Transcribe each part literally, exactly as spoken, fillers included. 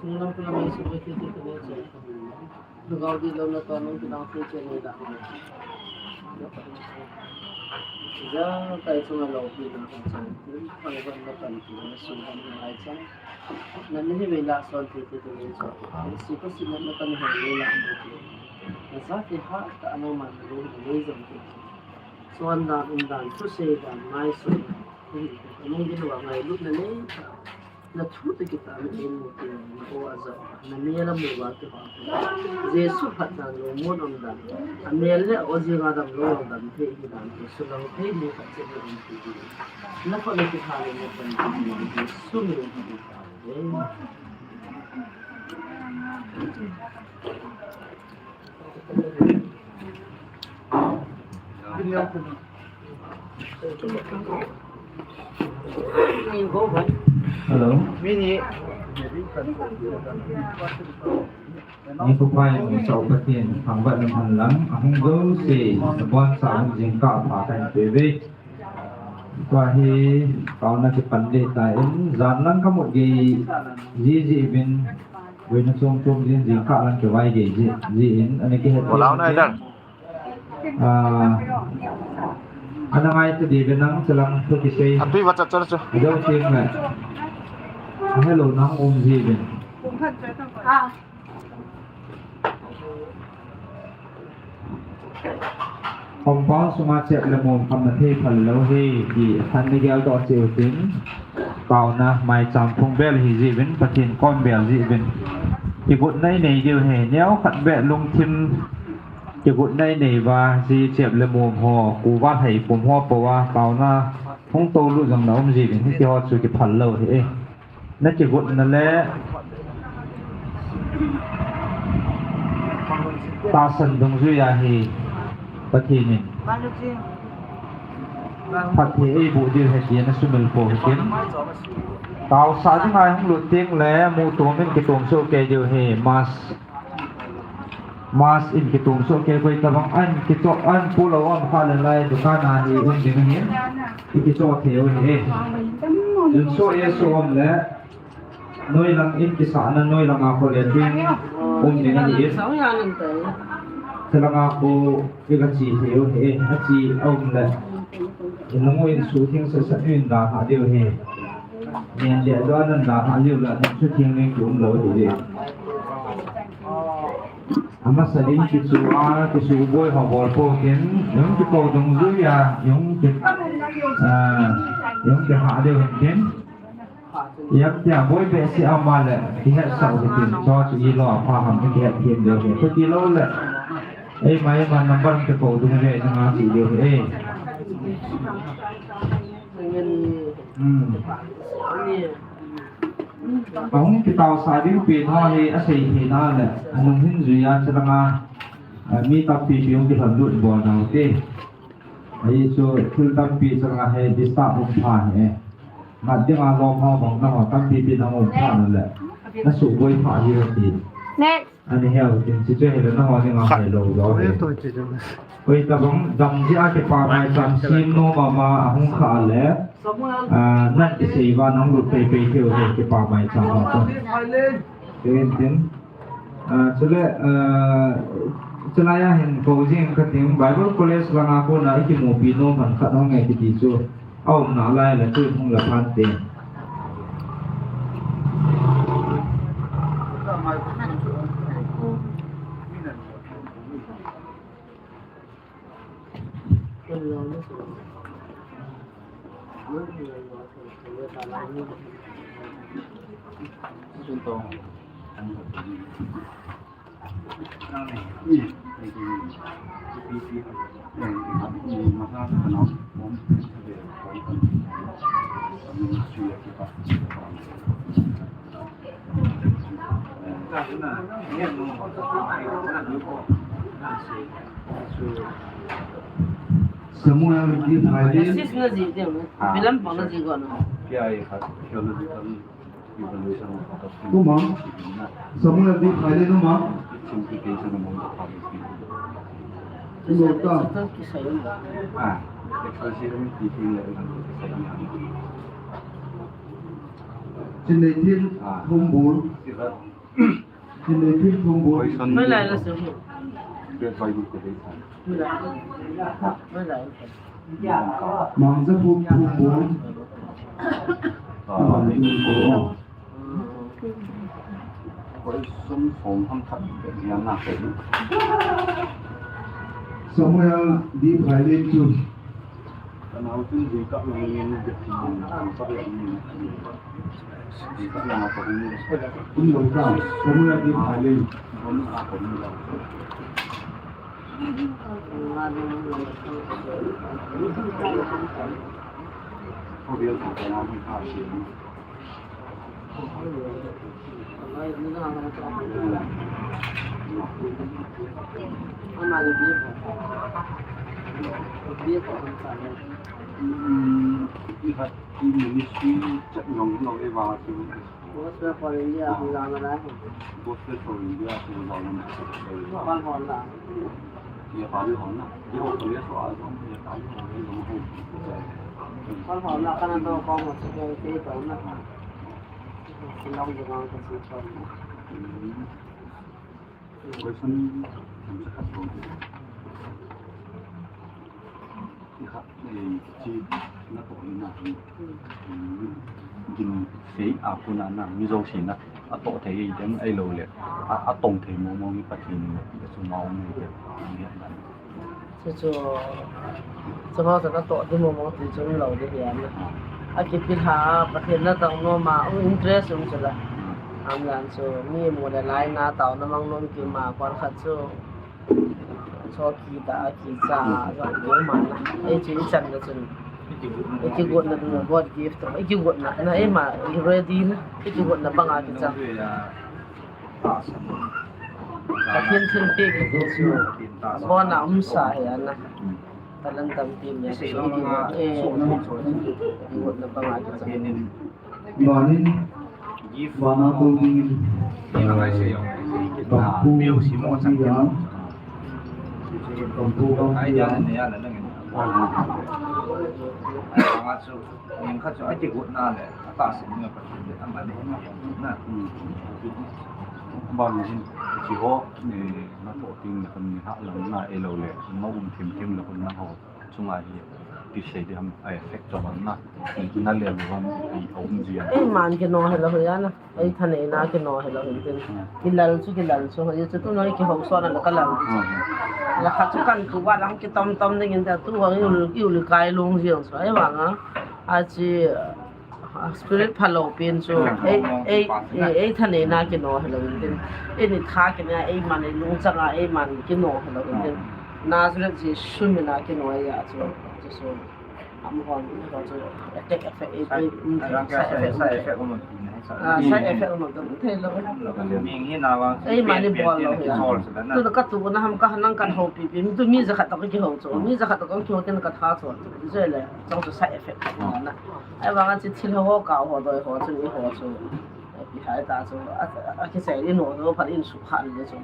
Sunglam pula mai subai thei thei kane chu. Lhagao dih louna toh nung kidang thei chen nei da. Jang kai chunga loupina kan chang. Phang van na pan tu na sunglam na ai chang. Na ni hi vei la son thei thei kane chu. Si ko si na na kan hei vei la mo thei. Na sa thei ha ta ano man na lo hi vei jong thei. Suan dan, um dan, thusei dan, ngaisutna, um, nung gin uva ngailutna nei, na thu toh kitah na in mu tia, na aw a ja, na mel a mu uva kihou. Jesu phatna lungmon um dan, a mel le a aw jeng a damlou um dan, thei hi dan, thei sulang thei mu khat chen na um ti. Na khut na kitha le na pan ti, Jesu min in thei ta. Hello. Nikho pha in, Chao Pathen thangvah in umhen lang, ahung jouse, nabonchauvin jingkah pha kahin pe uve. Tua hi, taona kipan ding ahitai, jan lang kamut gei jiji uvin, boina chom chom jin, jingkah lang kivai gei ji, jin, ani kihet. Bola na idar. Ah, ana ngai ta diu ve nang, chulang thu kisei. Atui va cha cha cha. Adou ting le. Hello, nang um ji ve. Compound sunga chep le mom khamna thei phal lou hi, ti khan ni gel doh cheu tin. Taona maicham phung bel hi ji uvin, Pathen kom bel ji uvin. Kigotna inei diu hi, neo khat beh lungthim kigotna inei uva, ji chep le mom ho, kuva lhai pum ho po a, taona hung tou lut jong na um ji uvin, hiti ho chu kiphal lou hi e. Na kigotna le tahsan dungjui a hi Pathen in phatthei eiboh diu ahi tia na sumil pou hitin. Taosah dinga hung lut teng le mutom in kitom soh kei diu ahi, mask. Mask in kitom soh kei, koi tabang an kichop an pu lou um kha le lai dukan a hi um ding ahi. Kichop thei u ahi. Jun soh e soh um le. Noi lang in kisahna, noi lang a kho le ding um ding ahi. Chulang a kho i ga chi thei u ahi, a chi a um le. In lang u in suthing sat sat in dalha diu ahi. Nen le dua nan dalha diu le, suthing ning ki um lou ahi. Amasa ding kichu a, kichu boi ho bol pou tin, jong kikou dungjui a, jong ki, ah, jong kiha diu hin tin. Ijemtia boi behseh a um le, kihetsah u hitin, chua chu ilou a pha ham, kihet them diu hi. Chuti lou le, eima, eima number kikou dungjui a, nanga chi diu hi, e. Hmm. Ahung kitaosah diu pen ho hi, asei theina le, anung hin jui a, chulanga, a, mi tampi pi hung kilhon lut bol nau te. Ahi chu thil tampi chunga hi disturb um pha hi e. Ngat dinga lom ho bang na ho tampi pi na um pha na le. Na suboi pha hi ti. Next. Ani hel tin chi chu hi le na ho dinga hai lou lou hi. Koi tabang dam ji a kipa maicham sim nom mama ahung kha le. Ah, nan kisei uva nang lut pei pei thei u hi kipa maicham mama. Tin tin. Ah, chule, ah, chulai a hin kou jing kating, Bible College langa kona ikimupi nom man khat hung e kiti chu aum nalai le chu hung la phan te. Samuel G. Friday. Sis na ji dia. Ah. Bilam pang na ji ko na. P I khat, theological. Uma, Samuel di Phailin uma. Uma ta. Chinneithim Thumbul. Chinneithim Thumbul. Mai lai la su. Mai lai. Mai lai. Mangzapum Thumbul. Samuel di Phailin chu. Umlou ta, Samuel di Phailin. Gospel for India, Gospel for India, Question, eh, chi na to ni na. Gin sei a kuna na mi jo sei na a to thei den ai lo le. A, a tong thei mo mo ni Pathen ni su ma ong ni ke. Chu chu, chu ho chu natoh ding mong mong ti chu umlou ding ahi. Akipihal a, Pathen nadang nom a, um interest um chu la. Am lan chu, mi mu le lai na taona mang nom kima, kon khat chu. Chu kicha, kicha, jong ding ma na. Ei chu ichan na chun. Ikigotna ding, God gift to. Ikigotna, na eima, ready na. Ikigotna banga kicha. Pathen thilpeh kiti chu abona umsa ahi na. Talent tampi nei, eh, na banga kicha. Imanin, mana to dingin, eh, tampu, tampu, tampu, Ning khat chu akigotna le atahsan na Pathen le amani na. Ban hin chi ho ni na to ting na kan ni ha lang na e lo le ma um thim thim le kun na ho chunga hi ti sei de ham ai effect to ban na na le lo ham i um ji a. Ei man kino he lo ya na. Ei thaneina kino hilou hin tin. Kilal chu, kilal chu, hoi chu tuni kihou sona la kalal. La khat chu kan tu va lang kitom tom ding in ta tu hoi ul, ul kai lung jeng chu. Ei vang a, a chi, a spirit phalou pen chu. Ei, ei, ei, ei thaneina kino hilou hin tin. Ei ni tha kina, ei man, ei lungchang a, ei man kino hilou hin tin. Nazareth Jesu mina kino ya chu. Jesu. Am hon, hon chu attack effect, eh, side, eh, um, side effect, side effect um. Ah, side effect um, thei lou. Ming hi na vang. Ei, mani bol lou hi. Tu ka tu na ham ka nang kan houpi pi. Tu mi jakhat toh kihou chu. Mi jakhat toh kihou tin ka tha chu. Jeh le, chong chu side effect na. Ei vang a chi thil ho ka ho doi ho chu ni ho chu. Ei pi hai ta chu. A, a, a kisei ni no, no phat in su khan ni chu.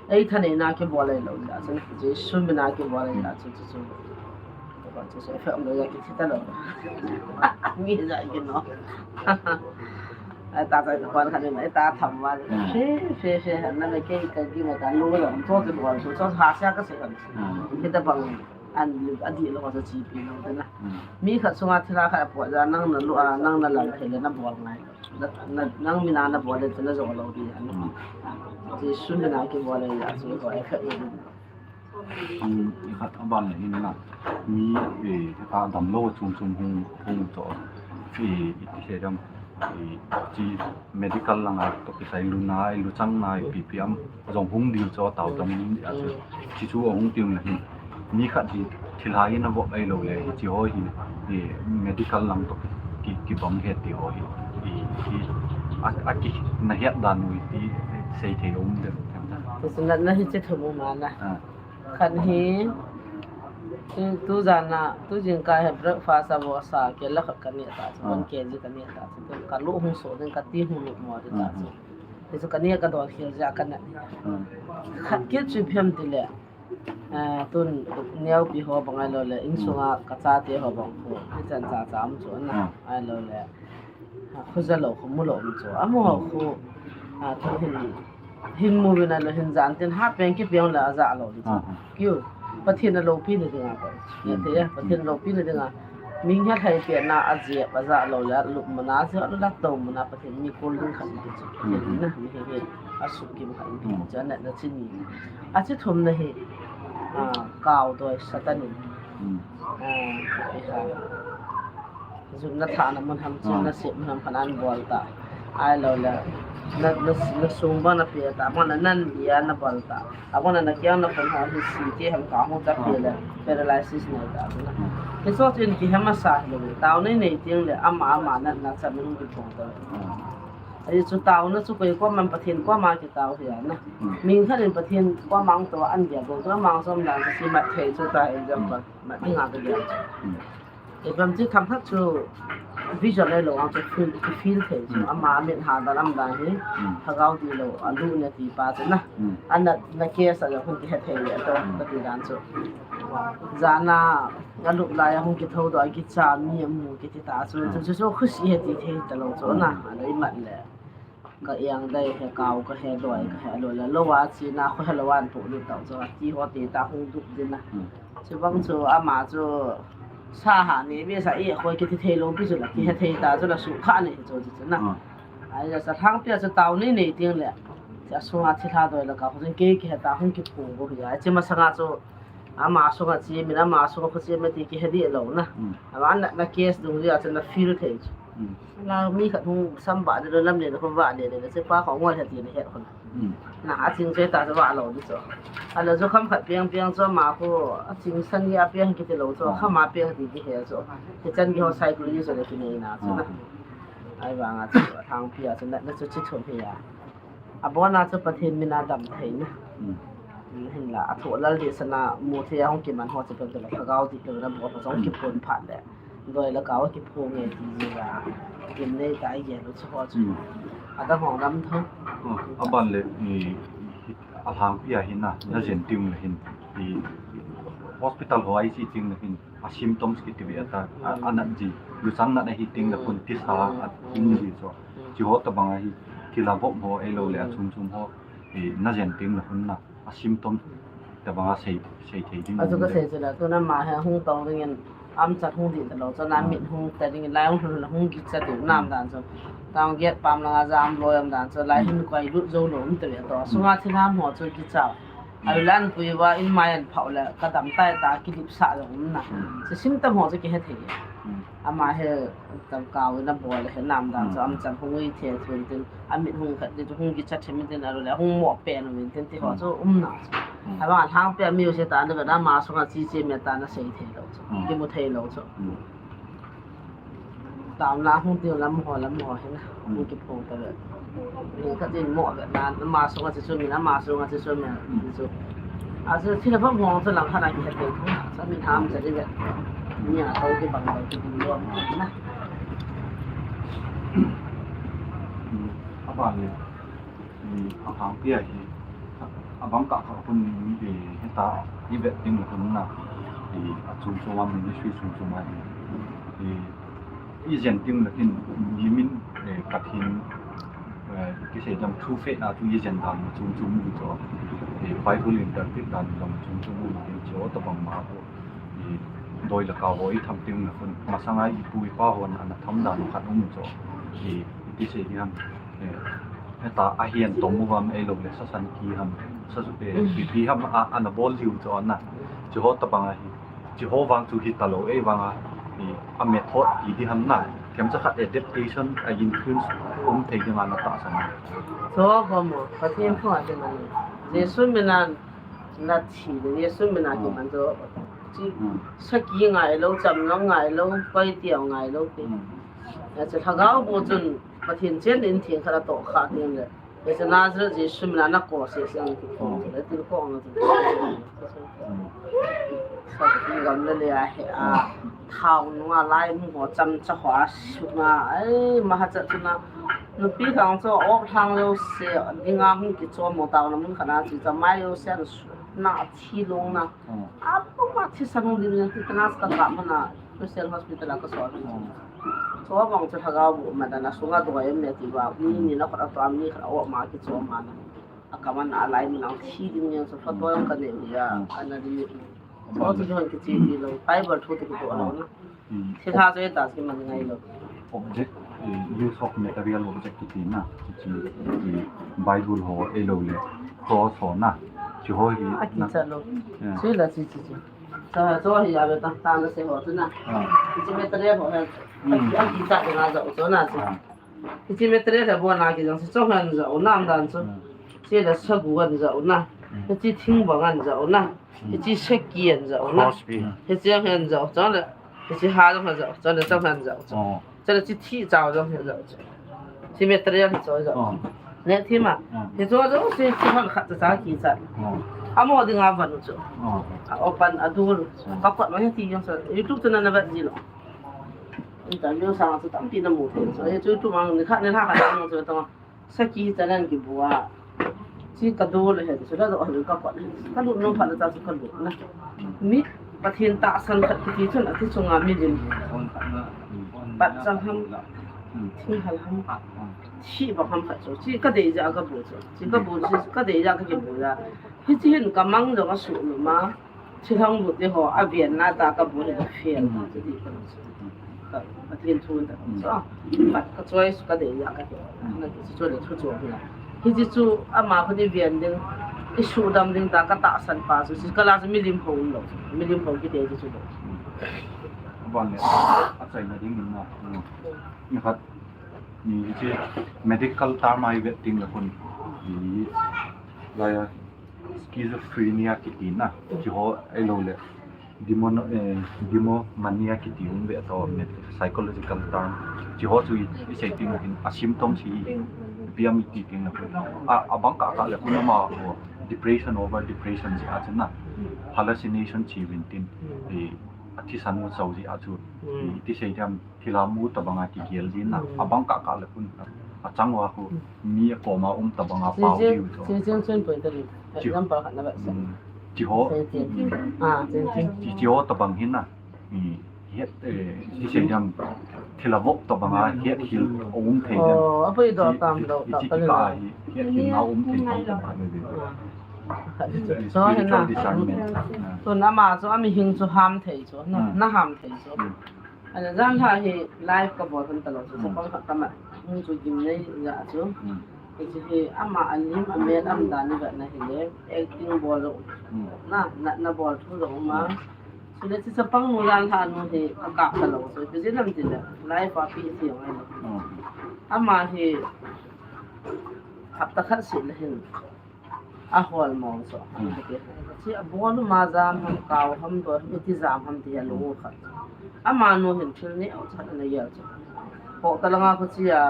Ei thaneina kibol lou la chu. Jesu mina kibol la chu chu chu. Tua chu side effect um lou, kithi talou. Mi ja kino. Ai ta ta kon khat ni, ai ta tham va. Fe, fe, fe, han na me kei ka gi ma ta lu lo. Chu chu bol chu, chu ha sia ka se kan. Kita bang an adih lou chu chi pi lou te na. Mi khat sunga thil a khat apoh ja nang na lu a, nang na lam thei le na bol ngai. Na, na, nang mina na bol le chu na jong lou di han. Jesu mina kibol le la chu ko effect lou. Ang ikhat aban le hin na mi, eh, ta damlou chom chom hung, hung to, eh, iti sei dam, eh, chi medical langa toh kisai luna, luchang na, P P M jong hung diu cho tao dam ni a chu. Chi chu hung tium le hin. Mi khat hi thilha in avop ai lou le, chi ho hi, eh, medical lang toh ki, kibang het ti ho hi, eh, eh, a, a ki na het dan u ti sei thei um de. Ti sunat na hi chi thum um a na. Ah. Khat hi, Tu, tu jan a, tu jingkah hi breakfast a vo sa kg la khat ka neh ta chu, Hmm. one K G ka neh ta chu. Tu ka lu hung so ding, ka ti hung lu mo ding ta chu. Hmm. Ti chu ka neh ka dol khel jeh a ka neh. Hmm. Khat kit chu phiam ti le. Eh, tun neo pi ho bang ahilou le, insunga Hmm. ka chate ho bang khu. Hichan cha cha um chu na. Hmm. Ahilou le. Ha, khu ja lou, khu mu lou um chu. Amu ho Hmm. khu. Ha, tu hin. Hin mu vin ahilou hin jan tin ha peng ki peng le aja lou di chu. Hmm. Kiu. Pathen a loupina dinga ko. Ya Hmm. te ya, Pathen Hmm. loupina dinga. Ming ha thai pe na a jep aja lou le, lup mu na ja la to mu na Pathen mi kol ding khat ti chu. Pathen Hmm. na mi he he. A su kim khat ti Hmm. chu na na chini. A chi thum na hi. Ah, kau doi Satan in. Hmm. Ah, iha. Jun na tha na mun ham chu Hmm. na sep mun ham khan an bol ta. Ahilou le. Na, na, na sung ba na pe ta, ma na nan bia na bol ta. Abang na na kiang na pon ho hi si ti ham ka ho ta pe le. Paralysis na ta na. Hmm. Ti so chin ki ham a sa hi le. Tao nei nei ting le ama ama na na cha min ki phong ta. Hmm. Ahi chu tao na chu koi ko man Pathen ko ma ki tao hi na. Hmm. Ming khat in Pathen ko mang to an dia ko to mang som dan si mat thei chu ta example. Hmm. Mat nga ka dia. Hmm. Ipi ham ti tham khat chu vision ahilou ang chu feel, feel thei chu. Hmm. Ama mit ha dan am dan hi. Hmm. Lhagao ti lou, a lu na ti pa chu na. Hmm. Ana na case a hung kihe thei le to Hmm. ka ti dan chu. Jan a, a lup lai a hung kitho doh a kicha mi a mu kiti ta chu. Hmm. Chu chu chu khusi he ti thei ta lou chu na. Hmm. A lei mat le. Ka iang dai he, kau ka he, doi ka he, lou le lou a chi na kho he lou an pu lu tau chu, ti ho ti ta hung dup din na. Hmm. Chu bang chu ama chu sa ha ni mi sa i khoi kiti thei lou pi chu la, ki he thei ta chu la su kha ni chu chu na. Hmm. Ai la sa thang pia chu tao ni nei ting le. Cha sunga thi tha doi la ka khu jing ke ki he ta hung ki pu go ya. Chi ma sanga chu Ama sunga chi, min ama sunga khu chi, ma ti kihe dih lou na. Mm. Ama na, na case dung dia chu na feel thei chu. Mm. La mi khat hung sam ba de lam le khu ba le le, se pa khong wal he ti na he khu. Mm. Na a ching che ta chu ba lou di chu. A la chu kham khat piang piang chu ama khu, a ching sang ya piang kiti lou chu, mm, kham a piang ti kihe chu. Ti chan ki ho sai ku ni chu le kinei na chu na. Mm. Ai vang a chu, thang pia chu na, na chu chi thum hi ya. Abona chu Pathen mina dam thei na. Mm. Hinla, athoh lal deh sana mu thei a hung kiman ho chu Pathen toh lhagao dih lou na bol ho chu hung kiphong phat le. Doi le kau kiphong nge ti ji la. Kim nei ta i gel u chu ho chu. Mm. Adang ho lam tho. Oh, aban le, i, alhangpi a hin na, na jen ting le hin. I, hospital ho a i chi ting le hin. A symptoms kiti ve ata, a, mm, a nat ji, luchang nat ahi ting le khun tisa, mm, a ting ji chu. Mm. Chi ho tabang ahi, thil a vop ho, ei lou le a, mm, chum chum ho, eh, na jen ting le khun na, a symptom tabang a sei, sei thei ding. A chu ka sei chu la, tu na ma he hung tong ding in, am chat hung dih ta lou, chu na, mm, mit hung ta ding in, lai hung hung hung gichat ding, nam, mm, dan chu. Tang get pam langa jam loi am dan chu, lai, mm, hin koi lut jou lou um ta ve to. Sunga, mm, thil ham ho chu kicha. Alu lan pui va in mai an phau le, ka dam tai ta, kilip sa jong um na. Mm. Chu symptom ho chu kihe thei. Mm. Ama he tam kau in abol le he nam dan chu, mm, am chan hung i the thun tin, amit hung khat tin chu hung kicha them tin, alu le hung mo pen um tin ti ho, mm, chu um na. Mm. Ama lhangpi a mi u se ta na ve na ma sunga chi chi me ta na sei thei lou chu. Mm. Kimu thei lou chu. Mm. Taona hung tiu lam ho, lam ho hi na. Mm. Hung kiphong ta le. Ni ka tin mo ve na, ama sunga chi chu min, ama sunga chi chu min, mm, chi chu. A chu thil a phom hong chu lang khat a kihe thei. Sa min ham cha di ve. Ni a to kibang lou kibang lou na. Mm. Aban le. I, alhangpi a hi, abang kah kah khun, i, hita, i vet ding le khun na, i, a chum chum a ministry chum chum a hi, i, i jen ding le khun, i min, eh, Pathen, eh, kisei dam true faith a chu i jen dan chum chum u chu, i, Bible interpret dan dam chum chum u chu, tabang ma ko. I doi le kau ho i tham ting na khun, masanga i pu i pa hon ana tham dan khat um chu. I, i ti sei di ham, eh, heta a hian tom u ham ei lou le sa san ki ham, sa su, eh, mm, pi pi ham a, ana bol diu chu na. Chi ho tabang a hi, chi ho vang chu hi ta lou ei vang a, i, a method i di ham na. Kem cha khat adaptation a influence um thei ding a na tahsan. Chu ho mo, Pathen thu a te man. Jesu min a na thi le, Jesu min a kiman chu. Chi, mm, saki ngai lou, chamlam ngai lou, koi tiau ngai lou ti. Mm. Ya chu lhagao bu chun Pathen chen in theng khat a toh kha ding le. Ya chu Nazareth Jesu min a na ko se se ang ti. Mm. Tin ko ang. Sa ti gam le le a he a. Thao nu a lai mu ho cham cha ho a su na. Ai, ma ha cha chu na. Nupi khang chu ok thang lo se, dinga hung kichom mo tao na mun khana chi cha mai lo se na su na thi long na. A pu ma thi sa hung din ti kana sa ka ka ma na. Special hospital a ka so. So bang chu thagau bu ma da na su nga do em ne ti ba. Ni ni na ko a to am ni kha o ma kichom ma na. A kaman a lai mun ang thi ding yang sa photo yang ka ne ya, ka na ding. So tu jong kichi di lo, Bible thu tu ko lo na. Thil ha chu ta si man ngai lo. Object, eh, use of material object kiti na. Kichi, eh, Bible ho e lo le. Cross ho na. Chi ho hi. A kicha lo. Sui la chi chi chi. Sa so hi ya be ta, ta na se ho tu na. Kichi material ho ha. A kicha de na za u so na si. Hiche material hi abon a kijang chu chong han jao nam dan chu. Chule sagu han jao na. Hiche thingbang han jao na. Hiche saki han jao na. Crosby. Hiche han jao, chule hiche ha jong han jao, chule chong han jao. Chule hiche thi chao jong han jao. Hiche material hi cho jao. Ne thi ma. Hiche jong chu hiche hon khat cha cha kichat. Amo dinga van chu. A open a dul. Ka kot ma hiche jong chu. YouTube chu na na vet ji lo. Interview sang chu tampi na mu thei. So, hichu tu mang ni khat ni lha khat mang chu tong. Saki chanan kibu a. Chi ka do le he chu la do ka ko. Ka lut nom phat la chu ka lut na. Mi Pathen tahsan khat kiti chun ati chunga milim. Pat chang ham. Thinghal ham. Thi bang ham khat chu. Chi ka dei ja ka bu chu. Chi ka bu chu ka dei ja ka kibu ja. Hichi hin ka mang jong a su nu ma. Thilhang bu te ho, a vian na ta ka bu le ka fiel. Ka, ka thin thu ta. So, ka, ka choice ka dei ya ka te. Na ki chu le thu chu la. Hichi chu ama khu ni vian ding, i su dam ding ta ka tahsan pa chu, chu ka la chu milim ho lo. Milim ho ki te chu lo. Ban le, a chai na ding na. Ni khat, ni hichi medical term a i vet ding le khun. Ni la ya, schizophrenia kiti na, chi ho a i lo le, demon-, eh, demomania kiti um ve to, psychological term. Chi ho chu i, i sei ting hin, a symptoms hi, ipi ham i ti ting na. A, a bang kah kah le, khun ama ho, depression over depression ji a chu na, hallucination chi vin tin, i, a thisan u chau ji a chu, i, ti sei diam, Thilha mu tabanga kigel din na, abang kah kah le khun, a chang uva khu, mi a koma um tabanga pao diu chu. Chi, chi ho, chi, chi ho tabang hin na, i, het, eh, ti sei diam, thilha vop tabanga het hil um thei diam. Chi, chi, chi ka hi, het hil na um thei diam. Spiritual discernment. Tun ama chu, ami hing chu ham thei chu, na, na ham thei chu. Ana jan lha hi live ka bol hun talou chu, chapang khat ka mat hung chu gimnei ja chu. Hichu hi ama a lim a mel am dan ni ga na hi le, acting bol lo. Na, na, na bol thu lo ma. Chule chu chapang nu jan lha nu hi ka kap talou chu, pi jin am ti le, live a pi ti ngai lo. Ama hi hapta khat si le hin. A hol mong chu. Chi a bol ma jam ham, kau ham, do ham, iti jam ham ti a lu khat. Ama nu hin thil ni au chat na ya chu. Ko ta langa ko chi a,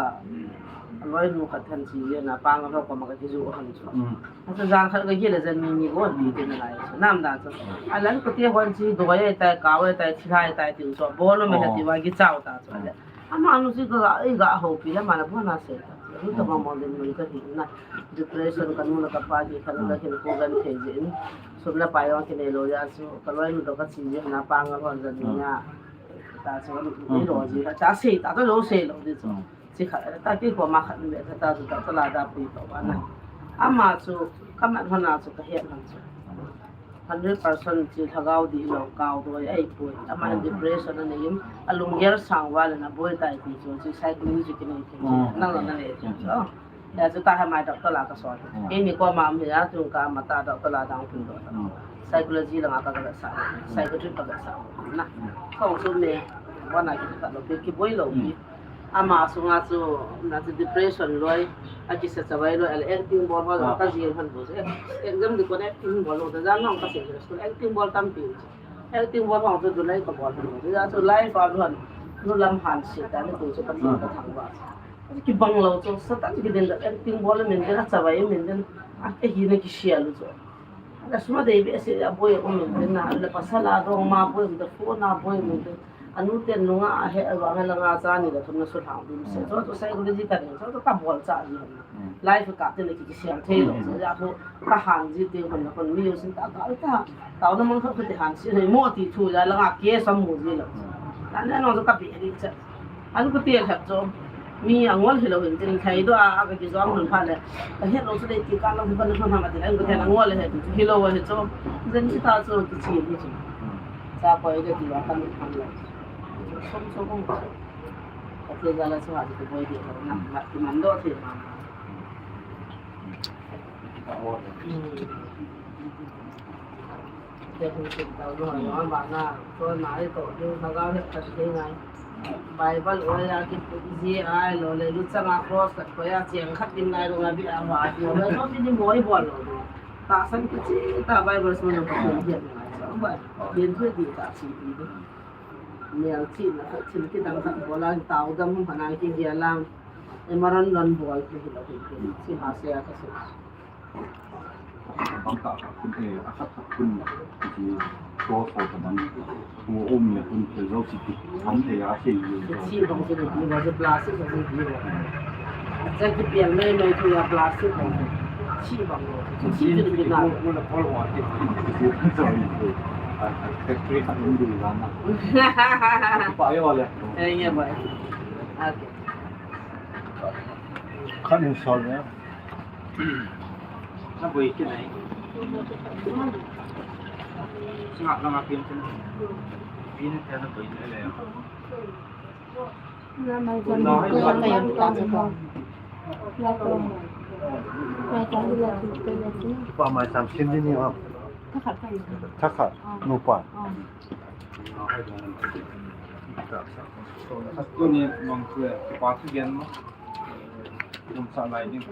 a loi nu khat than chi ya na pang ro ko ma ka ki ju ham chu. A chu jan khat ka ki le jan ni ni gon ti ti na lai chu. Nam da chu. A lan ko ti hon chi do ya tai, kau ya tai, thilha ya tai ti chu. Bol ma ha ti wa ki chau ta chu. Ama nu si ka ga, i ga ho pi la ma na bo na se ta. Ru ta ma mo den mun ka hi na. Depression ka nu na ka pa ki khan ka hin ko gan thei jin. Sum la pa yong ki nei lo ya su. Ka loi nu to ka chi ji na pa nga hon jan ni ya. Ta su ni lo ji. Ta sei ta to lo sei lo di su. Chi kha ta ki ko ma kha ni ta su ta la da pi to ba na. Ama su ka man hon na su ka hian han su. Hundred percent chi lhagao di lo kau doi ai poi. Ama depression a nei in, a lunggel sang uva le na boi tai ti chu, chi psychology ki nei ti chu. Nang lo na le ti chu. Ya chu ta ha mai doctor la ka so. Kei ni ko ma mi ya tu ka ma ta doctor la dang pun do. Psychology la nga ka ka sa. Psychiatric ka ka sa. Na. Ko chu me. Wa na ki ka lo ki boi lo ki. Ama sunga chu, na chu depression loi, a kisa chavai loi, a le acting bol ho, ka jil han bo. Exam di ko acting bol ho, ta jang nong ka se school acting bol tampi. Acting bol ho chu dunai ka bol ho. Ya chu life a lon, nu lam han se ta ni tu chu ka tin ka thang ba. Ki bang lo chu, sa ta ki den da acting bol min den a chavai min den, a ke hi na ki sia lu chu. Lasma dei behseh a boi um in tin na, la pasal a dong ma boi um te, phone a boi um te. Anu ten nunga a he, a vang a langa cha ni la thum na su hlang dim se. Chu chu psychology ka ding, chu chu ka bol cha ji han. Mm. Life ka te le ki siam thei lo. Mm. Chu ja khu ka han ji te hon na hon mi yo sin ta ta ta. Tao na mang kha khu te han si nei mo ti thu ja langa ke sam mu ji lo. Mm. Tan na no chu ka bi ri cha. An ku tia khat chu, mi a ngol hilou hin tin thei do a, a ka kijong hun pha le. Ka het lou chu dei ti ka lou hin pan hun hama ti le, an ku tia ngol le het hilou a hi chu. Zen ti ta chu kichi ni chu. Cha koi de ti wa kan han le. Som som ko. Ka te ga la chu ha ti boi de na, ma ti man do ti ma. Hmm. Te hun sin tau lo, lo ba na, to na i to, Lhagao he khat thei ngai. Bible oi a ki ji ai lo le, lu changa cross khat koi a, cheng khat din ngai lo, a bi a wa, lo le, to ti ni moi bol lo. Ta san ki chi, ta Bible sun lo ka thei hian ngai. Ba, yen thei di ta chi di. Mial chi na khat thil ki dang khat bol a, tau dam hum hana ki gi a lang. E maran ran bol ki hi lo ki, chi ha se a ka su. Bang ta ka kun e, a khat khat kun ki to so ka dang. Hu um le kun thil zo chi ki. Ham te a se yi. Chi bang chi ni ki ba, plastic ni ki ba. Sa ki piang nei nei thu ya plastic bang. Chi bang lo. Chi chi ni ki na. Ko na ko wa ki. Sorry. A, a, factory khat um du la na. Pa yo le. Eh, ya ba. Okay. Khat in sol le. Na boi ki nai. Singap lama pin pin. Pin te na boi le le. Pa mai sam sin di ni ha. Thakhat. Nupa. Tuni mong tu e, pa tu gen mo. Tum sa lai ding.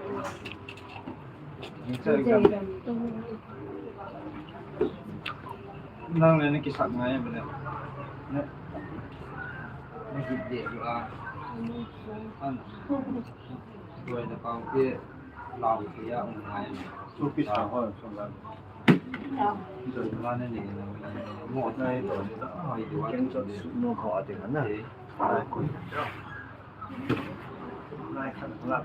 Nang le ni kisak ngai bele. Ne. Ne ki de a. An. Doi na pang ke lau ke ya um ngai. Su pi sa ho so la. Doi ma ne ni na. Mo nai doi na ai doi. Ken so su no ho a de na. Ai ko. Nai kan la.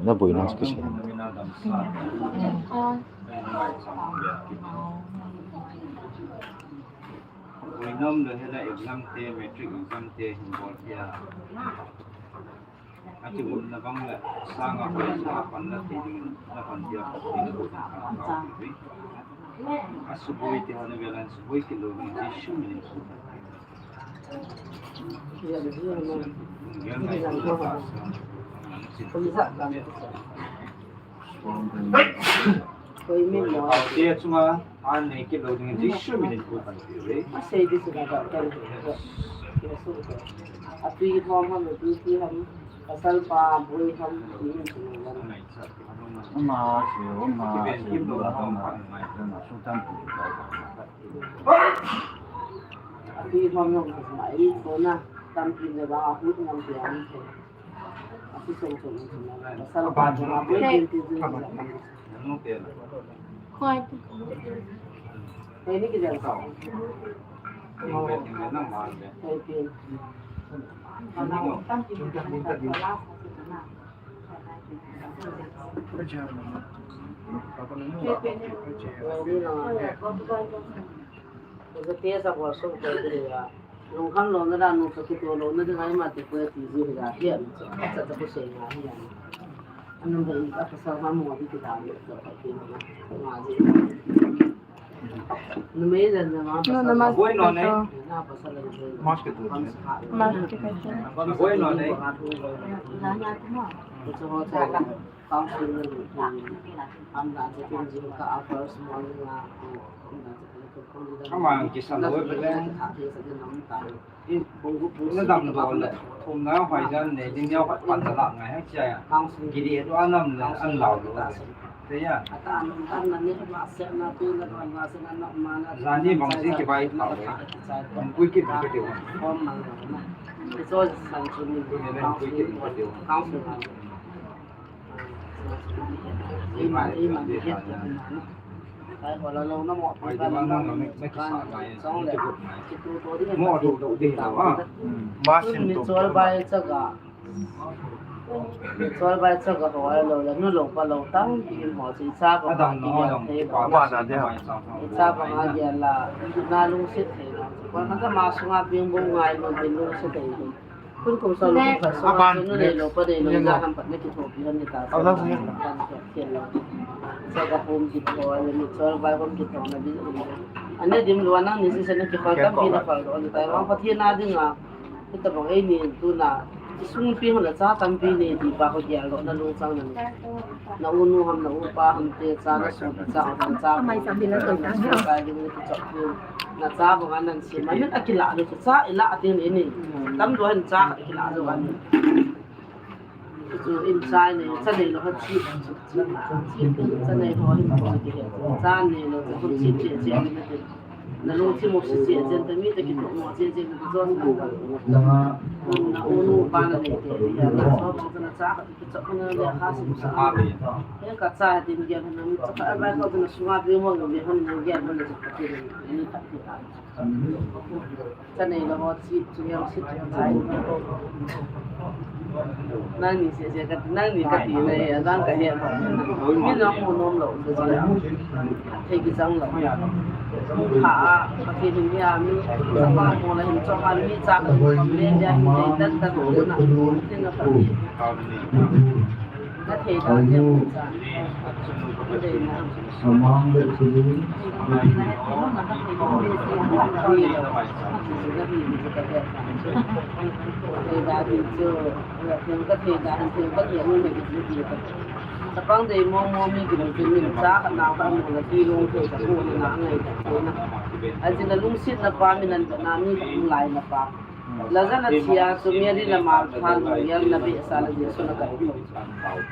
Na boina chu kisi. Boina um le hela exam te, matric exam te hin bol tia. Ati umna bang le, sanga paisa pan la thei ding, na pan dia, a suboi te hana velan suboi kilo ni Jesu min. Koi min lo. Te chunga an nei kilo ding Jesu min ko kan ti ve. A sei di su na ka kan. Atui hom ham, atui ti ham. Pasal pa bui ham, ti min su na. Ama se, ama se, ama se, ama su tam pu. Atui hom ham, mai ko na tam pi na ba hu ngam ti am. Lungkham louna dan, nungsa kitoh louna ding a ima ti poi ti ji hi a, hi a, cha cha pu sei nga hi a. Anung dei a pasal ha mo hi ti dan, cha cha pu sei nga, nga ji. Numei jan na ma pasal. Boi no ne. Na pasal le. Mas ke tu. Mas ke tu. Boi no ne. Cha cha ho cha. Council na lu. Am na cha kin ji ka a first morning na. Ama kisan lo bele. Na dam do le. Thum na hoi jan ne, ding yau khat pan na la ngai hang chia ya. Kiri do anam le, an lau lo le. Jani bang si kivai pha. Pui kit kit. Pui kit kit. Mo do do de la ha. Masin to. Chol bai chaga ho a lo le, nu lo pa lo tampi ho chu icha banga kigen thei ba. Icha banga gel la, na lungset thei na. Kon ka ma sunga ping bu ngai lo, pin lungset thei lo. Kun kum sa lo, ka sa nu le lo pa de lo, ja ham pat na kithopi han ni ta. Chaga hom kitho a le, mi chol bai hom kitho na bi. Ane dim lo nang ni si se na kikhol tampi na khol lo ni ta. Vang Pathen a dinga. Hitabang eini tuna, isungpi hon acha tampi nei ti pa ho gel lo na lungchang na nei. Na u nu ham na u pa ham te cha na su cha ham cha. Amai sa bila to na. Sa ka ding ni chok ni. Na cha banga nan si ma ni akila lo cha ila atin eini. Tam do han cha akila lo ani. Chu in chai nei, cha nei lo ha chi, chi, chi, cha nei ho hin ko ti he. Cha nei lo, cha hu chi, chi, chi, ni na ti. Na lungthim mo si, chi, chi, ta mi ta ki to mo, chi, chi, na jon na. Na u nu pa na nei te, ya na so bang cha na cha, ki cha na le ha si sa. He ka cha din ge na mi cha ka ba ko na sunga bi mo nge han na ge na le cha ki ni ta ki. Ka nei lo ho chi, chu yang si chu chai. Nang ni se se ka, nang ni ka ti na ya, nang ka he. Mi na mu nom lo, chu chai. Thei ki chang lo. Ha, ka ti hin ya mi, sa pa mo la hin chong a mi cha ka kom le ya hin dei tan tan lo na. Tin na ka ti. Ka thei da ya mu cha. Ka dei na. Amang le thulu. Chapang dei mo mo mi ki lung tin cha ka nau ka mu na ti lung thei ka ku na ngai ka ku na. Aji na lungset na pa mi nan ka na mi ka lai na pa. Lazar le Maria chu Mary le Martha lunggel na behseh a le Jesu na kap.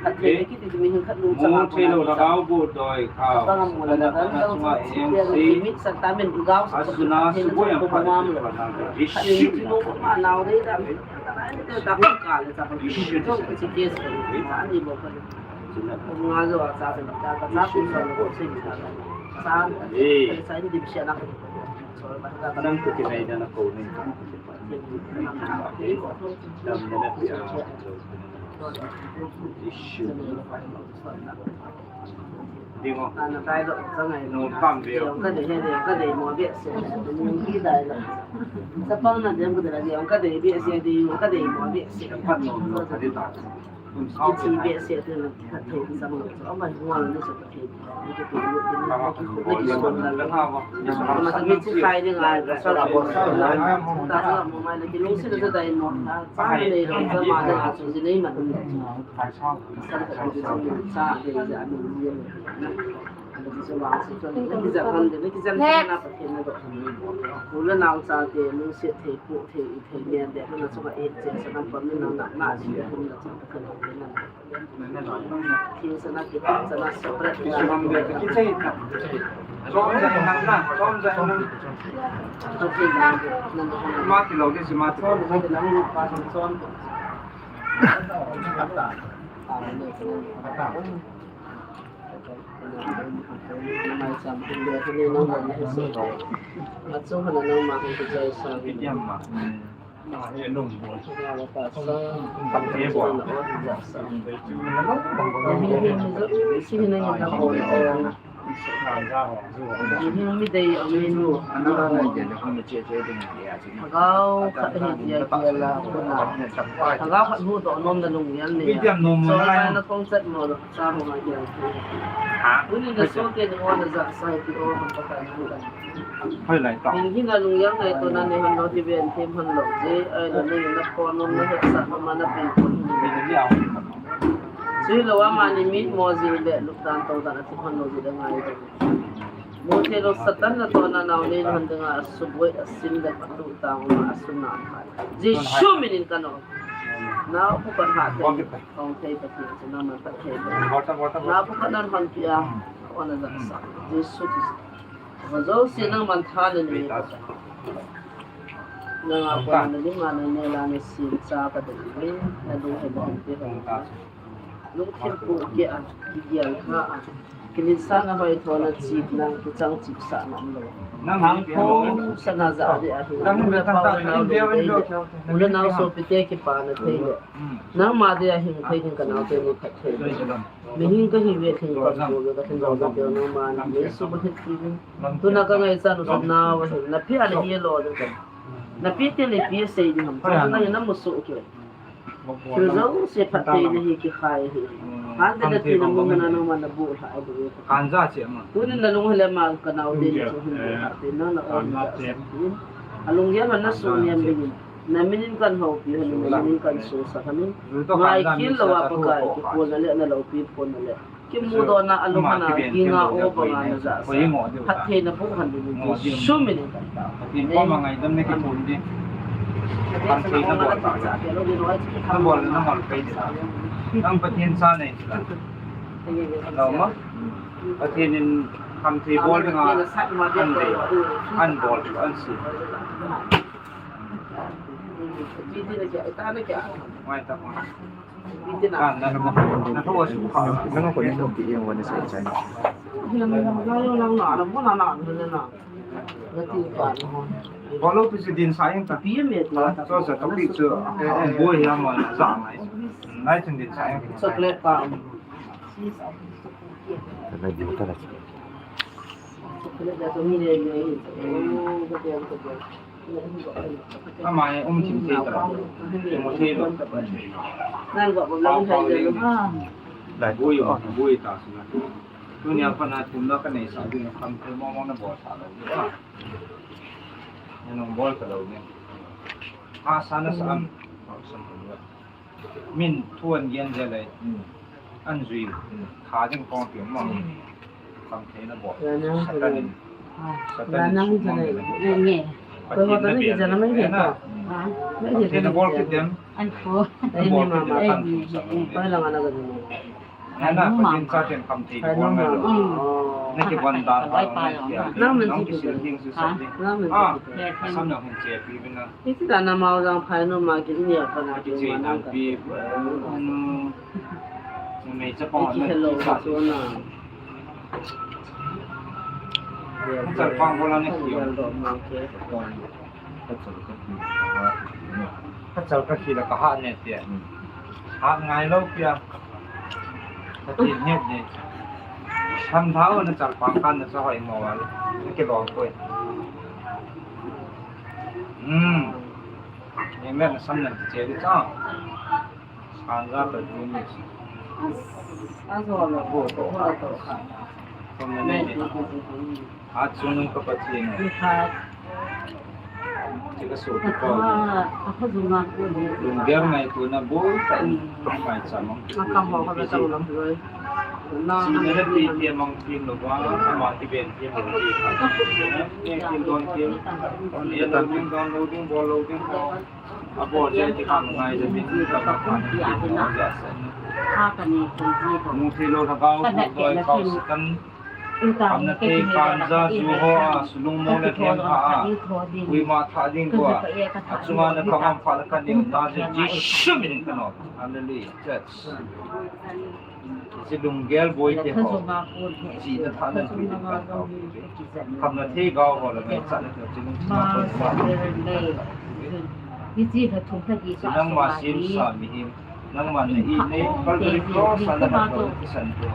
Khat thei kiti chu mi hin khat lungchang a thei lo na kau bo doi kau. Bang a mu la Lazar le Maria chu chi pia le mi sa ta min gao sa ta min chu ko ma mu. Khat thei chu ko ma nau dei da. Ta ko ka le sa ko. Ko chi ke sa ni bo ko. Nga zo sa ta ta sa ku sa ko se ni sa. Sa sa ni di sia na. Nang ku ki nai da na ko ni. Dingo. Ana tai lo, sa ngai lo. Ka dei he dei, ka dei mo behseh. Ni ki dai lo. Sa pang na dem ka dei la, ka dei behseh dei, ka dei mo behseh. Ka no, ka dei ta. Ki chi behseh te na, ka thei ki sang lo. Ama ngol ni sa. Thagau khat hi tia kia la kuna. Thagau khat hu to nom na lung yan ni. Chol na kong chat mo lo. Sa mo ma kia. Ha? Uni na so ke ni mo na za sa ti o ham pa ka ni. Hoi lai ta. Min hi na lung yang ngai to na ni han lo ti ben them han lo je. Ai na ni na ko nom na het sa ma na pin ko. Min ni au. Sui lo wa ma ni mit mo je le luk dan to dan a ti han lo je da ngai to. Mo thei lo Satan na to na nau nei han ding a suboi a sim da ka tu ta ma a su na. Jesu min in ka no. Nao phu khat ha thei, hong thei Pathen chu nangman phatthei boh. Nao phu khat nan honpeh a, hon a jahsah. Jesu Christa. Ho jouse nangman tha le nei. Nanga kona na lim a na nel a na sem cha ka dei uve, na lunghel in pe hon. Lungthim pohkeh a, kigel kha a, kilinsahna, hoithona, chipna, kichang chipsahna umlou. Thangphom sana ja ding ahi. U le nao sopite kipana thei le. Nangma dia hing thei ding ka nao teni phatthei. Mihem kahi uve, lhingkam bou uve, ka lhingkam bou uve, nangman neisu bulhit piuvin. Tuna ka ngaichat u chu nao ahi, na pia le hi lo le. Na pi te le pi sei ding ham. Tuna hi na musoh kei. Thil jouse phattheina hi kikhai ahi. Hante na tina muna nangman na bulhit ahi. Tunin na lunghel a ma ka nao teni chu hin bulhit te, nang na um ja sa. Alunggel man na sunem dingin. Na min in kan houpi hon, na min in kan sohsah hon. Ngaikhel louva Pakai, kikhopna le na loupi khopna le kimudohna a lunghan a ginga o banga na jahsah. Phattheina boh hon dingin Jesu min in kan tao. Pathen koma ngaidam na kithum ding. Khamtheina bol ta. Na bol na ngol pai ding. Nang Pathen cha nei ti la. Lou ma. Pathen in khamthei bol dinga an dei. An bol an sei. Bolo pi chu din sa ing ta. Cho sa topic chu, eh, eh, boi ya ma za ngai. Ngai chun din sa ing. Chocolate pa. Chocolate da to mi le le. Ama e um thim thei ta. Mu thei lo. Nang ba ba lang thei lo. Lai bui, bui ta sina. Tunia pat a thum la ka nei sa ding, khamthei mong mong na bol sa lou ding. Na nung bol ka lou ding. Ha sa na sa am. Min thu an gen je le. An jui. Tha ding kong pi mong. Khamtheina bol. Satan in. Satan in sumang le. Nge. Pathen na bia le. Khamtheina bol kit dem. An ko. Na bol kit dem. Ai, ni, ni, ni. Pathen cha ten khamthei bol ngai lo. Na kibon dan pa ngai. Nang kisil ding su sa ding. Ah, sam na hun che pi bin na. Iti la na mau jang phai no ma ki ni a pa na ki che na pi. Anu. Nei cha pa na ki sa na. Chal pang bola ne ki. Ka chal ka khi la ka ha ne tia. Ha ngai lo pia. Ka ti ne ne. Tham thao na chal pang kan na sa hoi mo wal. Ke lo koi. Hmm. Ni me na sam na che di cha. Sanja ta du ni. As, as ho lo ho to, ho to kha. Ko me nei ni. Achu nung ka Pathen. Ni kha. Chi ka so ki ko. A, a kha zunga ko ni. Lunggel ngaitona bol ta in. Mai cha mang. A ka ho ka ta lo. Na. Chi ne le pi pi mang pi lo ba, ma ki ben pi lo pi. Ni ki don ki. Ni ta ding don lo ding bol lo ding ko. Abo je ti kha ngai je mi ti ka ka ka ti a ti na. Ha ka ni ko ji ko. Mu thei lou lhagao, ka na ke na kau ke. Sikan. Kam na thei kan ja ju ho a, sulung mo le them kha a. Ui ma tha ding ko a. A chunga na ka mam pha la ka ni na je Jesu min ka no. Hallelujah. Church. Chi lunggel boi te ho. Chi na tha nan pi din kan kau. Kam na thei gao ho la ngai cha na chi lung chi ma ko ma. Chi nangma sim sa mihem. Nangma na i nei Calvary cross a na hat lo ti san tu.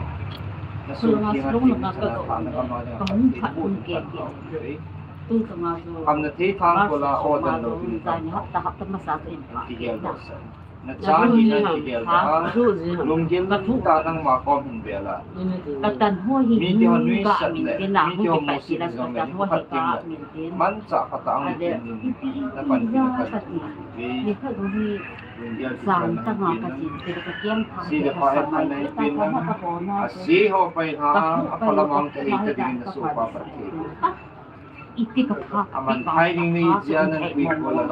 Na sum ki ha ti sa na tha na ka ma le ka ti bu kan kau. Kam na thei thang ko la o dan lo ti kan kau. Ti gel lo sa. Na cha hi na kigel ta, lunggel ta nangma kom hin bel a. Ka tan ho hi mi ti ho nuisat le, mi ti ho musit jong le, ka tan ho hi ka min tin. Manchah khat a ang tin, na pan tin ka tin. Ni kha du hi lunggel ti sang ta nga ka tin, ka kem thang si le pa he pa na pin na. A si ho pai ha, a pa la mang te te ding na su pa pa te. Aman hai ding ni jia nan pui ko la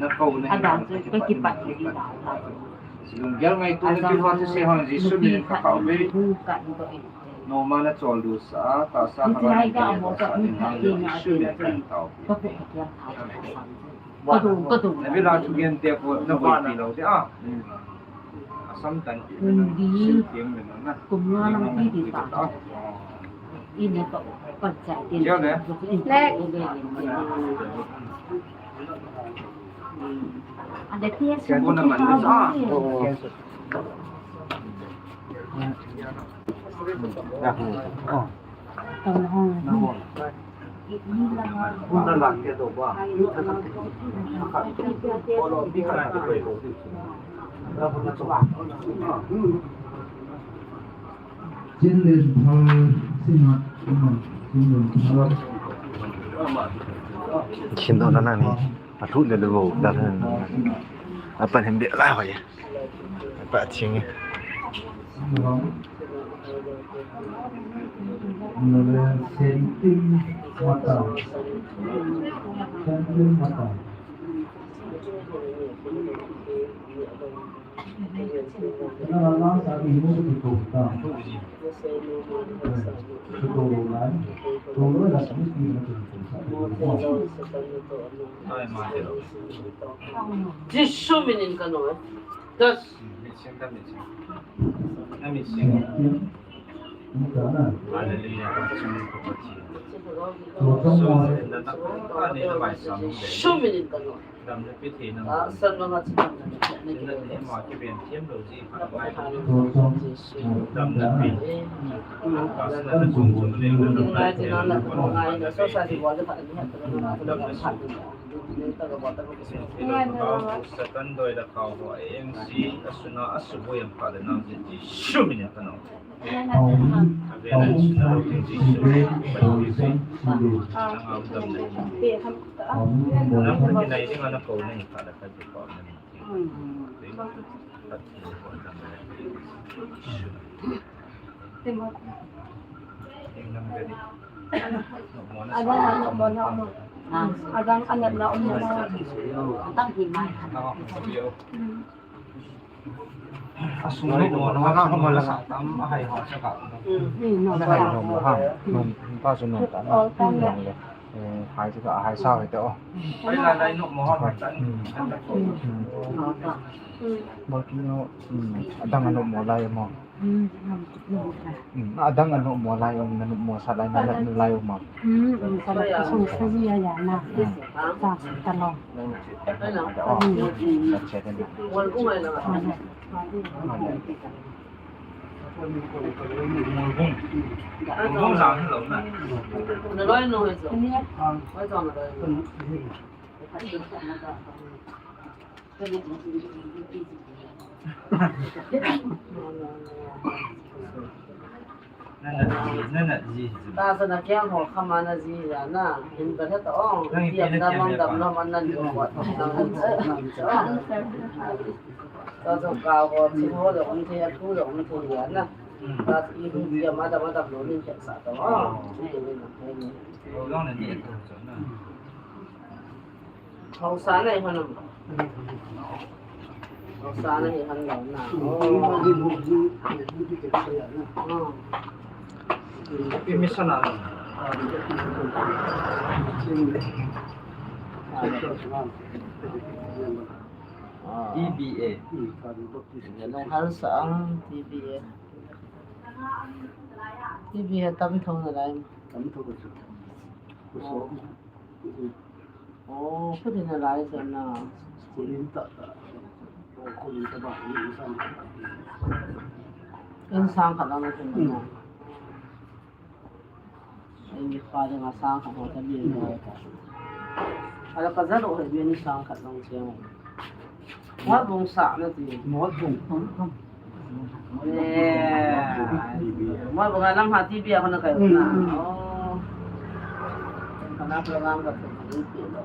na ko na hi na ka kipat ni ta. Silung gel ngai tu na ki hua tu se hon Jesu min ka kau be. No ma na chol du sa ta sa ha ni sa ni na Jesu min ka tau. Amen. Na bila tu gen te ko na boi pi lo te a. Asam tan pi na sim tiang na na. Kum nga lang pi di ta. Ina to panchayat din. Nek. Ande tiya sa. Chinlen Phal, Sinat, Sinlen Phal. Chin do na na ni. A thu le le bo da na. A pan hem de la ho ye. A pa ching ye. Sentim mata. Sentim mata. Jesu minin ka noi. Das. Jesu minin ka noi. Satan doi da kau ho, A M C, asuna, asuboi am pa da nang je, Jesu minin ka noi. Adang anop mo na um. Adang anop na um mo na. Adang hi mai. Asung nop mo na, asung nop mo na, tam ahai ho cha ka. Ahai nop mo ha. Nop pa su nop ta. Nop le. Eh, hai cha ka, hai sa hai te o. Pai la lai nop mo ha, tan. Mo ki no, adang anop mo lai mo. Adang anop mo lai um, na nop mo sa lai, na nop mo lai um. Sa sa ya ya na. Sa sa ta lo. Nana, nana ji. Ta sa na kiang ho kama na ji ya na. Hin ba ta ong. Kiam da mang dam lo man nan ko. Ta sa ka ho, chi ho lo ong te, ku lo ong te ya na. Ta i hu ya ma da ma da lo nin ke sa ta. Haosa na i hon am? Haosa na i hon lou na. Oh. Oh. Pi mission a. T B A. Ya nung hal sa ang T B A. T B A tam thong na lai. Tam thong na. Oh, pwede na lai sa na. Kunin ta ta. Oh, kunin ta ba? Kunin sang. Insang ka lang na. Ai, mi pa ding a sang khat ho ta bi mo. Ala ka za lo he bi ni sang khat long che mo. Mo bung sa na ti. Mo bung. Eh. Mo bung a lam ha ti bi a ko na kai na. Oh. Ka na program ka tu ni ti lo.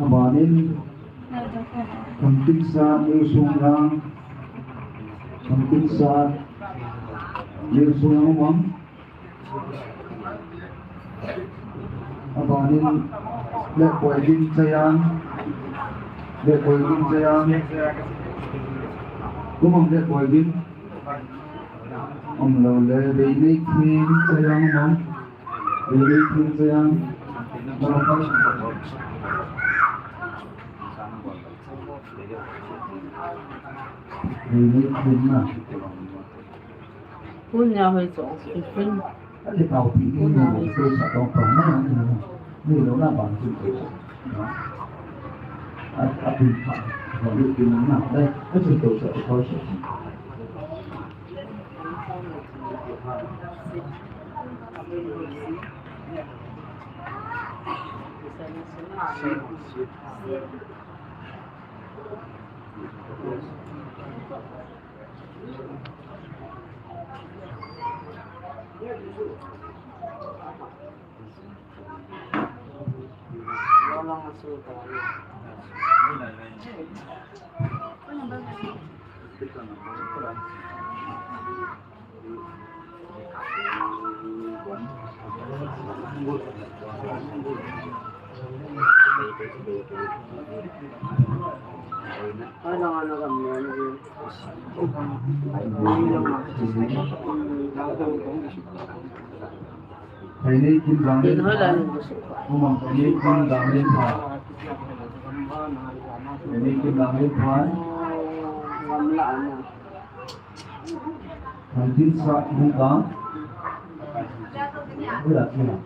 Abanin, Thangtinsat Newsonglang, Thangtinsat Newsonglang. Abanin Letboi Gin Chayang. Letboi Gin Chayang. Kumang Letboi Gin. Umlou le Beinei Khin Chayang mong. Beinei Khin Chayang. Number five. Beinei Khin na. Hun ya hoi chong. Hun. Ani tao pi ni ni ko sa tong pa na ni na. Ni lo na bang tu ko. A, a pi pa. Ko ni pi na na. Dai, a tu to sa ko sa. Beinei Kim Dang Lin Phan. Umang Beinei Kim Dang Lin Phan. Beinei Kim Dang Lin Phan. Antin sa hung ka. Ula kina.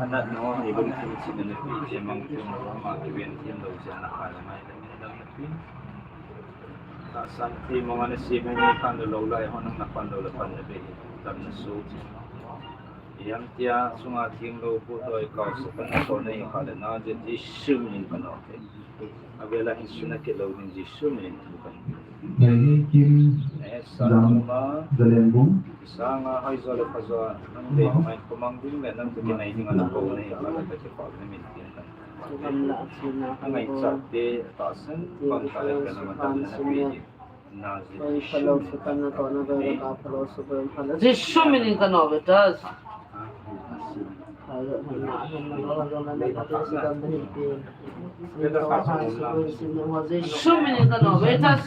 Anat no, ibon kin sin na pi, mang kin ma, kiben kin lo sin na ka na mai, na min dang na pi. Tahsan ti mong ana si mai ni kan lo lai, hon na pan lo la pan na be, tam na su. Iam tia sunga thing lo pu doi kau sa kan na ko nei ka le na je ti sim in kan o. Avela hin suna ke lo din Jesu min in thu kan. Beinei Kim Dang Zaleng Bung. Sanga hoi zo le pha zo, nang le mai ko mang ding le nang ke nei ding ana ko nei ka la ke pa ne min tin kan. Angai cha te tahsan pan ka le ka na ma ta na pi. Jesu min in kan o betas. Jesu min in kan o betas.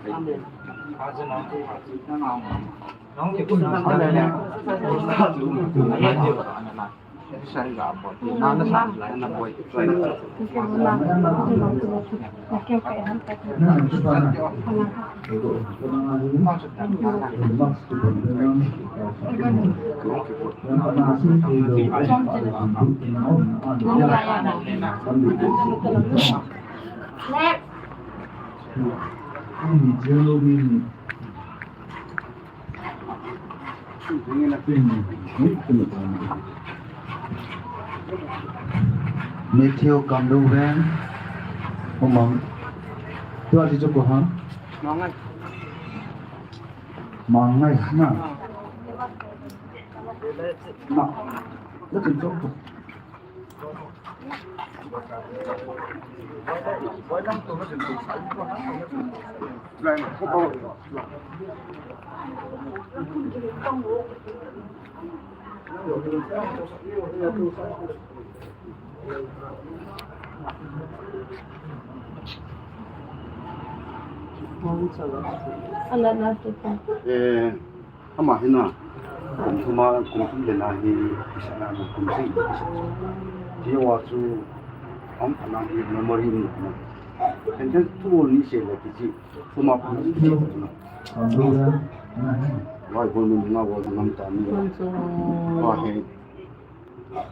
Amen. Matthew Kamdung Veng. Umang. Tua si chuko ha. Mangai. Mangai na. Na. Na chuko. Eh, Ama hina, kum thuma, kum thum le na hi, kisa na, kum sei, kisa. Ti wa chu, am ana hi memory ni na. And then tu ni se le kisi, thuma kum sei na. Wa ko ni nga wa ngam ta ni. Wa he.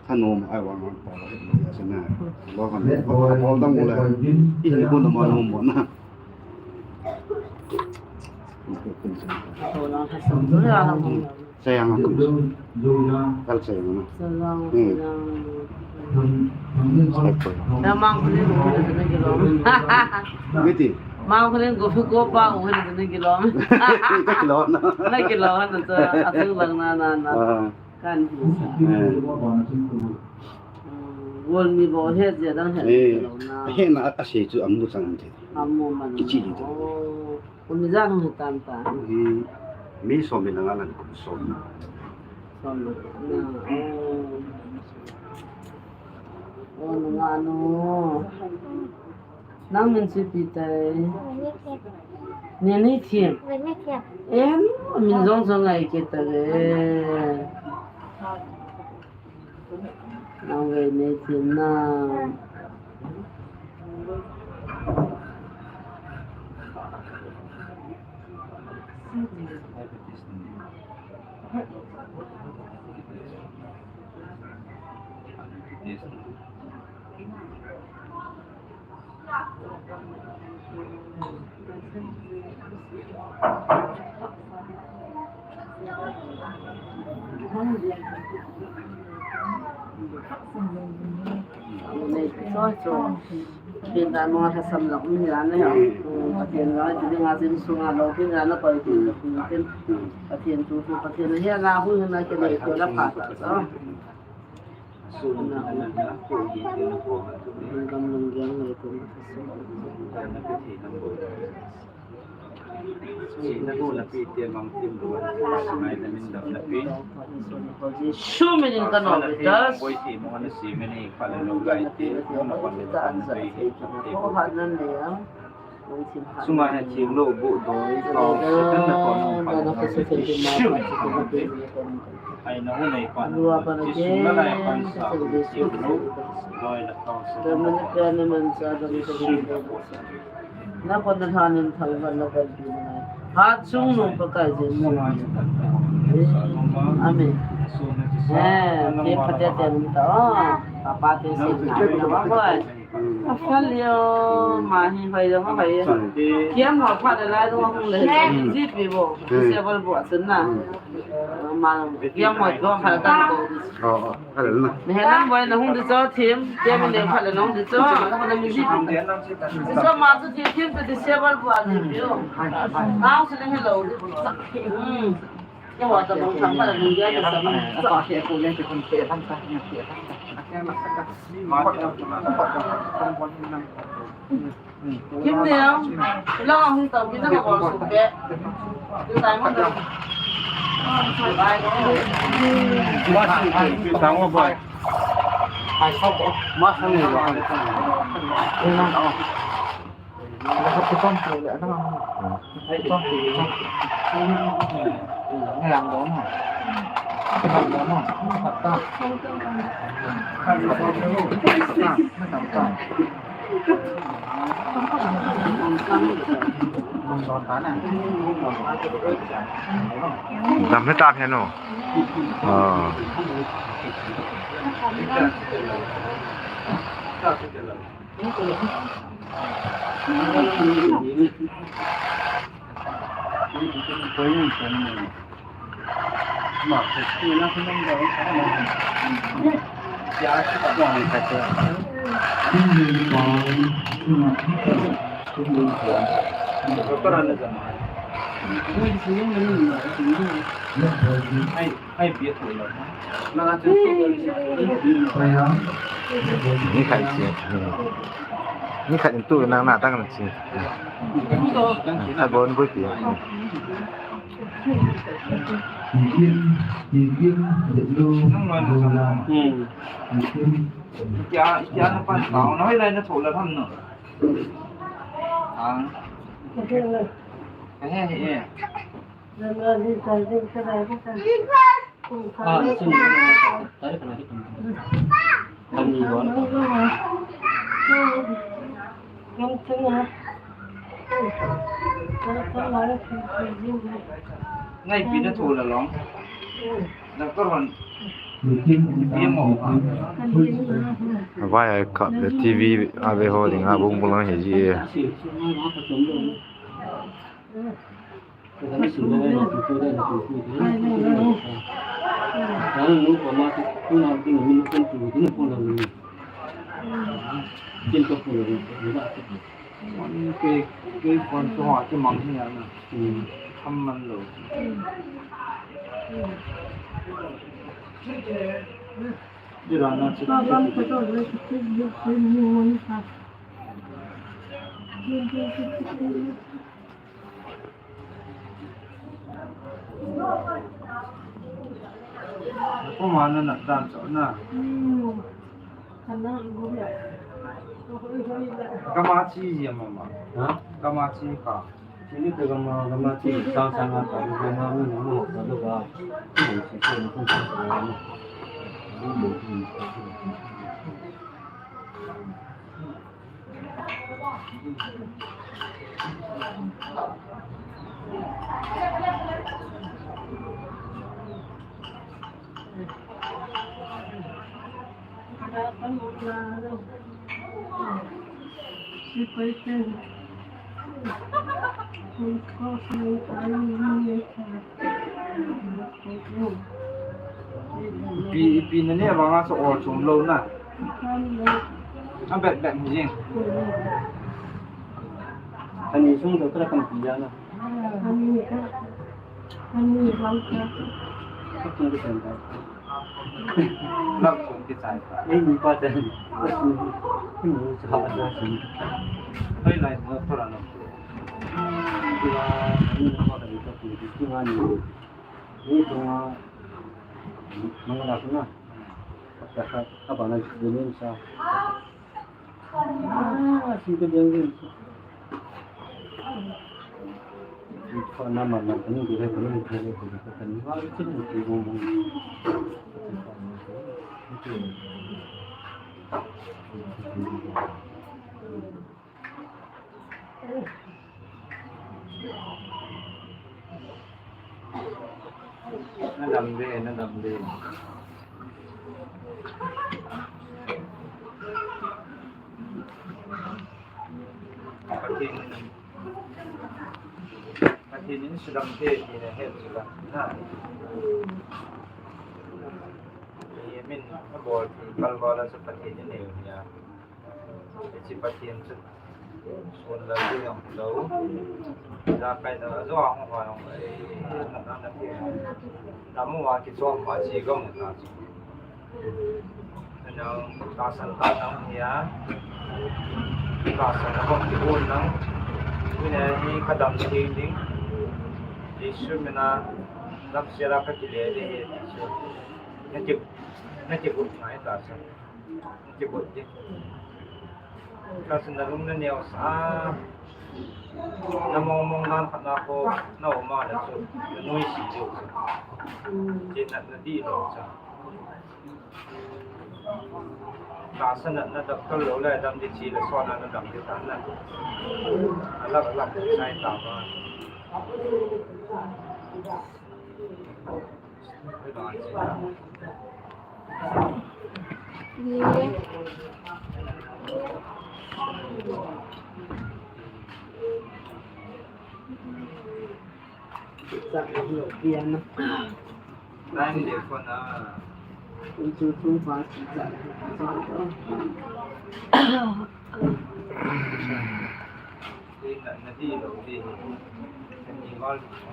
Thanom ai vang vang pa la he ya sana. Lo kan. Bol dang le. I ni ko na ma nom mo na. Sayang aku. Kal sayang na. Hmm. Namang ko ni ko ni ko ni ko. Miti. Mang ko ni ko ko pa ko ni ko ni ko. Ka kilo na. Na kilo na ta. Asu lang na na na. Ah. Kan. Eh. Gol mi bou he je dang he. Eh, lo na. He na a se chu amu chang the. Amu man. Kichi ni to. Oh, kum ijat hung hitam ta. Hi, mi som le nga lan kum som. Som le nga. Oh. Oh, nunga nu. Nang min chu ipi tai? Nini Thim. Nini Thim. Em, min jong jong ngai kit tale. Nang Veinei Thim na. Pathen dan mo lhasam lou um jeng na hi. Pathen dan ti ding a jin sung a lou tin jeng na koi tin tin. Pathen tu tu Pathen hi na hu na ke le ko la pha ta. Sun na na ko ye tin ko. Gam lung jeng na ko. Jesu min in ka nom e. Sunga na theng lou bu doi, kau Satan na ko nung pa na Jesu. Ai na hu nei pa na Jesu na lai pan sa theng lou doi la kau Satan na ko Jesu na ko. Na kon na thanin thal van na kan pi na. Hat sung nung Pakai Jesu. Amen. Eh, te pate te nung ta. Oh, papa te si na na wa koi. A fal yo, ma hi hoi yo, ma hoi yo. Kiam ho pha de lai dong hung le. Ji pi bo. Se bol bo sun na. Ma kiam ho ko pha ta ko. Oh, oh. Ni he nang boi na hung di cho Thim, Thim ni pha le nang di cho, na ko na mi di. Di cho ma chu Thim, Thim chu di se bal bu a di yo. Nang chu ni he lo. Hmm. Ke wa ta bang thang pha le nang ya ta sa. Sa ke ko le ke kon ke thang sa ni ke thang sa. Kim Neo, lang a hung tau, pina ka bol sung pe. Tu tai mo da. Bye. Tang mo boy. Ai, sao ko. Mas ni lo. Ina. La ka tu pam tu le, ana. Ai, tu pam tu. Ngai ang do na. Ngai ang do na. Kata. Kata. Dam he tam he no. Ah. Ni khat in tu nang na tang na chi. Khat bon bui pi. Kia, kia na pan tao, na hoi lai na tho la tham no. Ah. He, he, he. Ngai pi na tho la long. Doctor hon. Pi mo. Vai ai kap le T V a ve ho ding a bung bung lang he ji e. Koma na na dan cho na. Kama chi ya mama. Ha? Kama chi ka. Sini tu kama, kama chi sang sang ka, kama ni ni ka lu ka. Ni si si ni ku sa ni. Pi, pi na ne vanga sa or chom lou na. A bet bet mi jing. Ani sung to kra kam pi ya na. Ani vang ka. Ka tung ka tung ka. Lam tung kichai ta. Ei, ni pa chan. Ni cha cha chan. Hoi lai mo thoda no. Kila ni pa ka ni ka ku ni ki ma ni. Ni tung a. Mangala suna. Ka ka ka ba na ni sa. Ah, sing ka jeng jeng. Ko na ma na ni ki he ko ni ki he ko ni ko ni wa ki ni ki mo mo. Na dam de, na dam de. Pathen in, Pathen in sudam te ti na het sudam na. Ye min abol ti kalbol a su Pathen in ne ya. Hiche Pathen chu sun lal ding jong hilou. Ijakai a jo a hung hoi jong, eh, na, na, na, na, dam uva kichom uva che gam u ta chu. Nang tahsan tah nang hi a, tahsan a hung kihon nang. Tuni hi ka dam theng ding. Jesu mina lamsel a ka kile ding ahi chu. Na ki, na kigot ngai tahsan. Kibot ding. Tahsan na lung na neo sa. Na mong mong dan khat na ko na um a le chu. Na nuisat diu chu. Chin na na dih lou chu. Tahsan na na dap kal lou le dam ding chi le so na na dam ding ta na. Alak alak sai ta ba.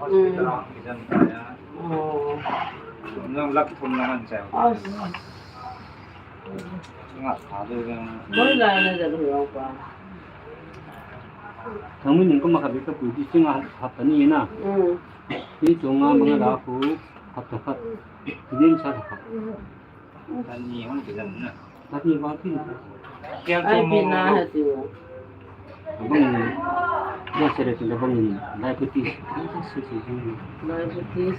Hospital a kijan ta ya. Oh. Nang lak thum nang an chai. As. Nga tha de jang. Boi la na da lu pa. Thangmi ning ko ma kha bi ka pu di singa hat ta ni na. Mm. Ni chunga manga da ku hat ta khat. Din sa khat. Tani hung kijan na. Tani ba kin. Ai, pina ha ti. Abang ni. Ba sere tu abang ni. Diabetes. Diabetes.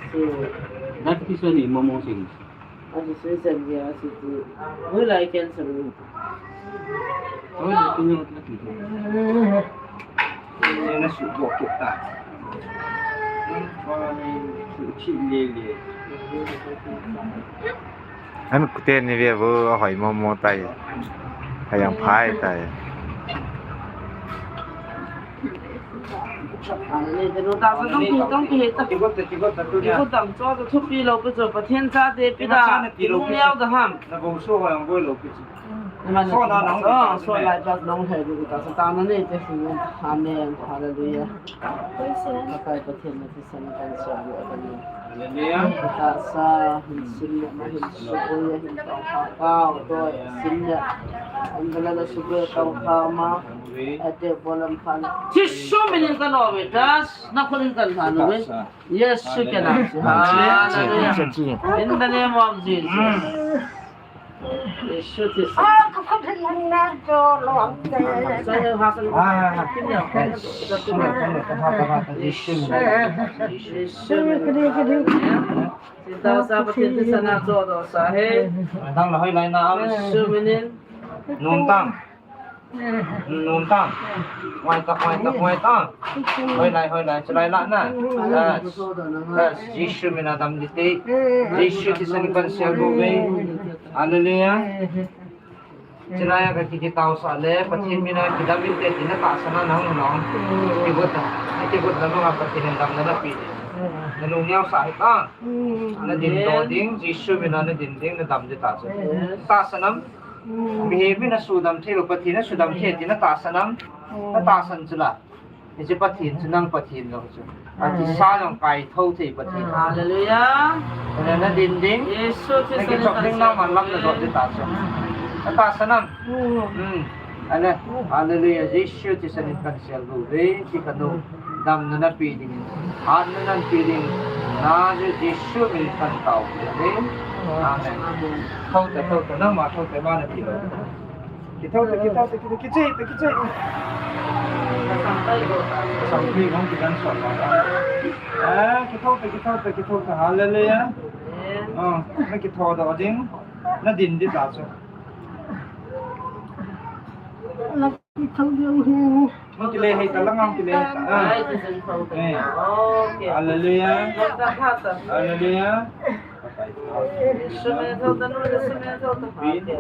Diabetes ni momo si. Asi sui sa dia si tu. Hoilai cancer ni. Hoilai tu ni. Ena su bo ke ta. Su chi le le. An kuten ni ve vo, ahoi momo tai. Ahoi jang phai tai. Ni te nu ta sa tong ki, tong ki he ta. Ki got ta, ki got ta tu. Ki got tam cho ta thupi lou pi cho, Pathen chate pi da. Ki got ta na pi lou pi. Nung leo da ham. Na bo so ho jang boi lou pi cho. Ima na so na na hung so, ta so na lai pa nong he di ta sa ta na ne te si. Amen. Hallelujah. Praise the Lord. Ka Pathen na ti sa na kan so bu a kan ni. Hallelujah. Tahsa, hin sim le ma hin suboi, hin tong kha kau, doi, sim le. An bala la suboi tong kha ma. Ate bolam khan. Jisu minin kan ove, das, na khulin kan khan ove. Tahsa. Yesu ke nam se. Hallelujah. Hallelujah. In the name of Jesus. Yesu Kristo. Yesu minin. Nung tang. Nung tang. Huai ta, huai ta, huai ta. Hoilai, hoilai. Chulai la na. Yes. Yes. Jisu mina dam ding te. Jisu thisan kan sial bou ve. Hallelujah. Chulai a ka kiki tau sa le, Pathen mina kidam inte tina tahsan a nang nang. Kigot ta. Kigot na nang a Pathen in damna napi. Na nung niau sa hi ta. Na din to ding, Jisu mina na din ding, na dam ding ta chu. Tahsan am. Mihem in asudam thei lou, Pathen in asudam thei tina tahsan am. Na tahsan chu la. Hiche Pathen chu nang Pathen lou chu. Akisa jong kaithou thei Pathen. Hallelujah. Na, na din ding. Yesu Christ na kichop ding na man lam na dot ding ta chu. Na tahsan am. Hmm. Ale. Hallelujah. Jesu Christ in kan sial bou ve, ti kanu. Damna napi ding. Hatna napi ding. Na Jesu min kan tao ve. Amen. Thou te, thou te, nangma thou te, ma nati lou. Kithou te, kithou te, kithou te, kichai te, kichai te. Sampi kong kidan sot ma. Eh, kithou te, kithou te, kithou te, hallelujah. Oh, na kithou doh ding, na din ding ta chu. Kithou ding hi. Hung kile hei ta, lang hung kile hei ta. Ah. Eh. Okay. Hallelujah. Hallelujah.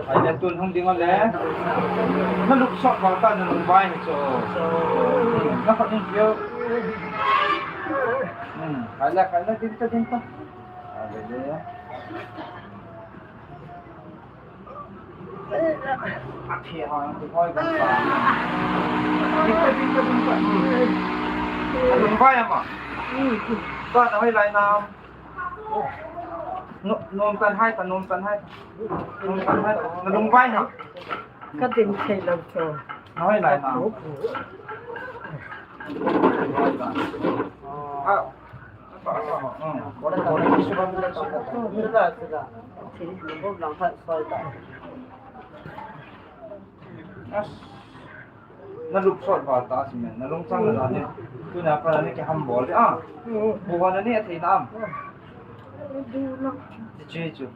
Ai, na tun hung ding le. Na lup sot val ta, na lungvai hi chu. Na khut in piu. Hmm. Ai la, ai la, din ta, din ta. Hallelujah. Athi ha, tu hoi kan pa. Ding ta, ding ta, ding ta. Lungvai ama. Ka na hoilai nam. No, nom tan hai ta, nom tan hai ta. Nom tan hai ta. Na lungvai na. Ka din thei lou chu. Na hoilai nam. Ah. Na lup sot val ta si men, na lungchang na ni. Tuna pa ni kiham bol de a. Bu va na ni athei nam. Ti chi chu.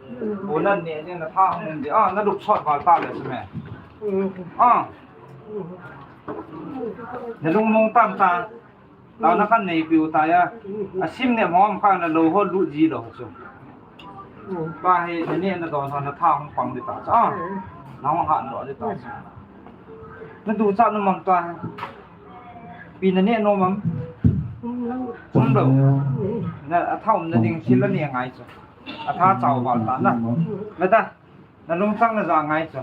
Bu na ni ni na tha hung de a, na lup sot val ta le si men. A. Na lung mong tam ta. Taona kan neipiu ta ya. Asim ne mong kha na lou ho lut ji lou chu. Pa hi na ne na don ho na tha hung pang di ta cha. Na hung han lou di ta cha. Na du cha na mam ta. Pi na ne no mam. Um lou. Na a tha um na ding thil la ne ngai chu. A tha chau val ta na. Na ta. Na lungchang na ja ngai chu.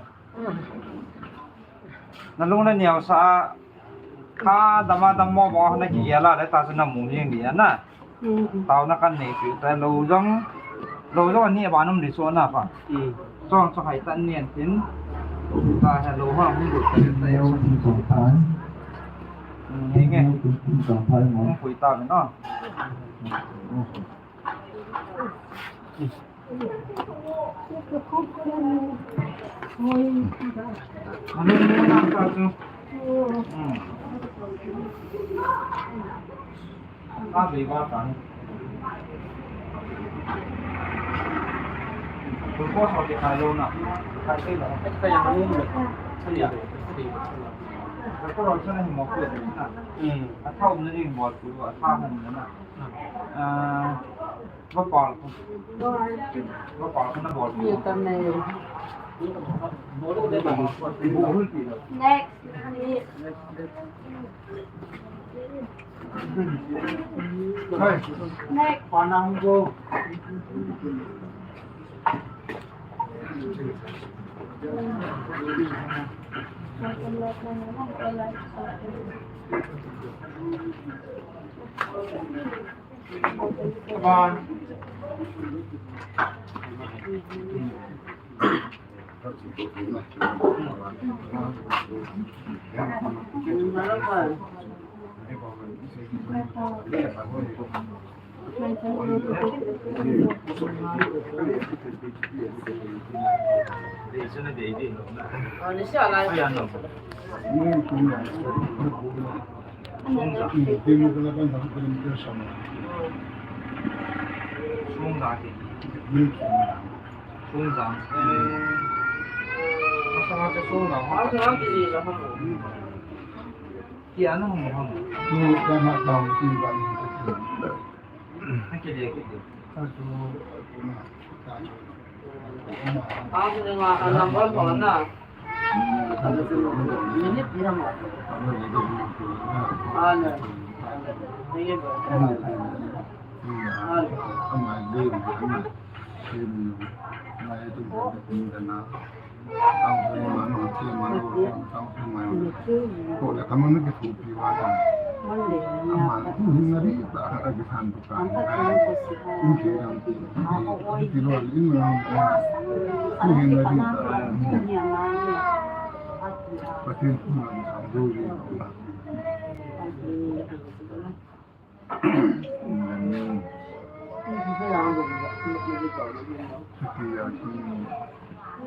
Na lung na neo sa a, ka dama dam mo bo na kigel a le ta chu na mu jing di a na. Taona kan neipiu ta lou jong, lou jong ni a ban um di chu na pa. Chong chu hai tan nian tin. Ta he lou ha hung lut ta ta ya sa. Ni nge. Hung pui ta na. Ano yung mga nasa ito? Hmm. Sabi ba, tang? Kung po sa di kayo na. Kasi na. Kaya ano yung kaya? Kasi na. Kasi na. Hmm. At home na yung ball ko, at home na na. Ah, Next. Next. Come on.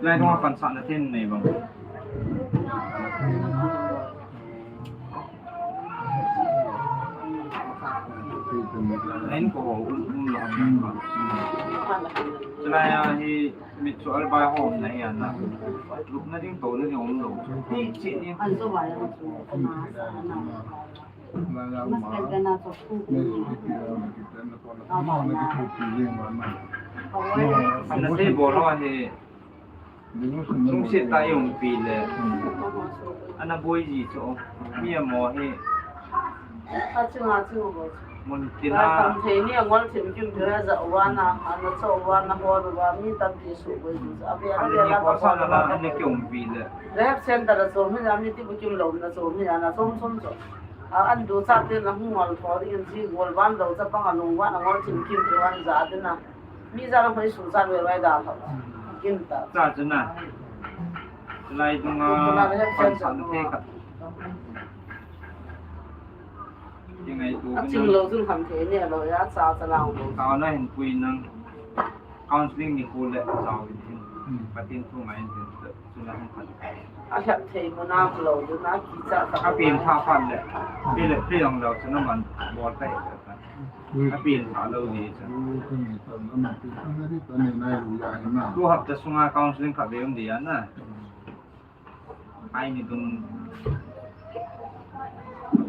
Lai nung a pansahna thei nei bang. Lain ko ho um um lo. Chulai a hi mit chu albai ho um na hi ana. Lupna ding tona ding um lo. Ti chi ni. Ana thei bol ho hi. Sungset tah i umpi le. Ana boi ji chu. Mi amo hi. Mun tina. Kam thei ni angol thim kim thei ja uva na, ana cho uva na hol uva, mi tampi su boi ji. Abi, abi, abi, ko sa na, ana ki umpi le. Rehab center a chom hi, ami ti bu kim lo na chom hi, ana chom chom chu. A, an ducha te na hung ngol tho ding in ji gol ban lo chapang a lung van a ngol thim kim thei van ja ding na. Mi ja na hoi su ja ve vai da tho. Kim ta. Cha chu na. Lai dung a pan san te khat. Ti ngai tu. A ching lo chun kham thei ne lo ya cha cha lang lo. Ka na hin pui nang. Counseling ni khu le jao in hin. Patin thu ngai in hin. Chuna hung khan. A hlep thei mo na lo du na kicha ta. A pin tha phan le. Pi le pi ang lo chuna man bol tai. A pin tha lo ni cha. Tu hapta sunga counseling kha ve um dia na. Ai ni dung.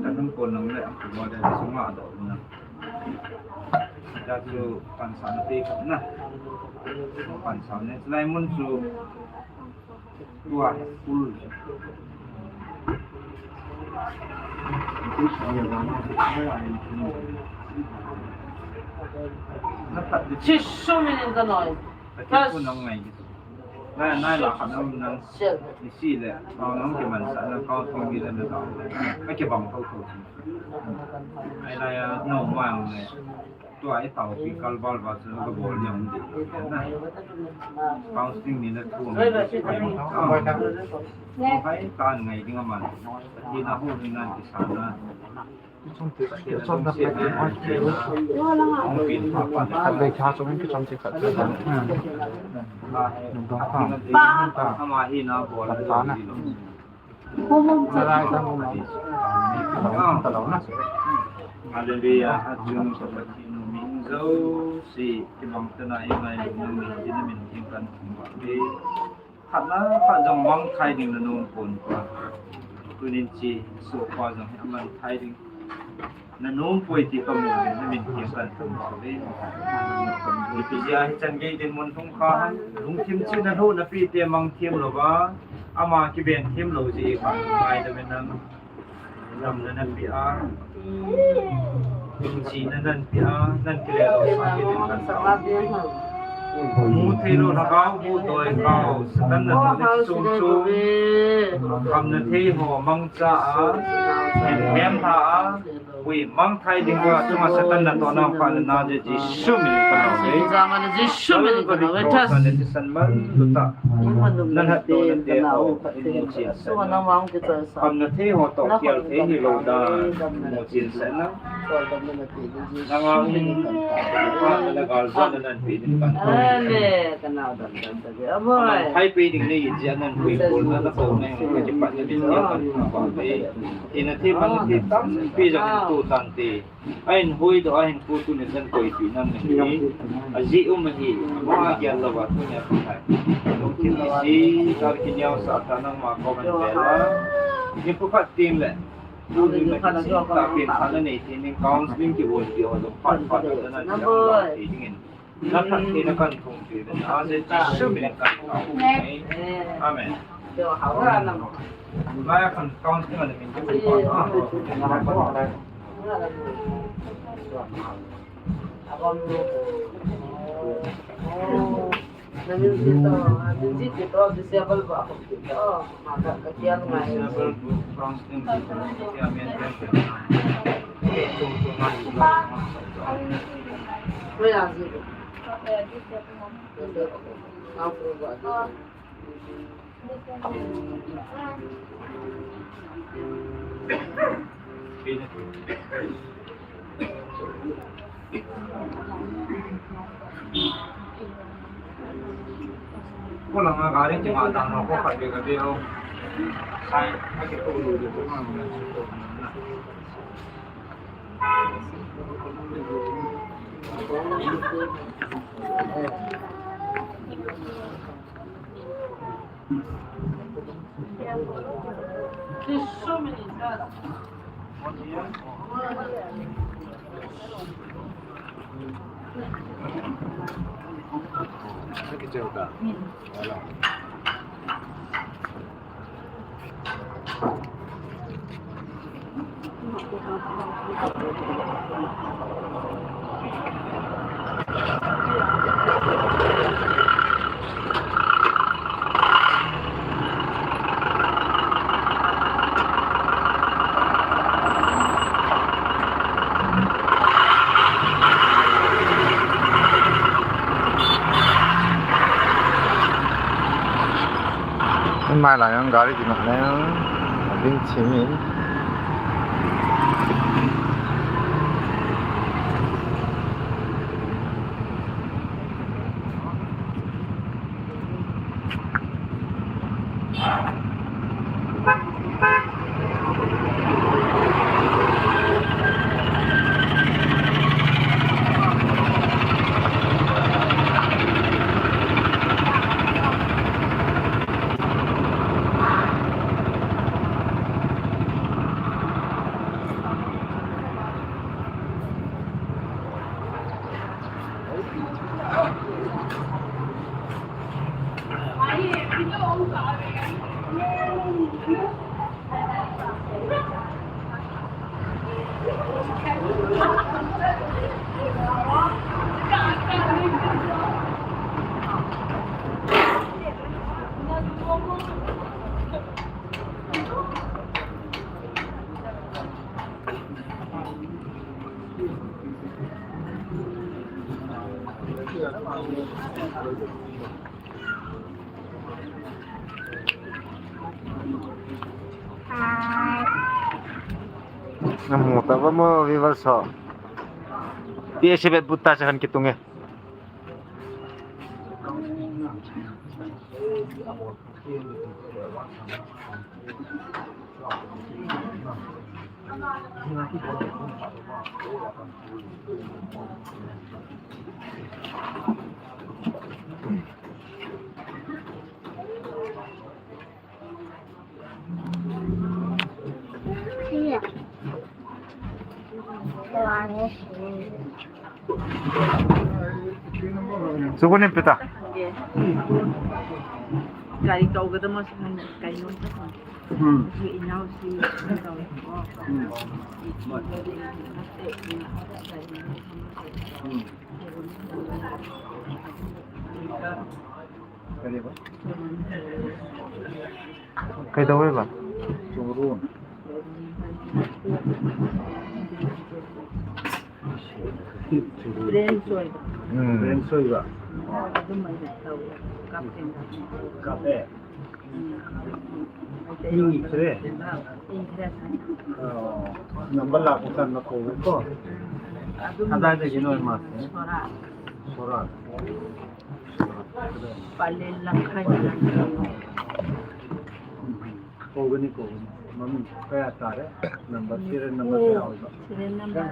Ka dung ko nang le, ko mo de sunga do na. Ja chu pansa na te khat na. Pansa ne lai mun chu. Tua, ul. Chisu minin ka noi. Ka ku nang ngai. Nai, nai la khat nang nang. Isi le. Nang ki man sa nang kau tu mi le na ta. Ka ki bang kau tu. Ai la ya no ma ngai. Tua i tao pi kal bal ba chu ka bol ni ang di. Counseling ni na thu. Hai tan ngai ding a man. Ti na hu ni nan ki sa na. Khat vei tha chung in kichom che khat. Ama hi na bol. Hallelujah. Achung Pathen u min jouse, kibang tah a i ngai lou na min, i na min theng kan thum ba. Khat na khat jong mang thai ding na nom pon pa. Tunin chi so pa jong hi a mang thai ding. Na nom poi ti ka mu ve, na min thiem kan thum ba ve. Ipi jeh a hichan gei dinmun hung kha ham, lungthim chi na lhuh na pi te mang thiem lou va, ama kiben thiem lou jeh kha ngai da ve nang. Lam na nan pi a, kum chi na nan pi a, nan kile lou sa ki din kan sa. Mu thei lou lhagao, mu doi kao, Satan na nu ni sum sum. Kham na thei ho mang cha a. Hemtha a, ui mangthai ding a, chunga Satan natohna phatna a, Jesu min in kanao ve. Jesu min in kanao ve. Calvary cross a nathisan man luta. Nathat dohna te ho, imu chin sah na. Khamna thei ho toh khel thei hilou dan, imu chin sah na. Nangin, phatna le galjona nahin pe ding kan. Amen. Kanao dan dan sa ke. Amen. Hai pe ding nei jeh a nahin puibolna, nakouna, nakipatna ding jeh a kan thangvah e. Ina thei pan thei tampi jong hin to tante. Ahin huhdoh, ahin kho, tuni chan koipeh nam ahi. Ajeh um ahi. Ama gel louva tunia kathai. Lungthim isi, tar kineo sah tah nangma koma hin vel a. Ni phu khat teng le. Tuni na kicheh tah pen tha nanei thei ning, counseling kibol peh ho jong phat phat a nanei thei dingin. Nathat theina kan thum peh uvin, Jesu min in kan thum peh uvin. Amen. Maya kan counseling a min kan thum peh uvin. Ko langa gari kima tang ho ko khat beh ka beh ho. Sai, ma ki ko lu de ko ma ma. Mai lai ang gari kina na yang ding chimin. Namu tava mo viewers ho. Ti ese bet buta sa kan kitunge. Sukunin pita. Gari kau kata mas kai non ta. Hmm. Inau si kau. Hmm. Kaidawe ba? Churun. Brain soiga. Hmm. Brain soiga. Adum mai tau. Kap ken. Kap e. Hmm. English re. English. Oh. Number la ko kan ko ko. Adum. Ada de gino ma. Sora. Sora. Pale lang kanya. Kogani, kogani. Mami, kaya tare. Number, serial number kaya hoga? Serial number,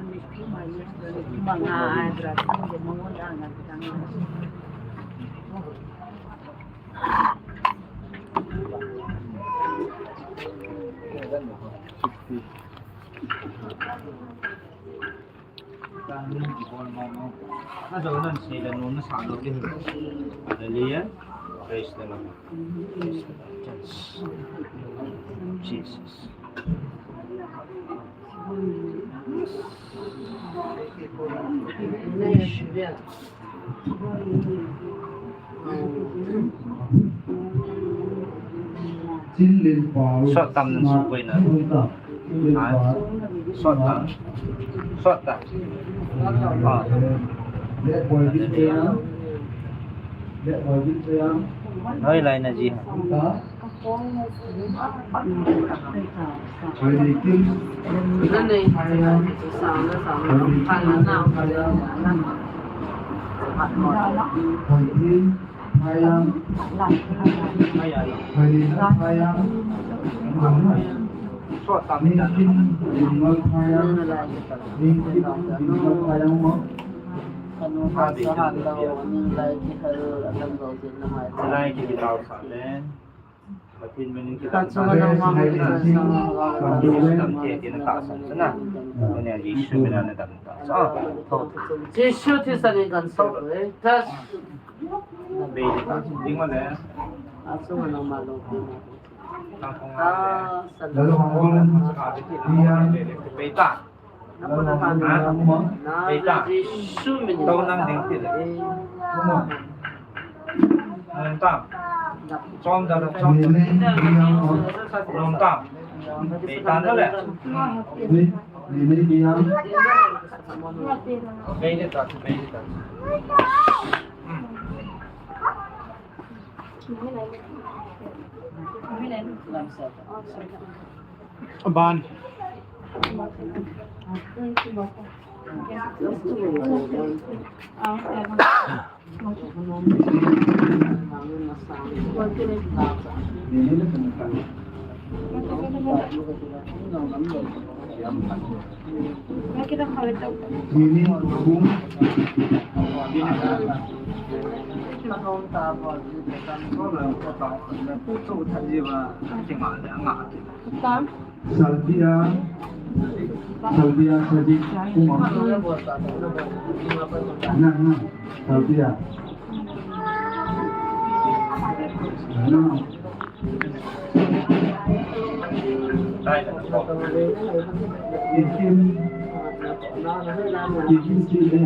manga address, manga address. Sixty. Hallelujah. Praise the Lord. Praise the Lord. Jesus. Sot tam nan su koi na. Ha? Sot tam. Sot tam. Ah. Hoi lai na ji. Lai ki tau sa le. Pathen min in kidang sa. Kidang te, kidang ta sa na. Kone Jesu min in na dang ta sa. Jesu Christa min in kan sa. Be ta ding ma le. Asu ma no ma lo. Be ta. Be ta. Tau nang ding ti le. Nom tam. Chom da, chom da. Nom tam. Be ta na le. Be le ta, be le ta. Hmm. Aban. Salbia, Salbia Sadiq Umar. Na, na, Salbia. Na. Ikim, Ikim Chile.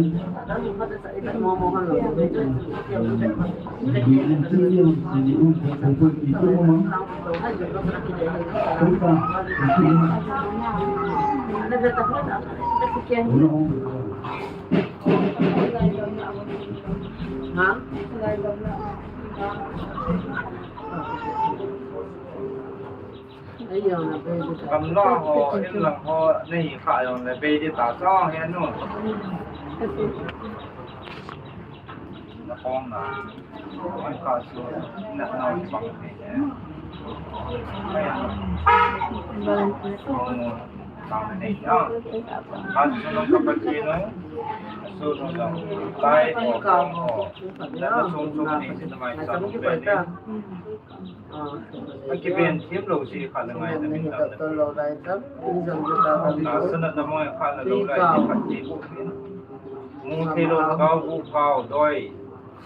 Gamla ho, inlang ho, nei kha jong le bei di ta chong hi nu. Na kong na. Oi, ka su, na, na, bang, eh. Oi, ya. Bang, eh. Ka su, no, ka pa, ki, no. Su, no, no. Tai, o, kong, o. Na, na, sung, sung, ni, si, na, mai, sa, no, be, ni. A kiven thim lou si kha le ngai na min dam na. Na sana na mo kha na lou lai ni khat ti. Mu thei lou kau bu kau doi.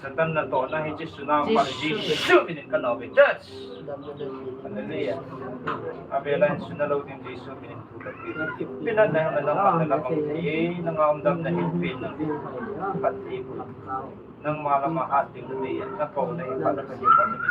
Satan natohna hi Jesu nam a Jesu min in ka nau ve. Church. Hallelujah. A ve lai suna lou ding Jesu min in thu ka ti. Pina na na na na na bang ti na ngam dam na hin pin na. Khat ti. Nangma lama hat ding na nei, na kou na hi phat na ka hi phat na min ding.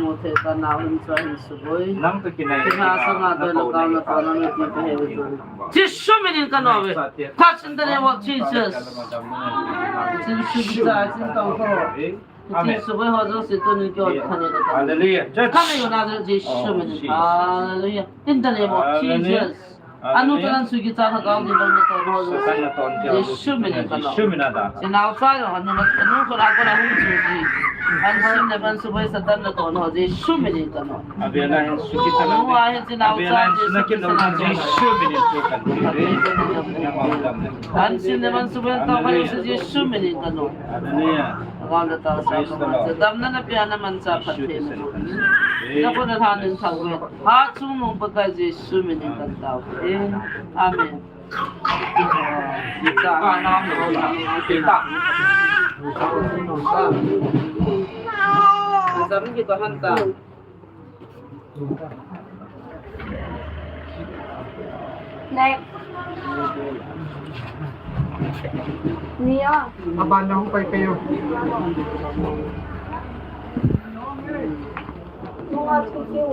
mu thei ta nau hin chu ahin suboi. Nang to kinai. Kin ha sanga to na kau na to na mi ti pe he ve tu. Jesu minin ka nom e. Touch in the name of Jesus. Jesu kicha, Jesu tong ko. Amen. Jesu suboi ho jouse tunin kihou thei na. Hallelujah. Church. Come in, Nazareth, Jesu minin. Oh, Jesus. Hallelujah. In the name of Jesus. Hallelujah. Anu toh nasu kicha lhagao ding lou naton ho. Satan naton kiho. Jesu minin ka nom. Jesu minin da. Chinao cha jong anu na, anu ko la ko la hung chu ji. An sim le ban suboi Satan naton ho Jesu minin ka nom. Abia na hin suki cha. Anu a hin chinao cha Jesu minin ka nom. An sim le ban suboi tao ka Jesu minin ka nom. Hallelujah. Praise the Lord. Damna na pia na mancha phatthei na. Na ko na thanin thang ve. Ha chungnung Pakai Jesu minin kan tao. Amen. Zam ki to han ta. Next. Nia. Aban na hung pai kayo. Tomato, tomato,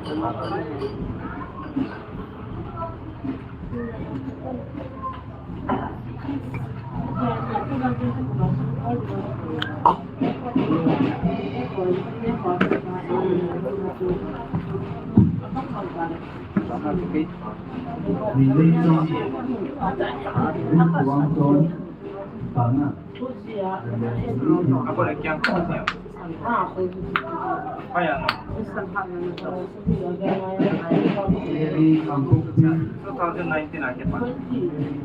tomato. Apa lagi yang kau siap? Apa yang? Two thousand nineteen aja, Pak.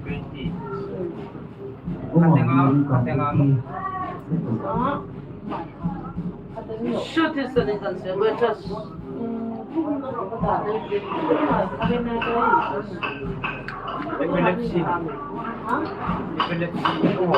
Twenty. Kate nga, kate nga. Shoot his son in cancer. Wait, just. Epilepsy. Epilepsy. Oh.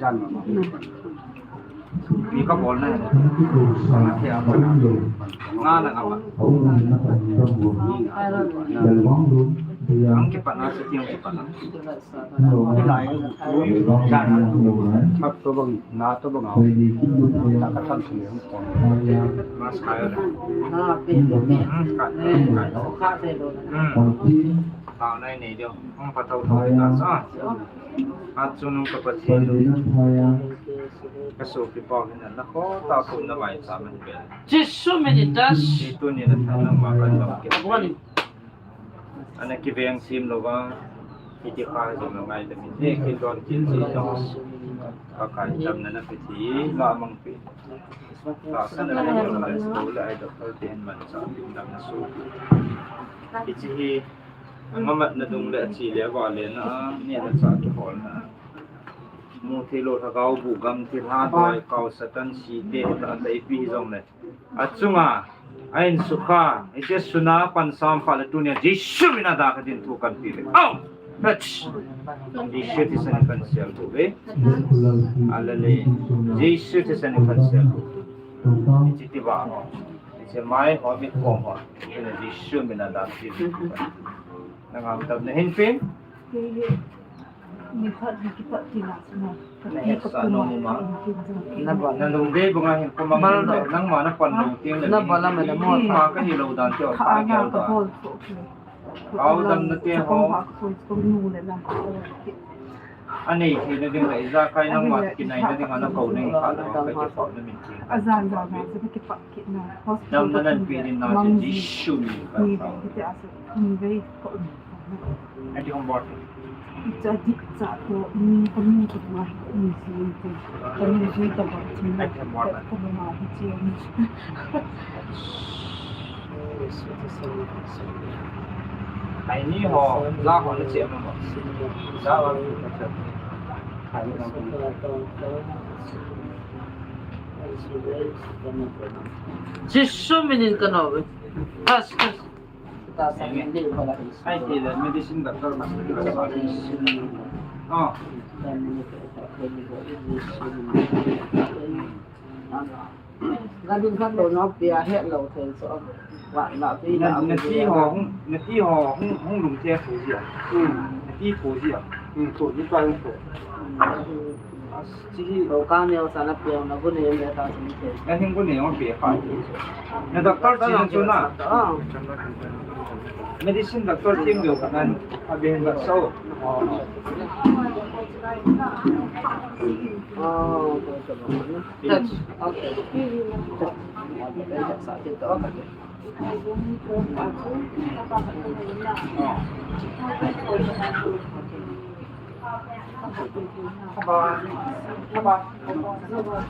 jan ma. Pi ka bol na. Nga na ka ba. Ang kipat na sa tiyang kipat na. Khat to bang, na to bang. Ta ka tham sung yung pon. Mas kaya na. Hmm, ka, ka. Hmm. Tao na ini dio. Ang pataw to kita sa. At sunung kapatid. Kaso kipaw na nako, ta kum na mai sa man pe. Jesu minitas. Ito ni na tanang makan bang kita. Ana kiveng sim lova, iti kha jong na ngaidam in, eh, kidon kin si jong, Pakai damna na piti, la mang pi. Tahsan na ni jong la so le ai doctor te hin manchah pi damna so. Hiche hi, mamat na dung le achi le ava le na, ni na cha kihol na. Mu thei lou lhagao bu gam thilha doi kau Satan sihte hita taipi hi jong le. Achunga, a insukha, hiche suna pan sam kha le tunia Jesu mina da ka din thu kan pi ve. Au! Touch! Jesu thisan in kan sel bu ve. Alale. Jesu thisan in kan sel bu. Hiche ti ba. Hiche mai ho mit khom ho. Hiche Jesu mina da ka din thu kan pi. Na ngam tam na hin pin. Ni khat ni kipat ti na na. Na het sa no ma. Na ba na lung dei bunga hin ko mang na nang ma na pan lung ting na. Na ba la ma na mo. Ma ka hi lo dan ti o ta ka ta. Hol ko. Kau damna te ho. Anei theina ding le, ijakai nangma kinaina ding a nakou nei kha le, kakipah na min theng. Ajan jan a chu kakipah kit na. Damna nanpeh ding na chu Jesu min in kathum vei ko. Ati hong bol. Cha di cha to, ni ko ni ko ma, ni si ni ko. Ko ni si to ba, ni ko ma hi chi ni. Aini ho, la ho na che ma ma. La ho na che. Jesu min in ka nau ve. Pas, pas. Ai, ti le, medicine doctor mas. Oh. Gading khat lo no pia het lo thei so. Wa la pi la. Na, nati ho, nati ho, hung, hung lum te pu ji a. Hmm. Nati pu ji a. Hmm, pu ji pa hung pu. Chi hi. Lo ka neo sa na pia na bu ne le ta si te. Na hing bu ne ma pia pa. Na doctor chi na chu na. Ah. Medicine doctor team lo ka nan a be hen ba so. Oh. Oh, okay.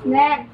Next.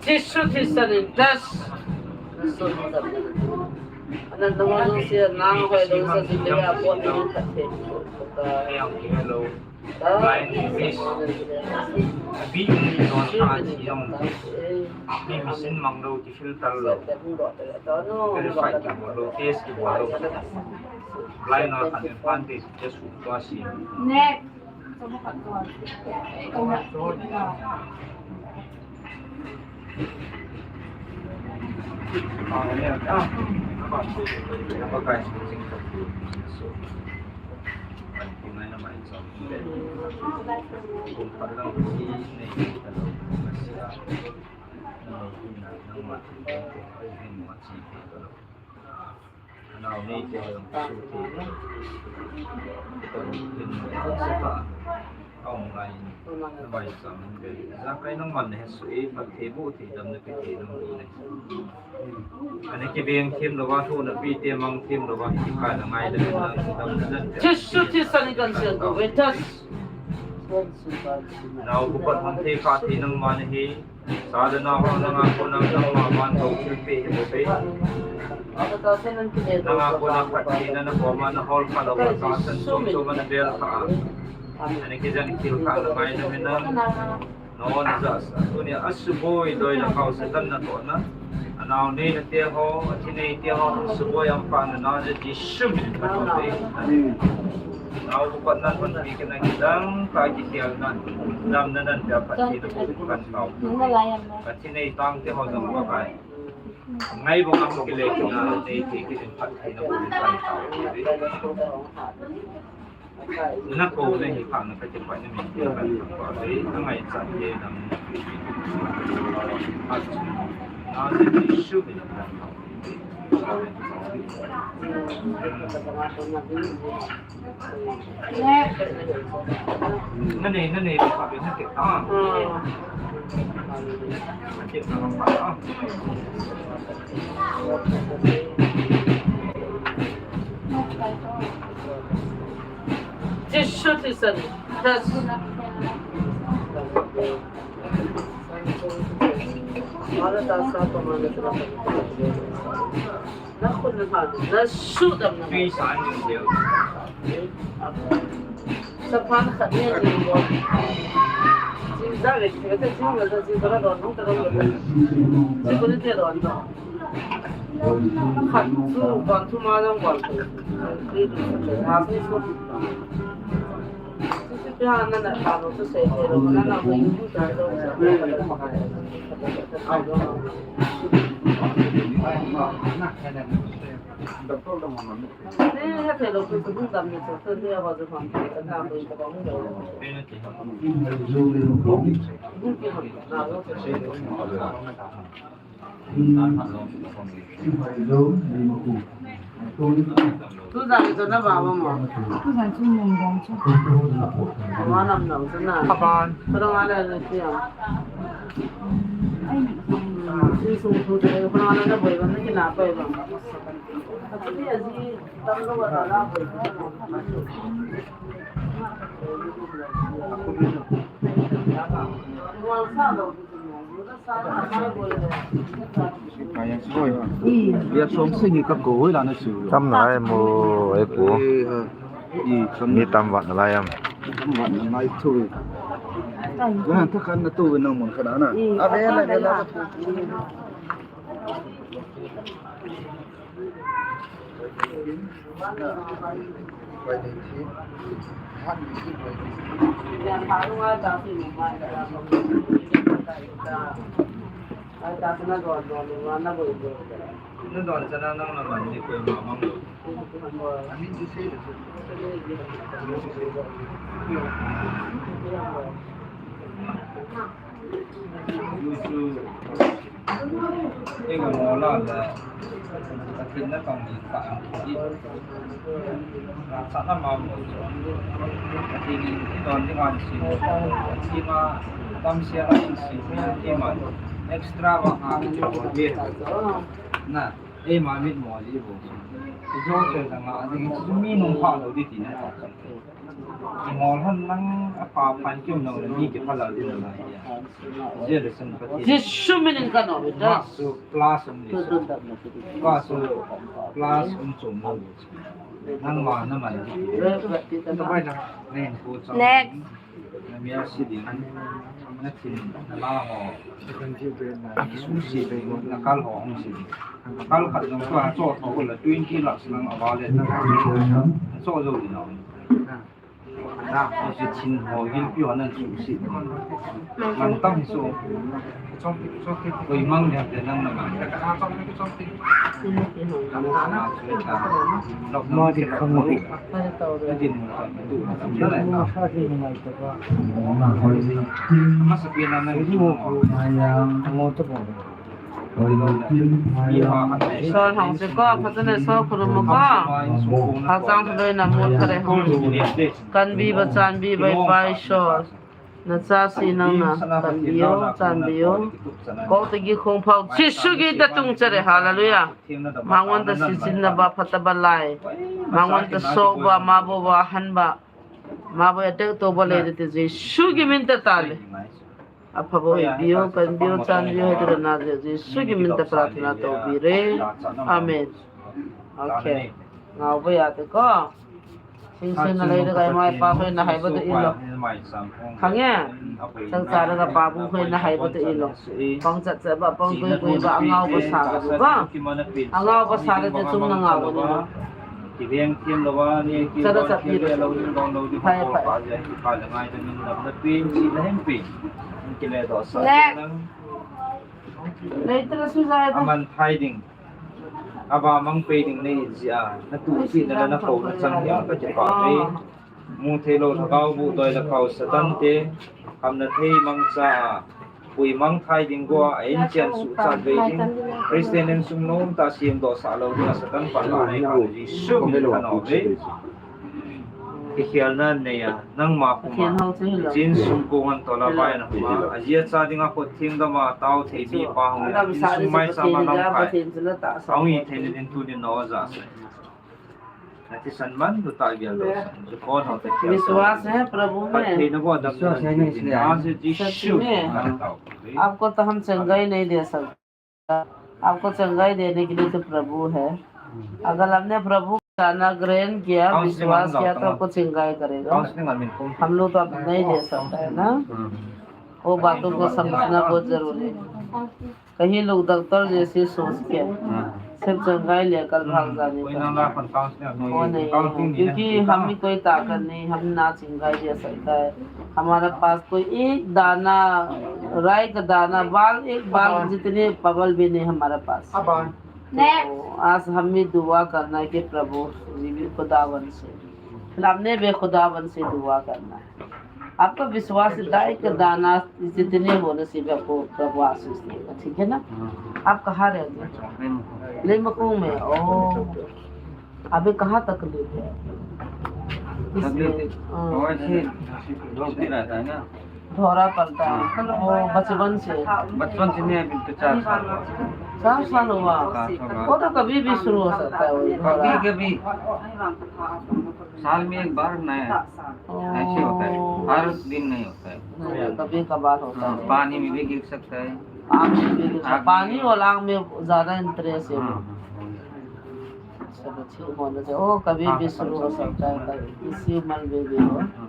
Jesu Christa min in. Anan namo jong sia nang hoi lo sa jing le a po ni khat te. Blindness. Abi um ni don kha chi jong. Mi machine mang lo, ti filter lo. Purified kibol lo, test kibol lo. Blind na khan advantage just to see. Next. Nau nei te hoi ang su te. Ito, din mo ang su ta. Aung lai. Nabai sa min be. Jakai nangman nahe su e, phatthei boh thei, damna pe thei nang bu ne. Ana kibeng them lou va, thu nape te mang them lou va, kikah na ngai le na damna dan. Jesu Christa min in kan sia ko ve tas. Nau bu pat hong thei kha thei nangma nahi. Sa le nao ho nanga kona nangma van thilpeh hi bou ve. Nanga kona phattheina nakoma nahol kha lou a, tahsan chom chom a nabel kha a. Ana kijen khel kha nangai na me na. Nao najah sa. Tunia asuboi loi le khao Satan natohna. Anao nei nate ho, athi nei te ho, suboi ampana na je Jesu min in katoh ve. Nao bu pat nan honpi kit na, kidang tah a kikhel nan, damna nan pia phattheina boh kan tao. Ka thi nei tang te ho jong Pakai. Ngai bou ngam kile kit na, nei thei kit in phattheina boh kan tao. Nakou nahi kha na kakipah na min kan tao ve, nangaichat le dam. Na je Jesu min in kan tao. Nanei, nanei, pa, pa, nanei, ah. Nanei, ah. San, tas. Wala ta sa pa ma na tra. Na khun na phan, na su dam na. Pi sa ni deu. Sa phan khat ni ni bo. Jing za ve, ve ta jing ve ta jing ta don, ta don. Jing ko ni te don don. Khat su, bon su ma jong bon su. Pi du sa te, ha su su. Su su pi ha na na, ha su se se lo, na na ko ni ta don. Tujan chu na ba ba mo. Tujan chu mong dong chu. Wa nam nam chu na. Kaban. Pero nga le le ti ya. Ai, ni sung thu te, pero nga le na boi ba, na ki na boi ba. Tam nalai mo, e pu. Mi tam vat nalai am. Tam vat nalai thu. Ga tha khan na tu na mun khan na. A ve la ve la. Ei, mo la le, Pathen natong ding tah, i, na sa na ma mo chu. Pathen in i don ding a in sin, i ma, tam sia na in sin, i ma, extra ba ha, na, ei ma mit mo li bo. I jo che da nga, ding mi nung pha lo di ti na. Ngol han nang a pa phan kim nong le mi kipha lal din la. Jesu min in ka nom ita. Ma su plus um ni. Pa su plus um chom mo. Nang ma na man. Next. Na mi a si ding. Na thin na la ho. A ki su si ding. Na kal ho hong si ding. Kal khat nong tua cho tho la twenty lakhs nang a ba le. Cho zo ni nong. Na, si chin ho, gilpi ho nan chu si. Man tam hi so. Koi mang le te nang na man. Ma di khang mo. Din mo tu. Ma sa pi na na. Mo to bo. Sol hong se ko, phatah le sol khuruma ko. Hachang thaloi na mut kare hong. Kanbi ba chanbi ba i pai sol. Na cha si nang na kanbi o, chanbi o. Ko te gi khong phau. Jesu gi ta tung chare, hallelujah. Mangwan ta si sin na ba phatah ba lai. Mangwan ta sok ba, ma bo ba, han ba. Ma bo ya tek to ba le te Jesu gi min ta ta le. Aphabo hi biu, kanbiu, chanbiu hi tu na je, Jesu ki min ta prarthana to bi re. Amen. Okay. Ngau bo ya te ko. Sing sing na lei de kai mai pa ko na hai ba te ilo. Khang ya. Sang sa na pa bu ko na hai ba te ilo. Pang chat chat ba, pang koi koi ba, angau ba sa ka ba. Angau ba sa ka te chung na ngau ba ni. Kiveng thiam lou a, ni ki Sada don sap thiam ni. Le lou, ni don lou, ni Phai, ko phai. Pa je, ki pa le ngai, ni nam na pin, si na hem pin. Ki le do sa. Next. Nang. Nei tra su za ta. Aman thai ding. Aba mang pe ding nei ji a. Na tu si na na ko na chang ya ka je pa pe. Mu thei lou thagau bu doi la kau Satan te. Kam na thei mang cha a. Pui mang thai ding go a, a in chian suh chat ve ding. Christian in sung nom ta siam doh sah lou ding a Satan pan la nei kha Jesu min in a nom ve. Kikhialna nei a, nangma khum a. Pathen hou chu hilou. Jin sung kong an tol a vai na khum a. A jia cha ding a khut thim dam a tao thei mi pa hung. Adam sa sung mai sa ma lam khai. Pathen chu la ta sa. Hung i thei ni din tu din no ja sa. विश्वास है प्रभु में। विश्वास है ना इसलिए। सच में। आपको तो हम चंगाई नहीं दे सकता। आपको चंगाई देने के लिए तो प्रभु है। अगर आपने प्रभु का ना ग्रहण किया, विश्वास किया, तो आपको चंगाई करेगा। हम लोग तो आप नहीं दे सकता है ना। वो बातों को समझना बहुत जरूरी है। कहीं लोग डॉक्टर जैसे सोच के सिर्फ चंगाई लेकर भाग जाने का। वो नहीं है, क्योंकि हमें कोई ताकत नहीं, हम ना चंगाई दे सकता है। हमारे पास कोई एक दाना, राई का दाना, बाल, एक बाल जितने पबल भी नहीं हमारे पास। तो आज हमें दुआ करना है कि प्रभु जी भी खुदावन से, फिर आपने भी खुदावन से दुआ करना है। आपका विश्वास दाई का दाना जितने होने से भी आपको प्रभु आशीष देगा, ठीक है ना? आप कहाँ रहते हो? लेमकुंग में। ओ, अभी कहाँ तकलीफ है? इसमें, हाँ। धोरा पड़ता है। वो बचपन से? बचपन से नहीं, अभी तो चार साल हुआ। चार साल हुआ? वो तो कभी भी शुरू हो सकता है, वही धोरा। कभी, कभी। साल में एक बार नया ऐसे होता है, हर दिन नहीं होता है। नहीं, कभी कभार होता है। पानी में भी गिर सकता है। आग में भी गिर सकता है। पानी और आग में ज्यादा interest है। हाँ, हाँ। चलो, ठीक होना चाहिए। वो कभी भी शुरू हो सकता है, कभी किसी उम्र में भी हो। हाँ।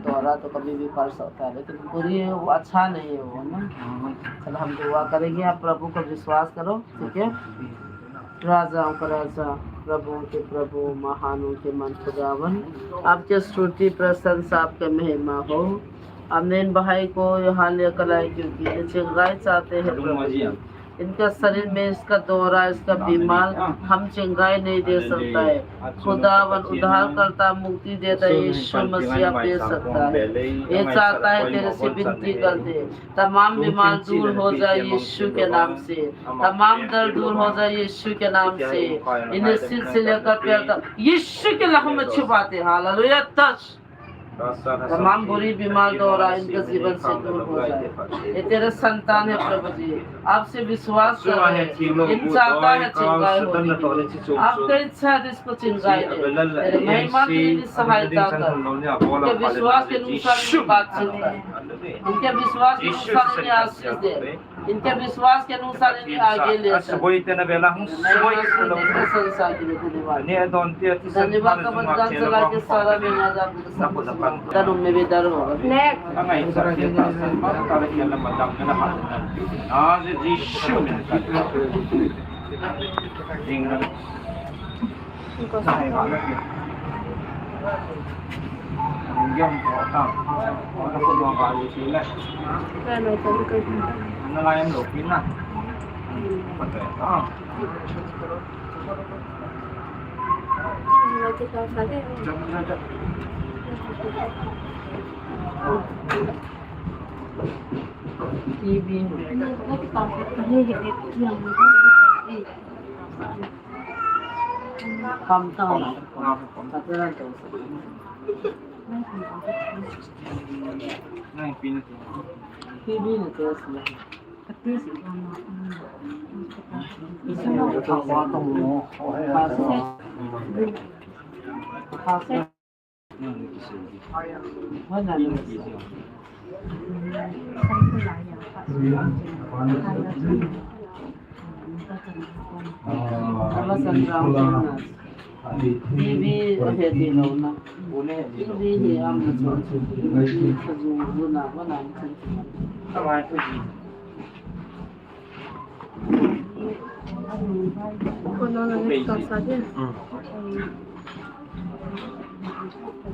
दौरा तो कभी भी पड़ सकता है, लेकिन बुरी, वो अच्छा नहीं है वो ना। हाँ। चलो, हम दुआ करेंगे, आप प्रभु को विश्वास करो, ठीक है? राजाओं का राजा, प्रभुओं के प्रभु, महानों के महान खुदावन, आपकी स्तुति, प्रशंसा, आपकी महिमा हो। हमने इन भाई को यहाँ लेकर आए क्योंकि ये चंगाई चाहते हैं, प्रभु जी। इनका शरीर में इसका दौरा, इसका बीमार, हम चंगाई नहीं दे सकता है। खुदावन उद्धार करता, मुक्ति देता है, यीशु मसीह आप दे सकता है। ये चाहता है तेरे से विनती करते हैं, तमाम बीमार दूर हो जाए यीशु के नाम से, तमाम दर्द दूर हो जाए यीशु के नाम से। इन्हें सिर से लेकर पैर तक यीशु के लहू में छुपाते हैं। हालेलुया। Touch। तमाम बुरी बीमार दौरा इनका जीवन से दूर हो जाए। ये तेरे संतान है प्रभु जी, आपसे विश्वास कर रहे हैं। इन चाहता है चंगाई होने के लिए। आपका इच्छा है इसको चंगाई दे। तेरे महिमा के लिए सहायता कर। उनके विश्वास के अनुसार इनकी बात सुन। उनके विश्वास के अनुसार इन्हें आशीष दे। इनके विश्वास के अनुसार इन्हें आगे ले चल। धन्यवाद का वरदान चला के सारा में आज आप तनु में भी दर होगा। आज यीशु में।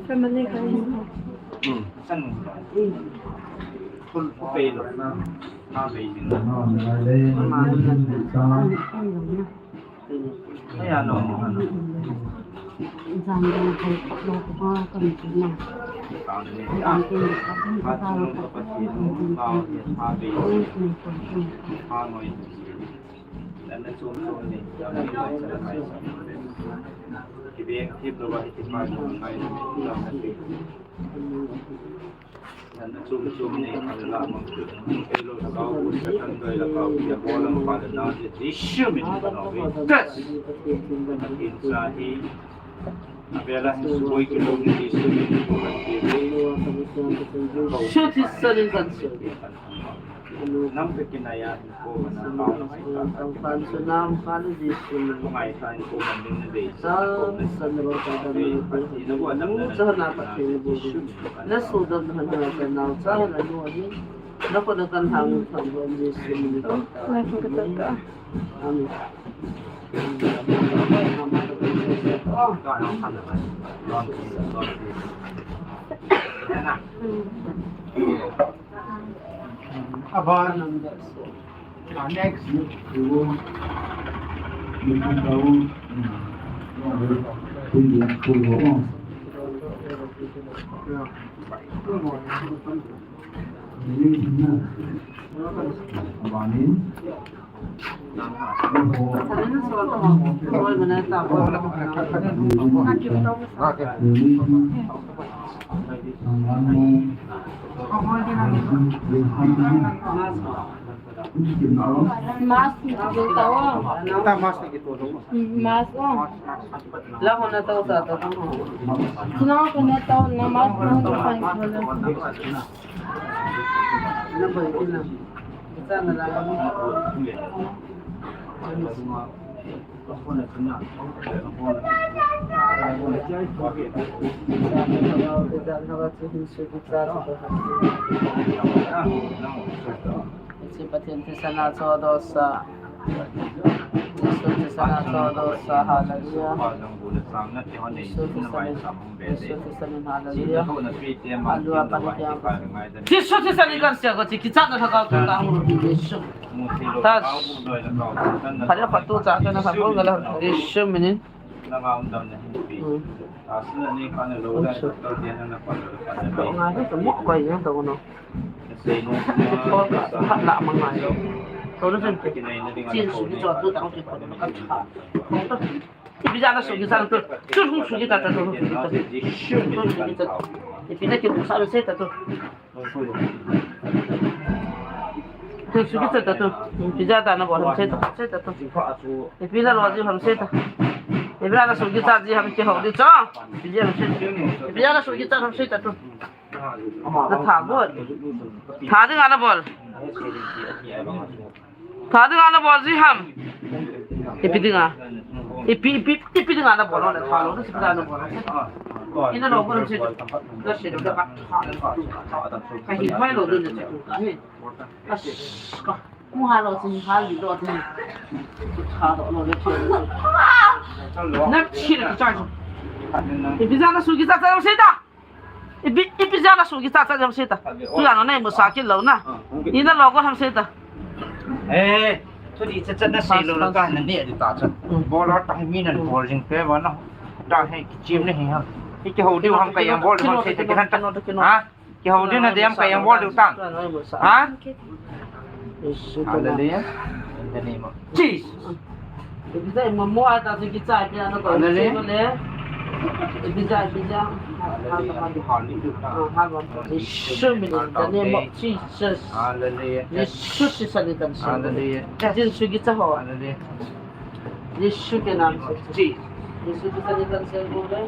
Family ka. Bela hin suboi kilou ni Jesu min in kan ti. Shuti sanin kan shuti. Nam pe kinaya ko na pa na mai ta. Kan sunam kan Jesu min. Ko ngai ta ko man ding na dei. Sa sa na ba ta da ni. Sa na pa ti ni bu. Na su da na na sa na sa na nu ni. Na ko na kan hang kan Jesu min. Amen. Aban. Ah, next. Abanin. Mask ni kita wa. Kita mask ni kita wa. Hmm, mask wa. Lah, kena tahu tak tahu. Kena kena tahu nama kena tahu. Pathen thisana chodosa. Jesu thisana chodosa. Hallelujah. Jesu thisana, Jesu thisana, hallelujah. Alua panikyang. Jesu thisana kan sia ko chi kichat na thakau ta. Jesu. Tas. Phale phatu cha kana thakau ngala. Jesu minin. Hmm. Ngai ka mo ko yang to no. Ko ka phat la ma ngai. Ko no sen. Chin su ni cho tu tang ki ko ka cha. Ipi jana su ki sa tu. Chu hung su ki ta ta tu. Ipi na ki sa se ta tu. Tun su ki cha ta tu. Ipi ja ta na bol ham se ta, se ta tu. Ipi la lo ji ham se ta. Ipi la su ki cha ji ham ki ho di cha. Ipi ja su ki cha ham se ta tu. Na tha bol. Tha ding a na bol. Tha ding a na bol ji ham. Ipi ding a. Ipi, ipi, ipi ding a na bol, na tha lo, na si ding a na bol. Ina lo ko na si. Na si lo ka tha. Ka hi mai lo dun na si ka. As ka. Mu ha lo si ha li lo dun. Tha lo lo le. Na si le ka cha. Ipi ja na su ki cha cha se ta. Ipi, ipi ja na su ki cha cha jam se ta. Tu ya no nei mo sa ki lo na. Ina lo ko ham se ta. Eh, tu di cha cha na se lo lo ka na ne di ta cha. Bol ta mi na bol jing pe ba na. Ta he ki chim ne he ha. Ki ho di ham ka yang bol ham se ta ki han ta. Ha? Ki ho di na di ham ka yang bol di ta. Ha? Hallelujah. In the name of Jesus. Ipi ja ima mo ata se ki cha pia na ko. Hallelujah. Ipi ja, ipi ja. Hallelujah. Hallelujah. Ah, hallelujah. Jesu min in the name of Jesus. Hallelujah. Jesu si sa ni kan sa. Hallelujah. Jesu ki cha ho. Hallelujah. Jesu ke naam se. Jesu ki sa ni kan sa ko le.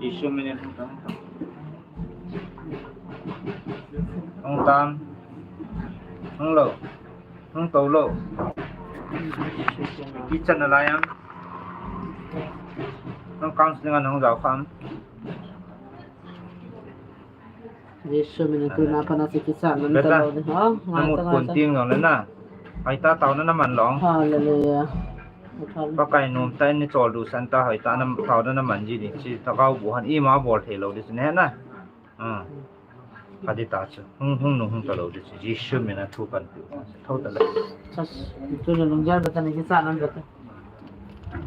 Jesu min in. Hung tan. Hung lo. Hung to lo. Ki chan na lai am. Hung counseling an hung jao kham. Jesu min a tuna pana si kisan nan ta lo ni. Ha, ngai ta, ngai ta. Namut kun ting jong le na. Hoitah taona naman long. Hallelujah. Pakai nom tah in nei chol dusan ta, hoitah taona naman ji ding. Chi ta kau bu han ima bol thei lou ding chu ne na. Hmm. Ka di ta chu. Hung, hung nung hung ta lou ding chu. Jesu min a thu kan tiu. Tho ta le. Chas, tu le lung jar ba ta ni kisan nan ba ta.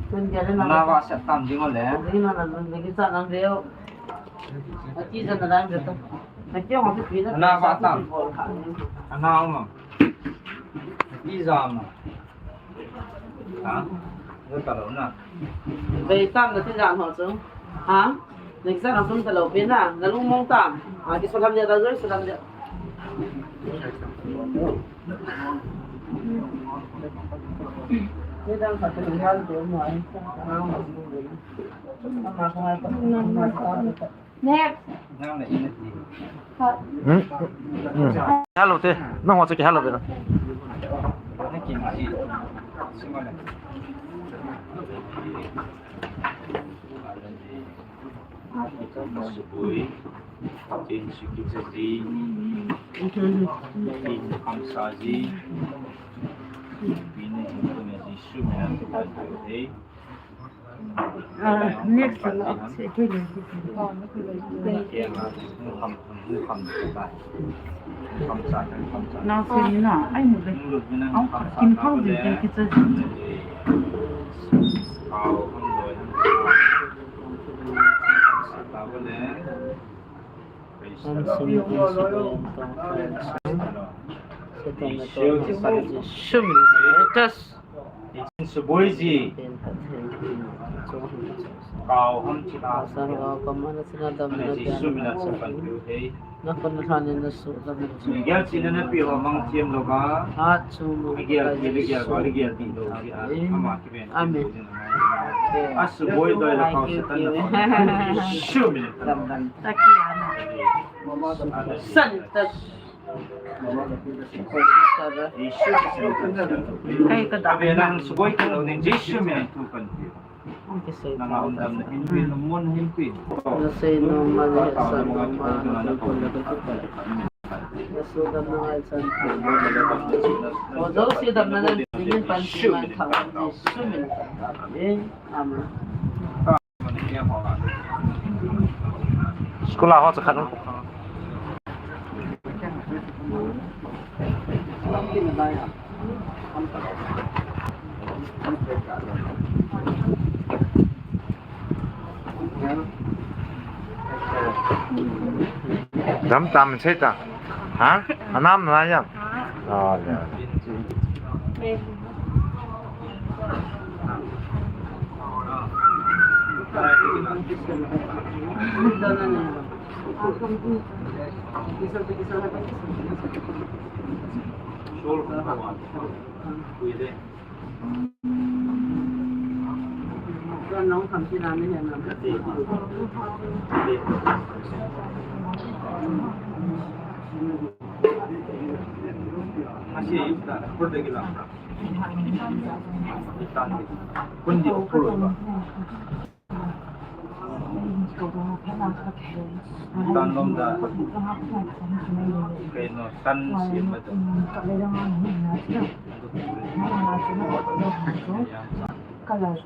Tun gele na. Na va sa tam ding o le. Ding na na dun ding sa na veo. Aki sa na dang veo. Aki ho tu pi na. Na va tam. Ana o ma. Aki sa ma. Ha? Yo ta lo na. Vei tam na ti jan ho chu. Ha? Next time, asum ta lo pi na, na lung mong tam. Ah, kisu lam dia, da zoi su lam dia. Next. Hmm? Hmm. Hello, te. No, what's okay? Hello, te. Suboi, tin sikichaji, tin kamsaji, pine hingkunaji, sumina tukan tuhei. Ah, next one, okay. Nang se ni na, ai mu le. Au, kin phau din kin kicha. Suboi ji. Kau ham chila. Jesu mina chu kan piu hei. Miguel china na pi ho mang thiam lo ba. Miguel pi, Miguel ba, Miguel pi lo ki a. Ama ki ben. Amen. Asuboi doi la kau Satan na. Jesu mina. Takiana. Santa. Kai ka da. Ave nang suboi ka lo ning Jesu mina thu kan piu. Nang a um dam na hin pi, na mun hin pi. Na sei no ma le sa no ma na ko na ko. Na su dam na ai san. Ko jo si dam na na ni pan si man tha ni su min. Amen. School a ho cha khat. Dam tam sei ta. Ha? Anam na ya. Ah, ya. Tan lom da. Kei no tan si ma da. Color.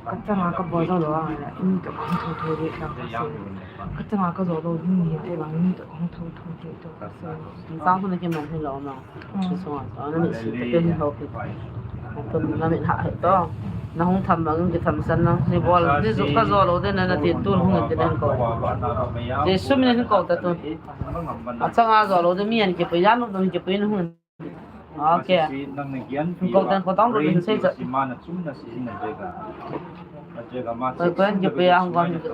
Kachanga kabol lou a, kachanga kajou lou ding ni, kachanga kajou lou ding ni, kachanga kajou lou ding ni. Chang hun a kiman hi lou ma. Chang hun a kiman hi lou ma. Tum na min ha he to. Na hung tham bang kitham san na. Ni bol, ni ju kajou lou ding na, na ti tun hung in ti den ko. Jesu min in ko ta tun. Achanga jou lou ding mi an kipui, yan lou ding kipui na hung. Okay. Ko tan ko tang ko din sei cha. Ko ko an kipui, an ko an kipui.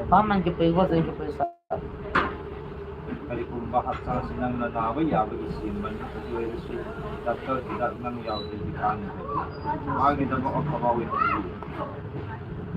Pa man kipui ko tan kipui sa. Karikumba hachang sinang na naba yaba isim ban na kajoi su doctor tidak nang yau di kan. Agi da ba ka ba wi.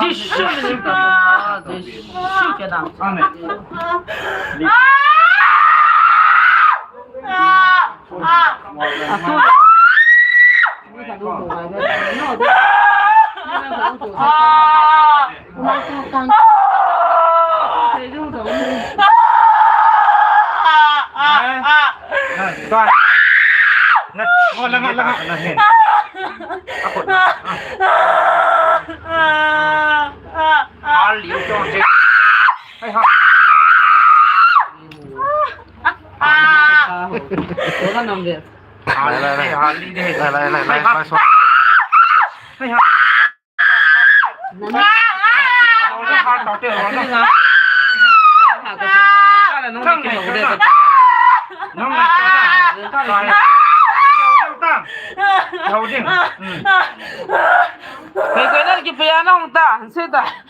Jesu, Jesu, Jesu, Amen.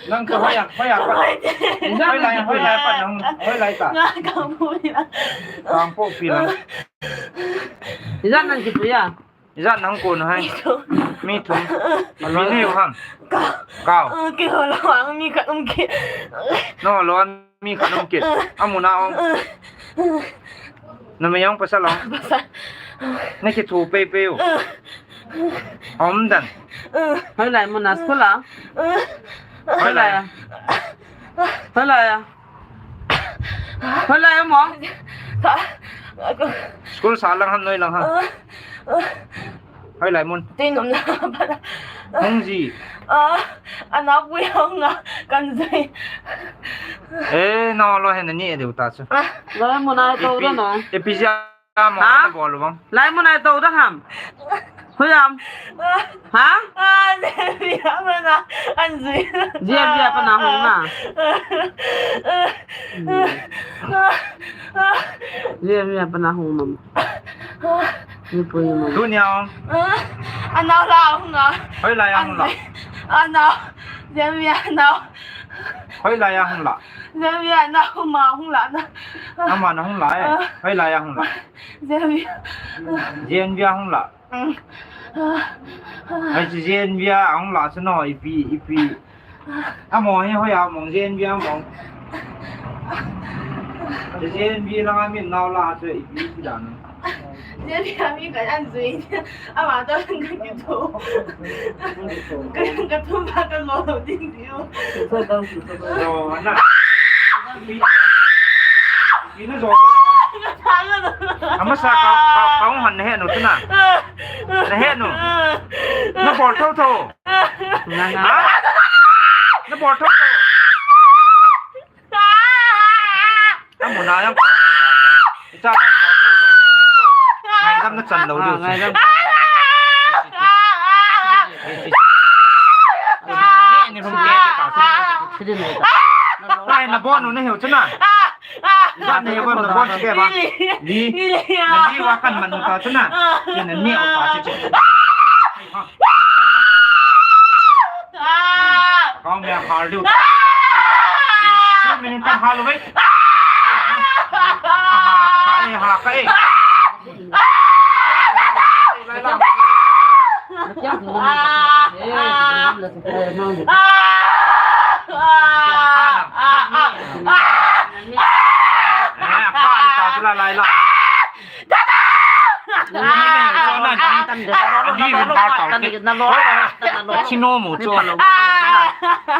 Nang ka hoiya, hoiya pat. Hoilai, hoilai pat nang, hoilai ta. Kangpokpi lang. Ijat nang kipuiya. Ijat nang kon hai. Mi thum. Ipi nei u ham. Kau. Kau. Kihol ang mi khat um kit. Nahol ang mi khat um kit. Amun a um. Numei jong pasal jong. Pasal. Nakitho peipei u. Aum dan. Hoilai mun a school a. Hoilai. Hoilai a. Hoilai a mo. School sa lang ham noi lang ham. Hoilai mun. Tin um la. Hung ji. Ah, ana pui hung a kan jai. Eh, no lo hen ni de uta chu. Lai mun a to da na. Ipi ja mo na bol bang. Lai mun a to da ham. Hoiya. Ha? Ah, Zevia mana anjui. Zevia pana hung na. Zevia pana hung na. Ni pui mo. Dunia. Anau la hung na. Hoilai a hung la. Anau. Zevia anau. Hoilai a hung la. Zevia anau ma hung la na. Ama na hung la eh. Hoilai a hung la. Zevia. Zevia hung la. Ai, chu Zevia ahung la chu no, ipi, ipi. Amo hi hoiya mong, Zevia mong. Zevia langa min nau la chu ipi, ipi dan. Zevia mi kan anjui. Ama to kan kito. Kan katum ba kan lo ding diu. Zo na. Ina zo ko na. Amasa ka, ka, ka hung han na he nu tu na. Na he nu. Na bol tho tho. Na, na. Ha? Na bol tho tho. Amun a jong. Icha kan bol tho tho. Ngaidam na chan lo diu. Ngaidam. Ni, ni hung ke ta. Ai, na bon nu na hiu chu na. Ba ne ba na bon ke ba. Li. Li. Li ya. Na li wa kan man ta chu na. Ni na ni ta chu chu. Kong me har lu. Su min kan har lu ve. Ha ka e, ha ka e.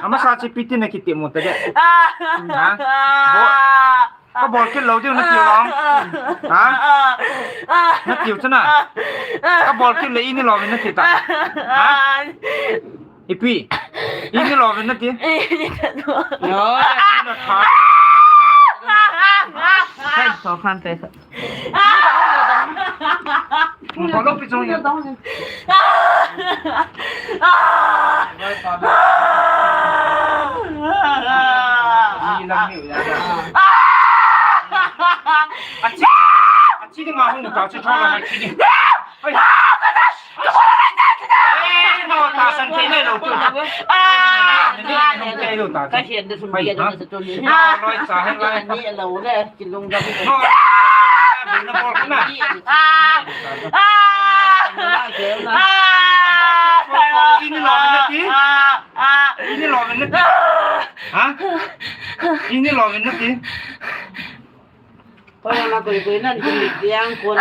Amasa chu ipi tin na kiti mo ta de. Ha? Bo. Kabol kit lou diu natiu lang. Ha? Natiu chu na. Kabol kit le ini lou natiu ta. Ha? Ipi. Ini lou natiu. Yo. Hai, so khan te. Ka hian da sum dia da sa tuni. Loi cha hen lai. Ni lo le, kilung da. Bina bol kana. Ini lo na ti. Ini lo na ti. Ha? Ini lo na ti. Koi na koi koi nan kin diang kon.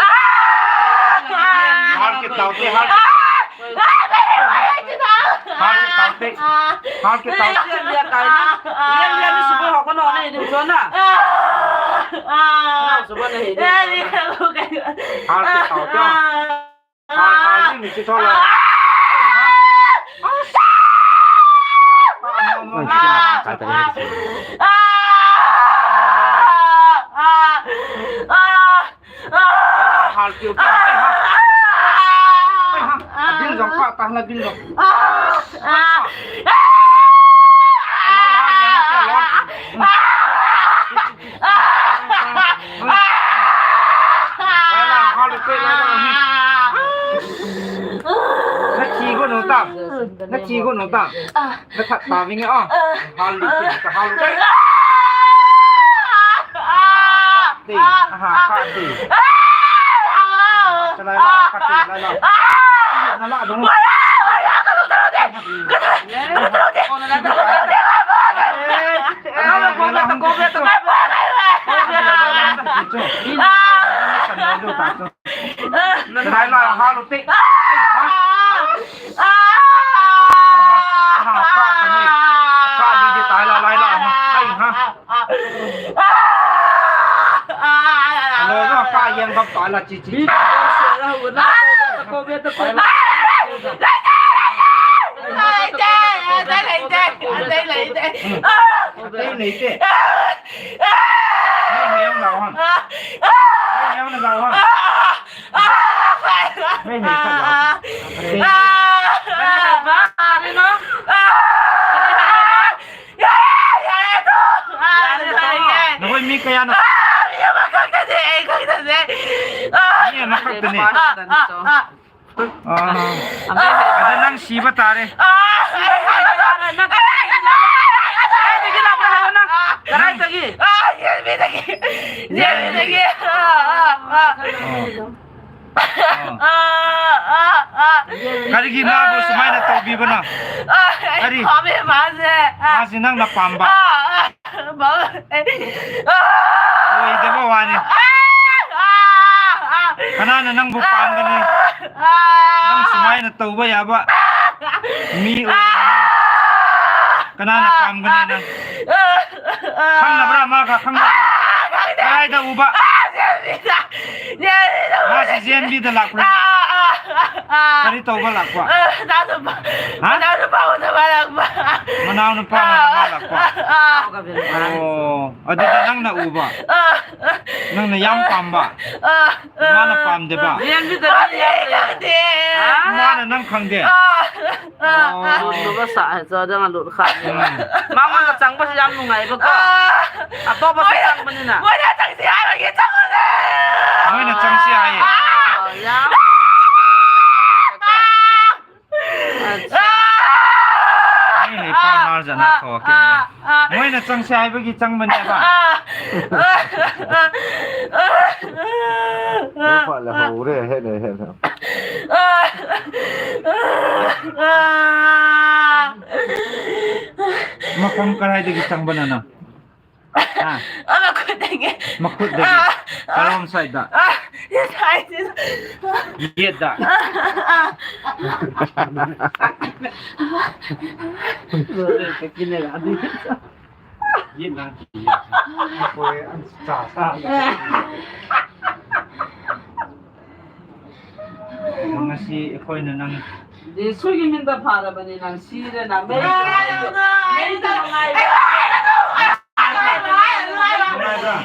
Har ke tau te, har ke. Har ke tau te. Har ke tau. Liang liang ni subo ho ko no ne du so na. Na subo ne he. Har ke tau te. Hai, hai, ni, ni, ni, ni. Hal kiu kiu. Hai, ha. Hai, ha. Bil jong ka, ta na bil jong. Na thi ko no ta. Na thi ko no ta. Na that ta vinge a. Hal lu ka hal lu. Ti, aha, ka ti. Ka lai la, ka ti, lai la. Na la dong. Lai la, ha lu te. Ai, ha. Ha, ka ta ni. Ka di di tai la, lai la, ha. Ai, ha. Alo, no, ka yang gap tai la, chi, chi. Te nei te. Nei nei ang lau ham. Nei nei ang lau ham. Nei nei khat lau. Nahoi mi kaya na. Ni ama khat ni. Ah, ada nang siba tare. Karigi nabo sumaina taubi bana. Ari. Masi nang napamba. Oi, deba wani. Kanana nangbu pam gani. Nang sumaina tauba yaba. Mi oi. Kanana pam gani nang. Khang na bra ma ka khang na. Karai da uba. Masi J N B da lak pre. Kari tauba lak pa. Ha? Manau na pa na ba lak pa. Oh, adu da nang na uba. Nang na yam pam ba. Mana pam de ba. J N B da ni yam de. Mana nang khang de. Lut nu ba sa, cho dang a lut kha. Mama ka chang ba si yam nu ngai ba ko. Ato ba si chang ba ni na. Moi na chang si ai ba ki chang ba na. Moi na chang si ai. Yam. Acha. Ni ni pa na ja na ko ke. Moi na chang si ai ba ki chang ba ni ba. Ko pa la ho re he ne he na. Makhom karai dagi chang banana. Ah. Ah, makhut dagi. Makhut dagi. Ah, ah. Karom sai da. Ah, yes, I did. Yet da. Ah, ah, ah. Yet lang. Cha, cha. Ngasi, ꯑꯩꯈꯣꯏꯅ ꯅꯪ Jesuꯒꯤ ꯃꯤꯡꯗ ꯐꯔꯕꯅꯤ, ꯅꯪ ꯁꯤꯔꯦ, ꯅꯪ ꯃꯩꯗ ꯅꯨꯡꯉꯥꯏꯕ꯭ꯔꯥ?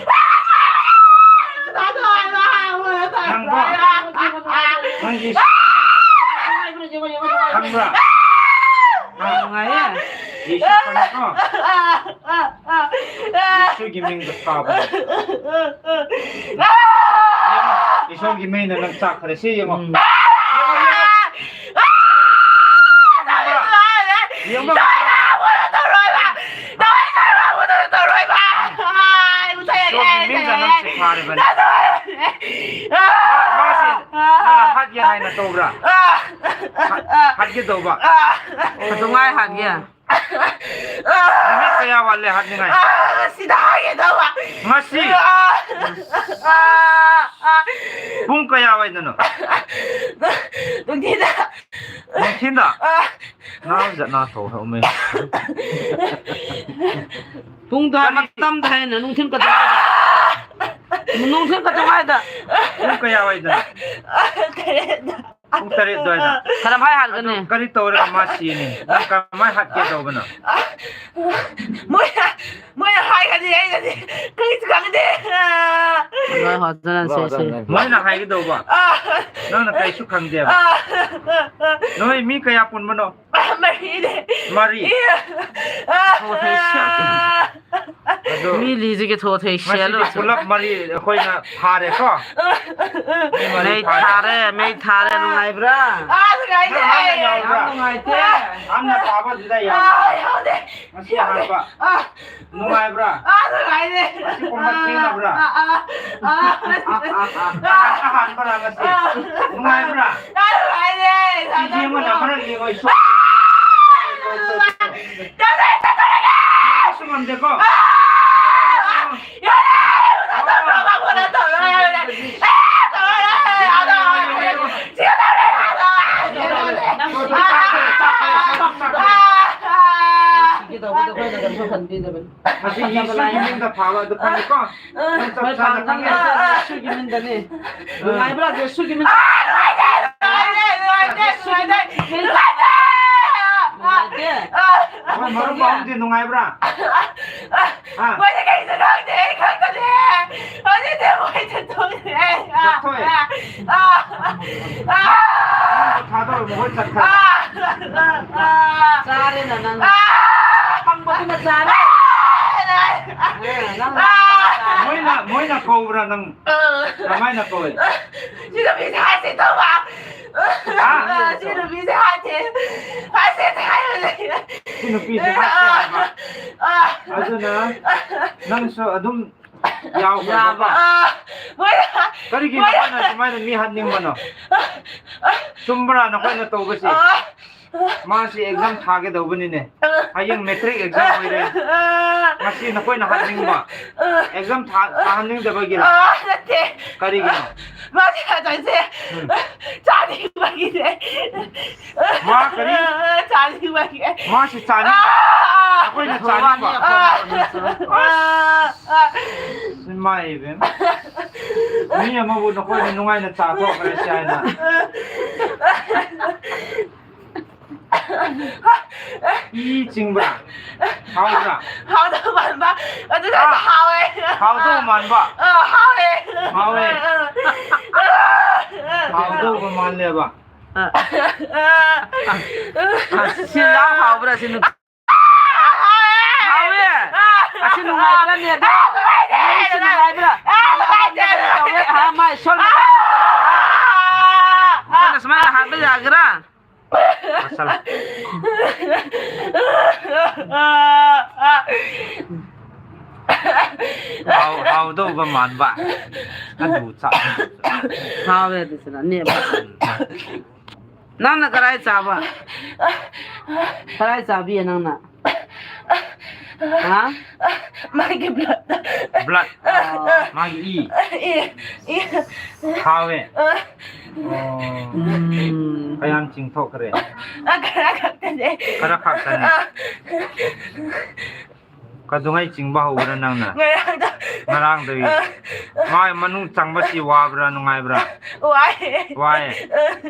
ꯅꯪꯀꯣ, ꯅꯪ ꯖꯦꯁꯨ ꯈꯪꯕ꯭ꯔꯥ? ꯅꯨꯡꯉꯥꯏꯌꯦ꯫ ꯖꯦꯁꯨ ꯈꯪꯉꯦꯀꯣ? ꯖꯦꯁꯨꯒꯤ ꯃꯤꯡꯗ ꯐꯕꯅꯦ꯫ ꯌꯦꯡꯉꯣ, ꯏꯁꯣꯔꯒꯤ ꯃꯩꯅ ꯅꯪ ꯆꯥꯛꯈ꯭ꯔꯦ꯫ ꯁꯤ ꯌꯦꯡꯉꯣ꯫ ꯎꯝ꯫ ꯌꯦꯡꯕ ꯉꯝꯕ꯭ꯔꯥ? ꯏꯁꯣꯔꯒꯤ ꯃꯤꯡꯗ ꯅꯪꯁꯦ ꯐꯔꯦꯕꯅꯦ꯫ ꯃꯥ-, ꯃꯥꯁꯦ ꯅꯪꯅ ꯍꯥꯠꯀꯦ ꯍꯥꯏꯅ ꯇꯧꯕ꯭ꯔꯥ? ꯍꯥꯠ-, ꯍꯥꯠꯀꯦ ꯇꯧꯕ꯫ ꯀꯩꯗꯧꯉꯩ ꯍꯥꯠꯀꯦ? ꯅꯨꯃꯤꯠ ꯀꯌꯥ ꯋꯥꯠꯂꯦ ꯍꯥꯠꯅꯤꯡꯉꯥꯏ? ꯑꯥ, ꯉꯁꯤꯗ ꯍꯥꯠꯀꯦ ꯇꯧꯕ꯫ ꯉꯁꯤ? ꯑꯥ, ꯑꯥ, ꯑꯥ꯫ ꯄꯨꯡ ꯀꯌꯥ ꯋꯥꯏꯗꯅꯣ? ꯅꯨꯡꯊꯤꯜꯗ꯫ ꯅꯨꯡꯊꯤꯜꯗ? ꯑꯥ꯫ ꯅꯥꯖꯠ ꯅꯥꯊꯣꯛ ꯍꯧꯃꯦ꯫ ꯄꯨꯡꯗꯣ ꯀꯔꯤ? ꯃꯇꯝꯗ ꯍꯥꯏꯅ ꯅꯨꯡꯊꯤꯜ ꯀꯩꯗꯧꯉꯩꯗ? ꯅꯨꯡꯊꯤꯜ ꯀꯩꯗꯧꯉꯩꯗ? ꯄꯨꯡ ꯀꯌꯥ ꯋꯥꯏꯗꯅꯣ? ꯑꯥ, ꯇꯔꯦꯠꯇ꯫ ꯄꯨꯡ ꯇꯔꯦꯠ ꯑꯗꯨꯋꯥꯏꯗ꯫ ꯀꯔꯝꯍꯥꯏ ꯍꯥꯠꯀꯅꯤ? ꯑꯗꯨ ꯀꯔꯤ ꯇꯧꯔꯒ ꯃꯥ ꯁꯤꯅꯤ? ꯅꯪ ꯀꯃꯥꯏ ꯍꯥꯠꯀꯦ ꯇꯧꯕꯅꯣ? ꯃꯣꯏꯅ, ꯃꯣꯏꯅ ꯍꯥꯏꯒꯅꯤ, ꯑꯩꯅꯗꯤ ꯀꯔꯤꯁꯨ ꯈꯪꯗꯦ꯫ ꯂꯣꯏ ꯍꯣꯠꯅꯔꯁꯦ, ꯁꯦ꯫ ꯃꯣꯏꯅ ꯍꯥꯏꯒꯗꯧꯕ? ꯑꯥ꯫ ꯅꯪꯅ ꯀꯔꯤꯁꯨ ꯈꯪꯗꯦꯕ? ꯑꯥ꯫ ꯅꯣꯏ ꯃꯤ ꯀꯌꯥ ꯄꯨꯟꯕꯅꯣ? ꯃꯔꯤꯅꯦ꯫ ꯃꯔꯤ? ꯑꯥ꯫ ꯑꯗꯣ ꯃꯤ ꯂꯤꯁꯤꯒꯤ ꯊꯣꯠ ꯍꯩ ꯉꯁꯤꯗꯤ ꯁꯦꯠꯂꯨ꯫ ꯄꯨꯂꯞ ꯃꯔꯤ ꯑꯩꯈꯣꯏꯅ ꯐꯥꯔꯦꯀꯣ? ꯃꯤ ꯃꯔꯤ ꯃꯩ ꯐꯥꯔꯦ꯫ ꯊꯥꯔꯦ, ꯃꯩ ꯊꯥꯔꯦ, ꯅꯨꯡꯉꯥꯏꯕ꯭ꯔꯥ? ꯑꯥ, ꯅꯨꯡꯉꯥꯏꯇꯦ꯫ ꯅꯪ ꯍꯥꯟꯅ ꯌꯥꯎꯕ꯭ꯔꯥ? ꯌꯥꯝ ꯅꯨꯡꯉꯥꯏꯇꯦ꯫ ꯑꯥ, ꯌꯥꯎꯗꯦ꯫ ꯉꯁꯤ ꯑꯍꯥꯟꯕ꯫ ꯑꯥ꯫ ꯅꯨꯡꯉꯥꯏꯕ꯭ꯔꯥ? ꯑꯥ, ꯅꯨꯡꯉꯥꯏꯔꯦ꯫ ꯑꯁꯤꯒꯨꯝꯕ ꯑꯥ, ꯊꯦꯡꯅꯕ꯭ꯔꯥ? ꯑꯥ, ꯑꯥ, ꯑꯥ꯫ ꯑꯍꯥꯟꯕꯔꯥ ꯉꯁꯤ? ꯑꯥ꯫ ꯅꯨꯡꯉꯥꯏꯕ꯭ꯔꯥ? ꯑꯥ, ꯅꯨꯡꯉꯥꯏꯔꯦ꯫ ꯁꯤ ꯌꯦꯡꯉꯨꯅꯦ, ꯑꯃꯔꯛ ꯌꯦꯡꯉꯣ, ꯏꯁꯣꯔ꯫ ꯇꯧꯔꯦ, ꯇꯧꯔꯦ꯫ ꯌꯦꯡꯕꯁꯨ ꯉꯝꯗꯦꯀꯣ? ꯑꯥ! ꯌꯥꯔꯦ! ꯇꯧꯔꯦ, ꯇꯧꯔꯦ, ꯇꯧꯔꯦ꯫ ꯑꯥ, ꯇꯧꯔꯦ꯫ ꯑꯥ, ꯇꯧꯔꯦ꯫ ꯁꯤ ꯇꯧꯔꯦ, ꯑꯥ, ꯇꯧꯔꯦ꯫ ꯅꯪ ꯑꯥ! ꯁꯤꯒꯦ ꯇꯧꯕꯗꯣ ꯑꯩꯈꯣꯏꯅ ꯀꯩꯁꯨ ꯈꯟꯕꯤꯗꯕꯅꯤ꯫ ꯃꯁꯤ ꯌꯦꯁꯨꯒꯤ ꯃꯤꯡꯗ ꯐꯥꯕ ꯑꯗꯨ ꯐꯪꯉꯤꯀꯣ? ꯅꯪ ꯆꯞ ꯆꯥꯅ ꯈꯪꯉꯦ꯫ ꯌꯦꯁꯨꯒꯤ ꯃꯤꯡꯗꯅꯤ꯫ ꯅꯨꯡꯉꯥꯏꯕ꯭ꯔꯥ? ꯌꯦꯁꯨꯒꯤ ꯃꯤꯡꯗ꯫ ꯅꯨꯡꯉꯥꯏꯇꯦ, ꯅꯨꯡꯉꯥꯏꯇꯦ, ꯅꯨꯡꯉꯥꯏꯇꯦ, ꯅꯨꯡꯉꯥꯏꯇꯦ꯫ ꯅꯨꯡꯉꯥꯏꯇꯦ꯫ ꯑꯩꯈꯣꯏ ꯃꯔꯨꯞ ꯑꯍꯨꯝꯗꯤ ꯅꯨꯡꯉꯥꯏꯕ꯭ꯔꯥ? ꯍꯥ? ꯃꯣꯏꯗꯤ ꯀꯩꯁꯨ ꯈꯪꯗꯦ, ꯑꯩ ꯈꯛꯇꯅꯦ꯫ ꯍꯧꯖꯤꯛꯇꯤ ꯃꯣꯏ ꯆꯠꯊꯣꯛꯈ꯭ꯔꯦ꯫ ꯆꯠꯊꯣꯛꯑꯦ? ꯑꯥ, ꯑꯥ, ꯊꯥꯗꯧꯔꯦ, ꯃꯈꯣꯏ ꯆꯠꯈ꯭ꯔꯦ꯫ ꯑꯥ, ꯑꯥ, ꯆꯥꯔꯦꯅ ꯅꯪ꯫ ꯑꯥ, ꯄꯪꯕꯗꯨꯅ ꯆꯥꯔꯦ꯫ ꯑꯥ, ꯅꯪ ꯆꯥꯔꯦ꯫ ꯃꯣꯏꯅ, ꯃꯣꯏꯅ ꯀꯧꯕ꯭ꯔꯥ ꯅꯪ? ꯑꯥ꯫ ꯀꯃꯥꯏꯅ ꯀꯧꯏ? ꯁꯤ ꯅꯨꯄꯤꯁꯦ ꯍꯥꯠꯀꯦ ꯇꯧꯕ꯫ ꯍꯥ? ꯑꯥ, ꯁꯤ ꯅꯨꯄꯤꯁꯦ ꯍꯥꯠꯀꯦ, ꯍꯥꯠꯀꯦ ꯍꯥꯏꯔ ꯂꯩꯔꯦ꯫ ꯁꯤ ꯅꯨꯄꯤꯁꯦ ꯍꯥꯠꯀꯦ ꯍꯥꯏꯕ꯫ ꯑꯥ꯫ ꯑꯗꯨꯅ ꯅꯪꯁꯨ ꯑꯗꯨꯝ ꯌꯥꯎꯈ꯭ꯔꯕꯀꯣ? ꯌꯥꯕ꯫ ꯑꯥ, ꯃꯣꯏꯅ, ꯀꯔꯤꯒꯤ ꯃꯣꯏꯅ ꯅꯈꯣꯏꯅ ꯁꯨꯃꯥꯏꯅ ꯃꯤ ꯍꯥꯠꯅꯤꯡꯕꯅꯣ? ꯆꯨꯝꯕ꯭ꯔꯥ ꯅꯈꯣꯏꯅ ꯇꯧꯕꯁꯤ? ꯑꯥ꯫ ꯃꯥꯁꯤ exam ꯊꯥꯒꯗꯧꯕꯅꯤꯅꯦ꯫ ꯍꯌꯦꯡ matric exam ꯑꯣꯏꯔꯦ꯫ ꯉꯁꯤ ꯅꯈꯣꯏꯅ ꯍꯥꯠꯅꯤꯡꯕ꯫ Exam ꯊꯥ-, ꯊꯥꯍꯟꯅꯤꯡꯗꯕꯒꯤꯔ? ꯑꯥ, ꯅꯠꯇꯦ꯫ ꯀꯔꯤꯒꯤꯅꯣ? ꯃꯥꯁꯤ ꯉꯥꯛꯇꯪꯁꯦ ꯎꯝ꯫ ꯆꯥꯅꯤꯡꯕꯒꯤꯅꯦ꯫ ꯃꯥ ꯀꯔꯤ? ꯆꯥꯅꯤꯡꯕꯒꯤ꯫ ꯃꯥꯁꯤ ꯆꯥꯅꯤꯡꯕ? ꯑꯥ! ꯑꯩꯈꯣꯏꯅ ꯆꯥꯅꯤꯡꯕ? ꯑꯥ! ꯑꯁ! ꯑꯥ! ꯏꯃꯥ ꯏꯕꯦꯝ꯫ ꯃꯤ ꯑꯃꯕꯨ ꯅꯈꯣꯏꯅ ꯅꯨꯡꯉꯥꯏꯅ ꯆꯥꯊꯣꯛꯈ꯭ꯔꯦ ꯁꯤ ꯍꯥꯏꯅ꯫ ꯏ ꯆꯤꯡꯕ꯭ꯔꯥ? ꯍꯥꯎꯕ꯭ꯔꯥ? ꯍꯥꯎꯗꯧ ꯃꯥꯟꯕ꯫ ꯑꯗꯨꯅ ꯍꯥ? ꯍꯥꯎꯋꯦ꯫ ꯍꯥꯎꯗꯧ ꯃꯥꯟꯕ? ꯑ, ꯍꯥꯎꯋꯦ꯫ ꯍꯥꯎꯋꯦ꯫ ꯑ, ꯑ, ꯑ, ꯑ꯫ ꯍꯥꯎꯗꯧꯕ ꯃꯥꯜꯂꯦꯕ꯫ ꯑ, ꯑ, ꯑ, ꯁꯤ ꯌꯥꯝ ꯍꯥꯎꯕ꯭ꯔꯥ, ꯁꯤ ꯅꯨꯄꯤ? ꯍꯥꯎꯋꯦ꯫ ꯑꯁꯤ ꯅꯨꯡꯉꯥꯏꯕ꯭ꯔꯥꯅꯦ ꯑꯗꯣ? ꯑ, ꯅꯨꯡꯉꯥꯏꯇꯦ꯫ ꯁꯤ ꯅꯨꯡꯉꯥꯏꯕ꯭ꯔꯥ? ꯑ, ꯅꯨꯡꯉꯥꯏꯇꯦ꯫ ꯇꯧꯋꯦ꯫ ꯑ, ꯃꯥꯏ ꯁꯣꯝꯗ꯫ ꯑ, ꯑ, ꯁꯨꯃꯥꯏꯅ ꯍꯥꯠꯄ ꯌꯥꯒꯦꯔꯥ? ꯃꯁꯜ꯫ ꯍꯥꯎ-, ꯍꯥꯎꯗꯧꯕ ꯃꯥꯟꯕ꯫ ꯑꯗꯨ ꯆꯥ-, ꯍꯥꯎꯋꯦ ꯑꯗꯨꯁꯨꯅ, ꯅꯦꯝꯕ꯫ ꯅꯪꯅ ꯀꯔꯥꯏ ꯆꯥꯕ? ꯀꯔꯥꯏ ꯆꯥꯕꯤꯌꯦ ꯅꯪꯅ? ꯍꯥ? ꯃꯥꯒꯤ blood꯫ Blood? ꯑ, ꯑ꯫ ꯃꯥꯒꯤ ꯏ? ꯏ, ꯏ꯫ ꯍꯥꯎꯋꯦ? ꯑ꯫ ꯑꯣ꯫ ꯎꯝ꯫ ꯀꯌꯥꯝ ꯆꯤꯡꯊꯣꯛꯈ꯭ꯔꯦ? ꯑ, ꯈꯔ ꯈꯛꯇꯅꯦ꯫ ꯈꯔ ꯈꯛꯇꯅꯦ꯫ ꯑ꯫ Kadungai chingba houbra nangna? Ngarang da. Ngarang da. Ah. Mai manung changba si wabra, nungaibra? Wai. Wai. Ah.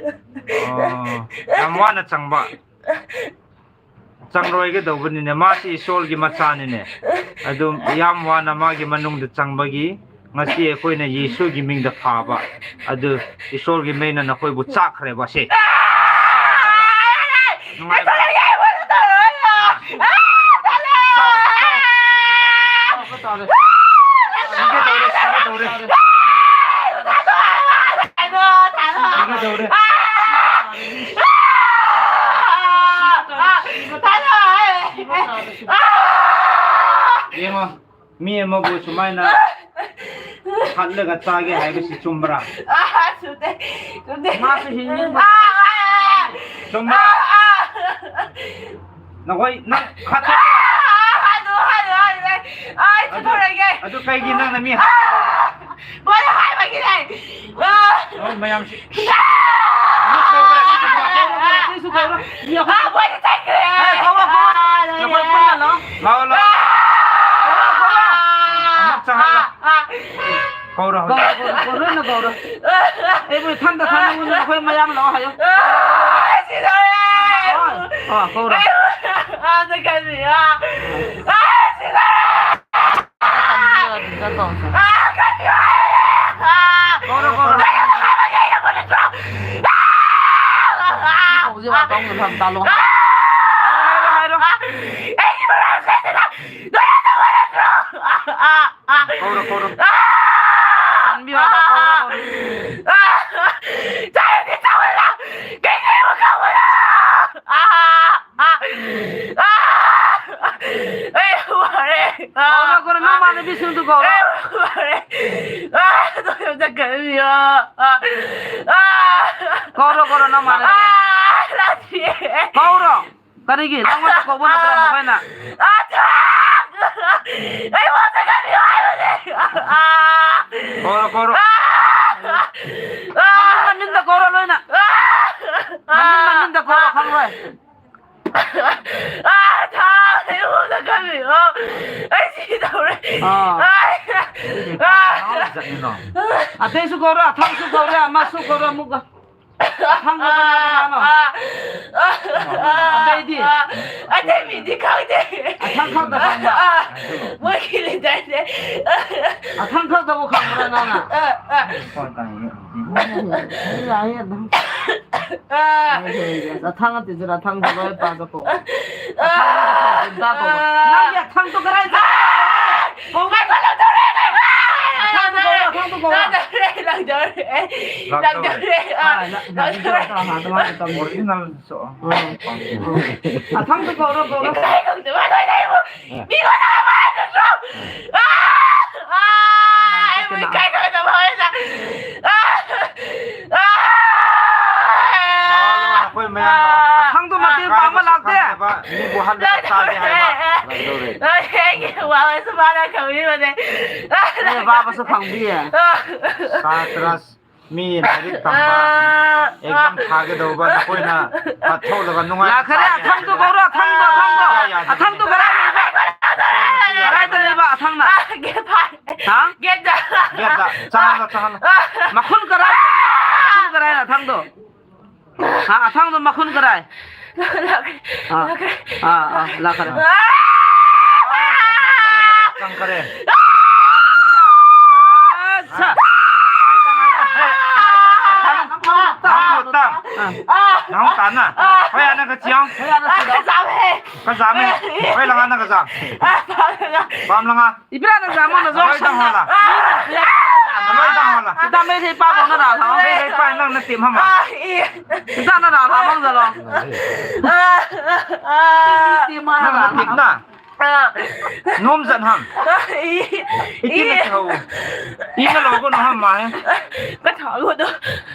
Oh. Yam wana changba. Changroi kadou bani ne, masi Ishwar ki macha ni ne. Adum yam wana magi manung da changba gi. Ngasi eikhoi na Jesu ki ming da phaba. Adu Ishwar ki mei na nakhoi bu chak re ba se. Nungai ba? Yemo. Mi amabu sumaina hatlaga chage haiba si chumbra? Ah, chute. Chute. Ma si hin. Ah, ah, ah. Chumbra? Ah, ah. Nahoi, nang khat. Ah, ah, hanu, hanu, hanu. Ai, adu, chutu lagi. Adu kaigi nangna mi hat. Ah, bole hai bagi nai. Ah. Oh, mayam si. Koro, koro, nang mana bisu tu koro. Koro, koro, nang mana. Koro. Karigi, nang mana koro na koro na. Koro, koro. Mamin, mamin da koro loi na. Mamin, mamin da koro khang loi. Ah, tha, ai, u, na ka mi, oh. Ai, si, tau, re. Ah. Ai. Ah. Atei su koro, athang su koro, ama su koro, muka. Athang koro, ano. Ah. Atei di. Ah. Atei mi di khang de. Athang khang da khang ba. Ah. Mo ki le dai de. Athang khang da mo khang ba na na. Ah, ah. Ai, ai, ai, ai. Athang ati jira, athang jira, pa joko. Athang jira, pa joko. Nang ya athang tu karai sa. Ko ngai ko lo dore ngai. Athang tu ko, athang tu ko. Lang dore, lang dore. Lang dore. Ah, na, na, na, na, na, na, na, original so. Hmm. Athang tu ko, ro, ko, ro. Kai ko tu ma doi dai mo. Ni ko na ma tu so. Ah! Ah! Ai, mo kai ko na ma sa. Ah! Ah! Khang tu mati pa ma lak de. Ni bu han de ta de hai ba. Ai, wa wa sa ba na ka mi ma de. Eh, ba ba sa phang bi ya. Satras. Mi lairik tamba, ah, exam, ah, thakidou ba, nakoina phatthou lou ba, nungai. La khare, athang tu koro, athang tu, athang tu. Ya, ya, ya. Athang tu karai nei ba. Karai ta nei ba, athang na. Ah, get ba. Ha? Get da. Get da. Chang la, chang la. Ah. Makhun karai. Makhun karai na athang tu. Ha, athang tu makhun karai. La khare. Ah. La khare. Ah, ah, la khare. Ah. Chang khare. Sa. Nang tan na. Hoi ana ka chiang. Ka jam e. Hoi langa na ka jam. Bam langa. Ipi na jam na jo. Hoi dang hala. Hoi dang hala. Kita me thei pa bong na ra tha. Me thei pa nang na tim hama. Kita na ra tha bong jalo. Tim na. Tim na. Ah. Nom jan ham. Ah, i, iti na i. Tha ho. I na lo ko no ham ma he. Ka tha ko no.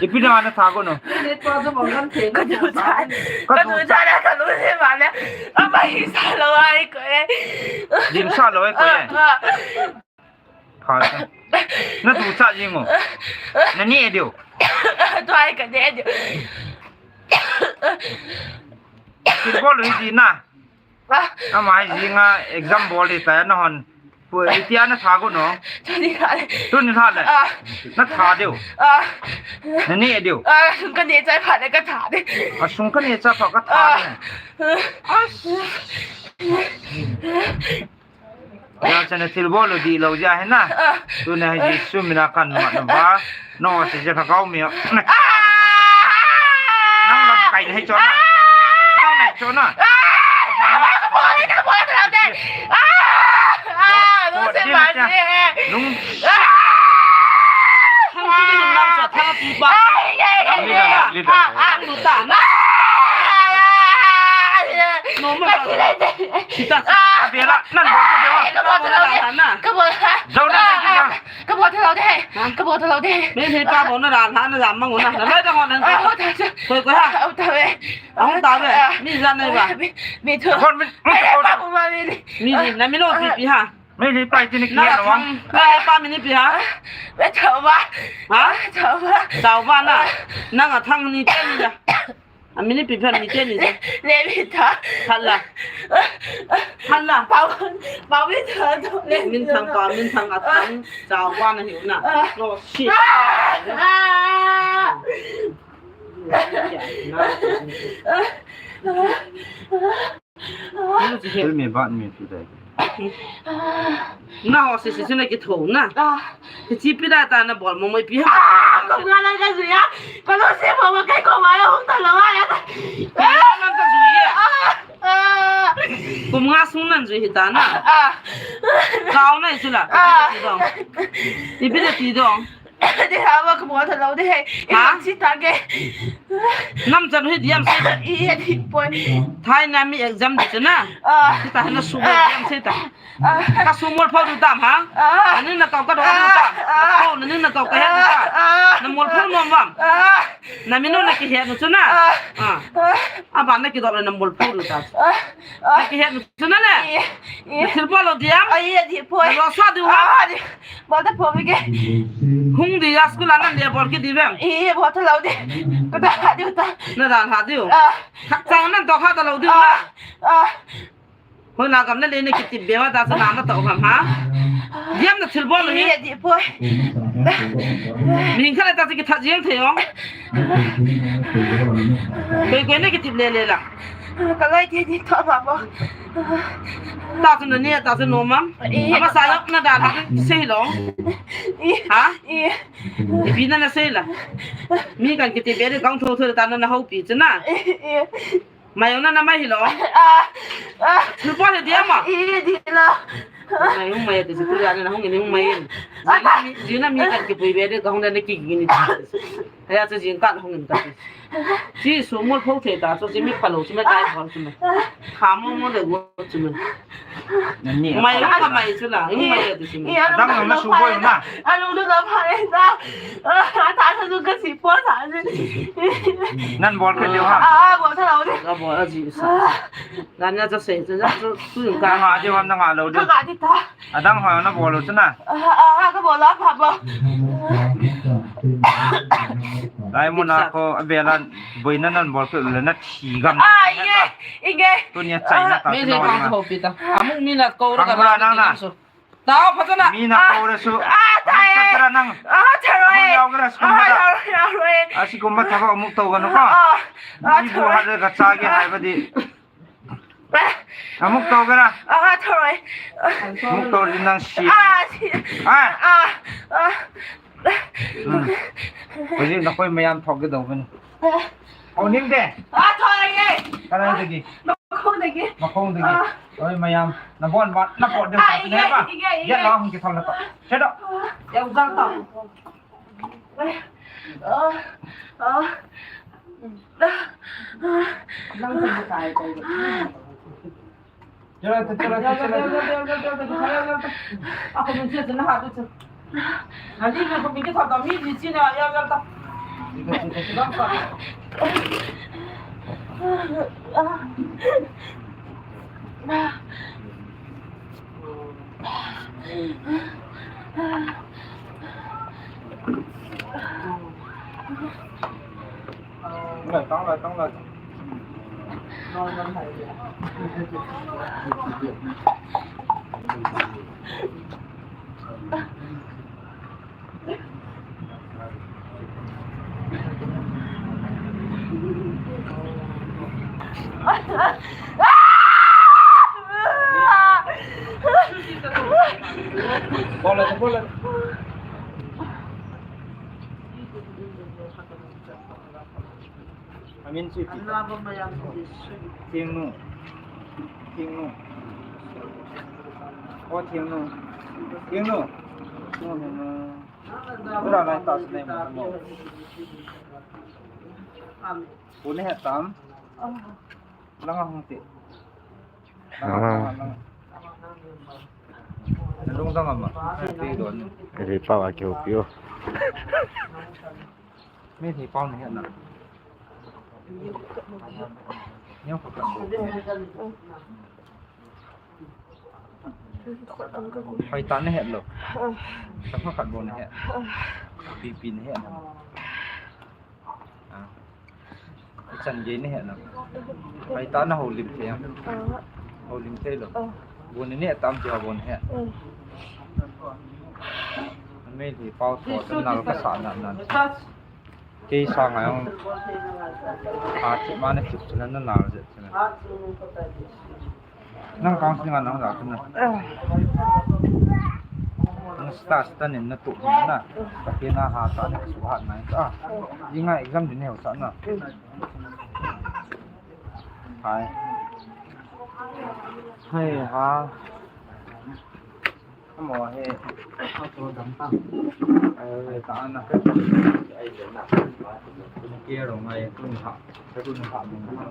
Ipi na na tha ko no. Ka du cha. Ka du cha na ka du se ma le. Ama hi sa lo ai ko e. Dim sa lo ai ko e. Ah, ah. Pha cha. Na du cha jing o. Na ni e dio. Tu ai ka ni e dio. Kin ko lo hi di na. Ah. Ama hi jinga exam bol di ta na hon. Pu, itia na tha go no? Tuni tha le. Tuni tha le. Ah. Na tha diu. Ah. Na ne diu. Ah, sung ka ne chai pha le ka tha de. Ah, sung ka ne chai pha ka tha de. Ah. Ya chana thil bol lo di lo ja he na. Ah. Tuna hi Jesu mina kan ma na ba. No, si je ka kau mi. Ah. Nang lam kai na hi chona. Nang na chona. Ah. Ah. Ah. Nung. Thang chu nung nang cha thang pi pa. Ah. Ah. Ah. Nang lu ta na. Ah. No ma ta. Sita. Ah. Bela. Nan bol ko bela. Ka bol ta na. Ka bol. Zau na. Ah. Ka bol tha lou de. Ha? Ka bol tha lou de. Min hi pa bol na ran ha na jam mang na. Na lai da ngon na. Ah, oh, ta cha. Koi, koi ha. Oh, ta ve. Ah, ta ve. Ah. Mi jan nai ba. Mi, mi thu. Kon mi. Ai, pa bol ma mi ni. Mi ni, na mi no pi pi ha. Mi ni pa ti ni ki na lo. Mi ni pa mi ni pi ha. Ve chao ba. Ha? Chao ba. Chao ba na. Ah. Na nga thang ni chen ya. A min ipi phen mi te ni je. Le mi tha. Hala. Hala. Pau, pau mi tha to. Le mi thang pa, mi thang a thang. Chao wa na hiu na. Ah. No, shit. Ah. Ah. Tell me about me today. Na ho si si si na ki tho na. Ah. Ki chi pi da ta na bol mo mo pi ha. Ah, ko nga na ka zui ya. Ko lo se mo mo kai ko ma lo hung ta lo ya. Pi na na ta zui ya. Ah, ah. Ko nga sung nan zui hi ta na. Ah. Kau na i chu la. Ah. Ti dong. Ipi da ti dong. Ti ha ma ko mo ta lo de he. Ha? I chi ta ke. Nam chan hi diam se. I he di poi. Thai na mi exam di chu na. Ah. Ti ta na su diam se ta. Ah. Ka su mol phau du tam ha? Ah. Na ning na kau ka do du tam. Ah. Na kau na ning na kau ka he du tam. Ah. Na mol phau nom vam. Ah. Na mi no na ki he nu chu na. Ah. Ah. Ah. Aba na ki do na mol phau du tam. Ah. Ah. Na ki he nu chu na le. I, i. Na thil bol lo diam. Ai, di poi. Na lo sa du ha. Ah, di. Bol ta poi ke. Hung di ya school a nan dia bol ki di vem. I, bol ta lo di. Ka da ha di ta. Na da ha di. Ah. Ka chang nan to ha ta lo di na. Ah. Ah. Hoi la gam na le ne ki tip be wa ta sa na na to ham ha. Diam na thil bol lo ni. Ye di poi. Min kha le ta sa ki tha jeng the yong. Koi koi ne ki tip le le la. Ka lai the di tho ba bo. Ta sa na ni ta sa no mam. Ama sa yap na da ha se lo. Ha? Ipi na na se la. Mi kan ki tip be de kong tho tho ta na na ho pi chu na. Mai na na mai hi lo. Ah, ah. Thil bol he dia ma. I di lo. Mai hung mai ti chu ya na hung ni hung mai. Jina mi, jina mi kan ki pui be de ka hung na ki gi ni. Ya chu jing kan hung ni ka. Chi su mo pho the ta chu chi mi pa lo chi me tai bol chi me. Kha mo mo de go chi me. Mai ka mai chu la, mai ya ti chu me. Dang na su bol na. A lu lu da pa e da. Ah, ta sa du ka si po sa. Nan bol ka diu ha. Ah, bol ta lo de. Ka bol a ji sa. Nan ya cha se cha cha tu ka. Nga diu ham na nga lo diu. Ka di ta. Adang ho na bol lo chu na. Ah, ah, ka bol la pa bo. Lai mo na ko abela boina nan bol ke le na thi gam. Ah, ye. Ige. Tu nia chai na ta. Me le ka ho pi ta. Amung mi na ko ra ka na. Tao, phatana. Mi na ko ra su. Ah, tai. Nang chat ra nang. Ah, tharoi. Nang yau ra su. Ah, tharoi, tharoi. Asi ko ma thaba amuk to ga no ka. Ah, ah, mi bu tharoi. Ha re ka cha ge hai ba di. Amuk to ga ra. Ah, tharoi. Amuk to di nang si. Ah, si. Ah. Ah, ah. Hmm. Ko ji na koi mayam thok ge do ben. Ah. Au ning de. Ah, thoi ye. Ka na de gi. Ma khong de gi. Ma khong de gi. Ah. Oi, mayam. Na bon ba, na pot de. Ah, ige, ige, ige. Ya la hung ki thol na to. Che do. Ya u jang to. Ah. Ah. Lang sa tai tai. Rồi, tống rồi, tống rồi. Bola, bola. Amin si ti. Thingnu. Thingnu. O Thingnu. Thingnu. Thingnu. Pura nai ta si nai mo mo. Pu ne he tam. Langa hung ti. Langa, langa, langa. Lung dang ama. Ti don. Ri pau a kiu piu. Mi thei pau ni na. Neo ko ka. Hoi ta ne het lo. Sa ko khat bo ne het. Pi pi ne het. Ah. Chan ge ne het na. Hoi ta na ho lim thei. Ho lim thei lo. Bo ne ne tam ti ho bo ne het. Mei thei pau to na ka sa na na. Kei sanga jong, a, chip ma na chip chu na na nal je chu na. Nang counseling a nang ja chu na. Nang sta sta nin na tu na. Ka pe na ha ta na ka su hat na ka. Ji nga exam din he sa na. Hai. Hai ha. Amo he, a to dam ta. Ai, ta na. Ai, na. Ke ro ngai, kun ha. Kun ha, kun ha.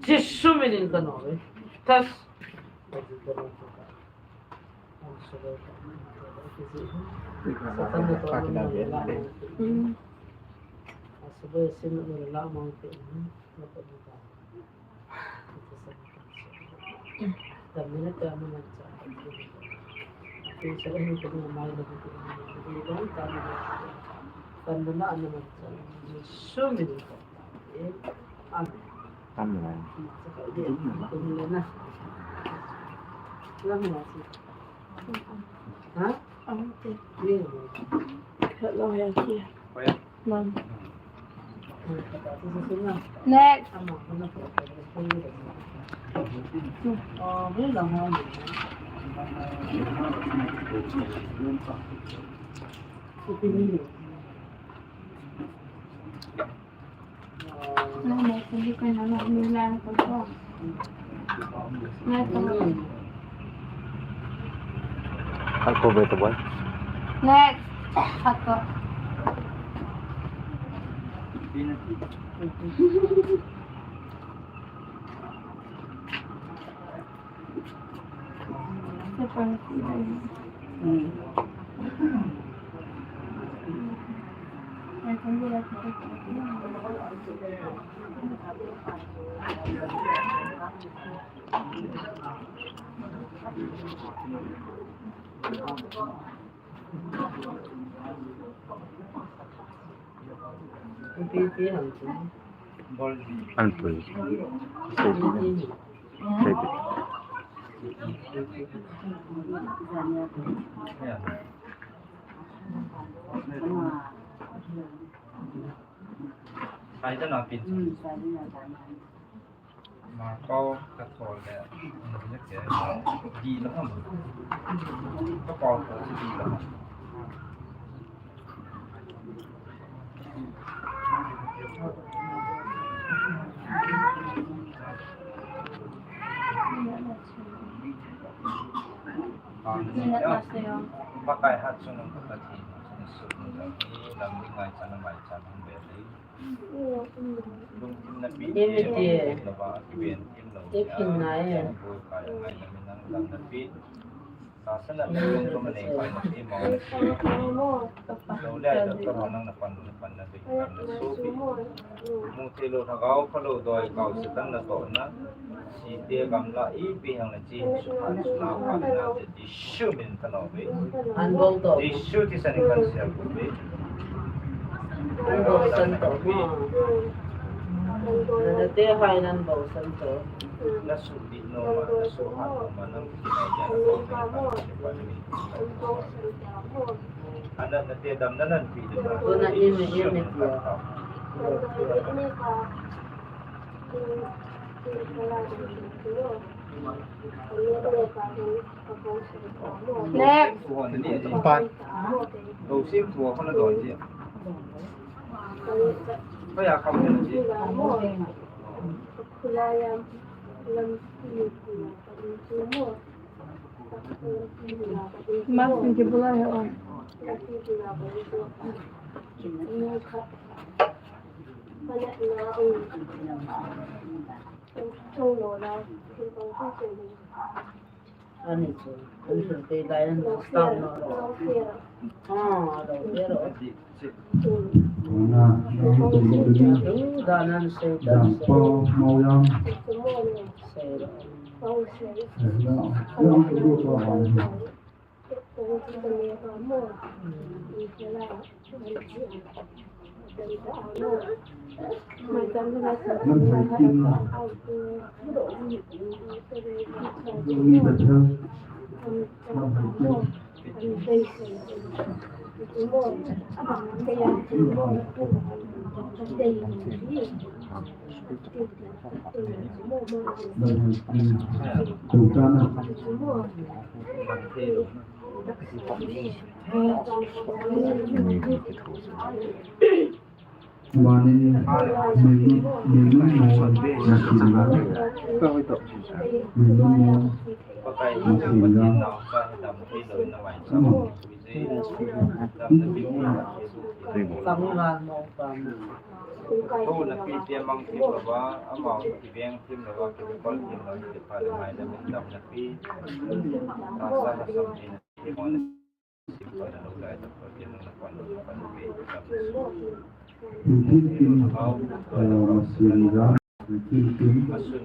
Jesu minin kano ve. Tas. Amen. Next. Ako ba ito, boy? Next. Ako. Anpui. Sai ta na pin. Marco ka thol le, um, le ke, di lo ham. Ka pau ko di lo ham. Pakai hat sunung ka thi, sunung ka thi, lam ni ngai chana mai chana be le. Jesu min kano be. An bol to. Jesu ti san kan sia ko be. An bol san to. Be. An bol Te hai nan bou san to. Na su di no ma, na su ha no ma, nang ki nai ja na ko na ka ni pa ni. Ana na te dam na nan pi de ma. Ko na ni me ni me ti. Next. Pan. Lo sim tu ko na do ji. Ko ya kam ni ji. Mas ni ki bula ya on. Ani chu, ani chu te dai an stop no. Ah, lo te lo. Ana, nang tu tu ni. Tu da nan se da. Dam pa mau yang. Se lo. Eh, na, yang tu tu pa. Lam hai tin. Yoni Bethel. Lam hai tin. Lam hai tin. Tukana. Mani, menu, menu mo, machine la. Menu mo, machine la. Ano? Ko na pi te mang thim lova, amau ki veng thim lova, ki bol thim lova, ki pa le mai le min dam na pi. Ta sa na sam ni na thim mo na. Tin tin, eh, machine gun, tin tin.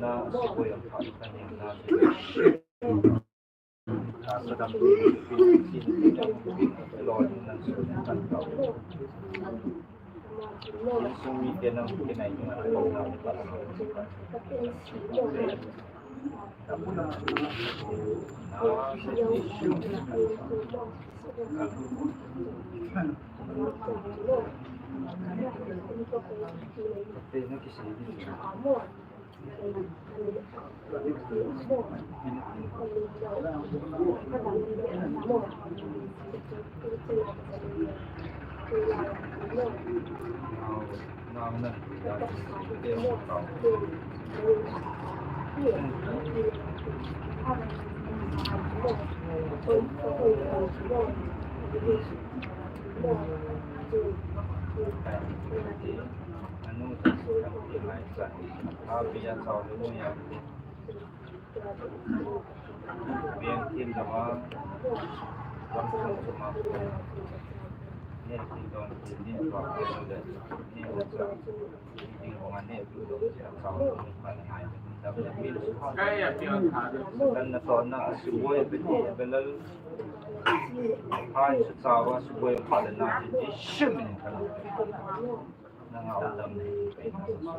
Nangau dam nei pe na sa.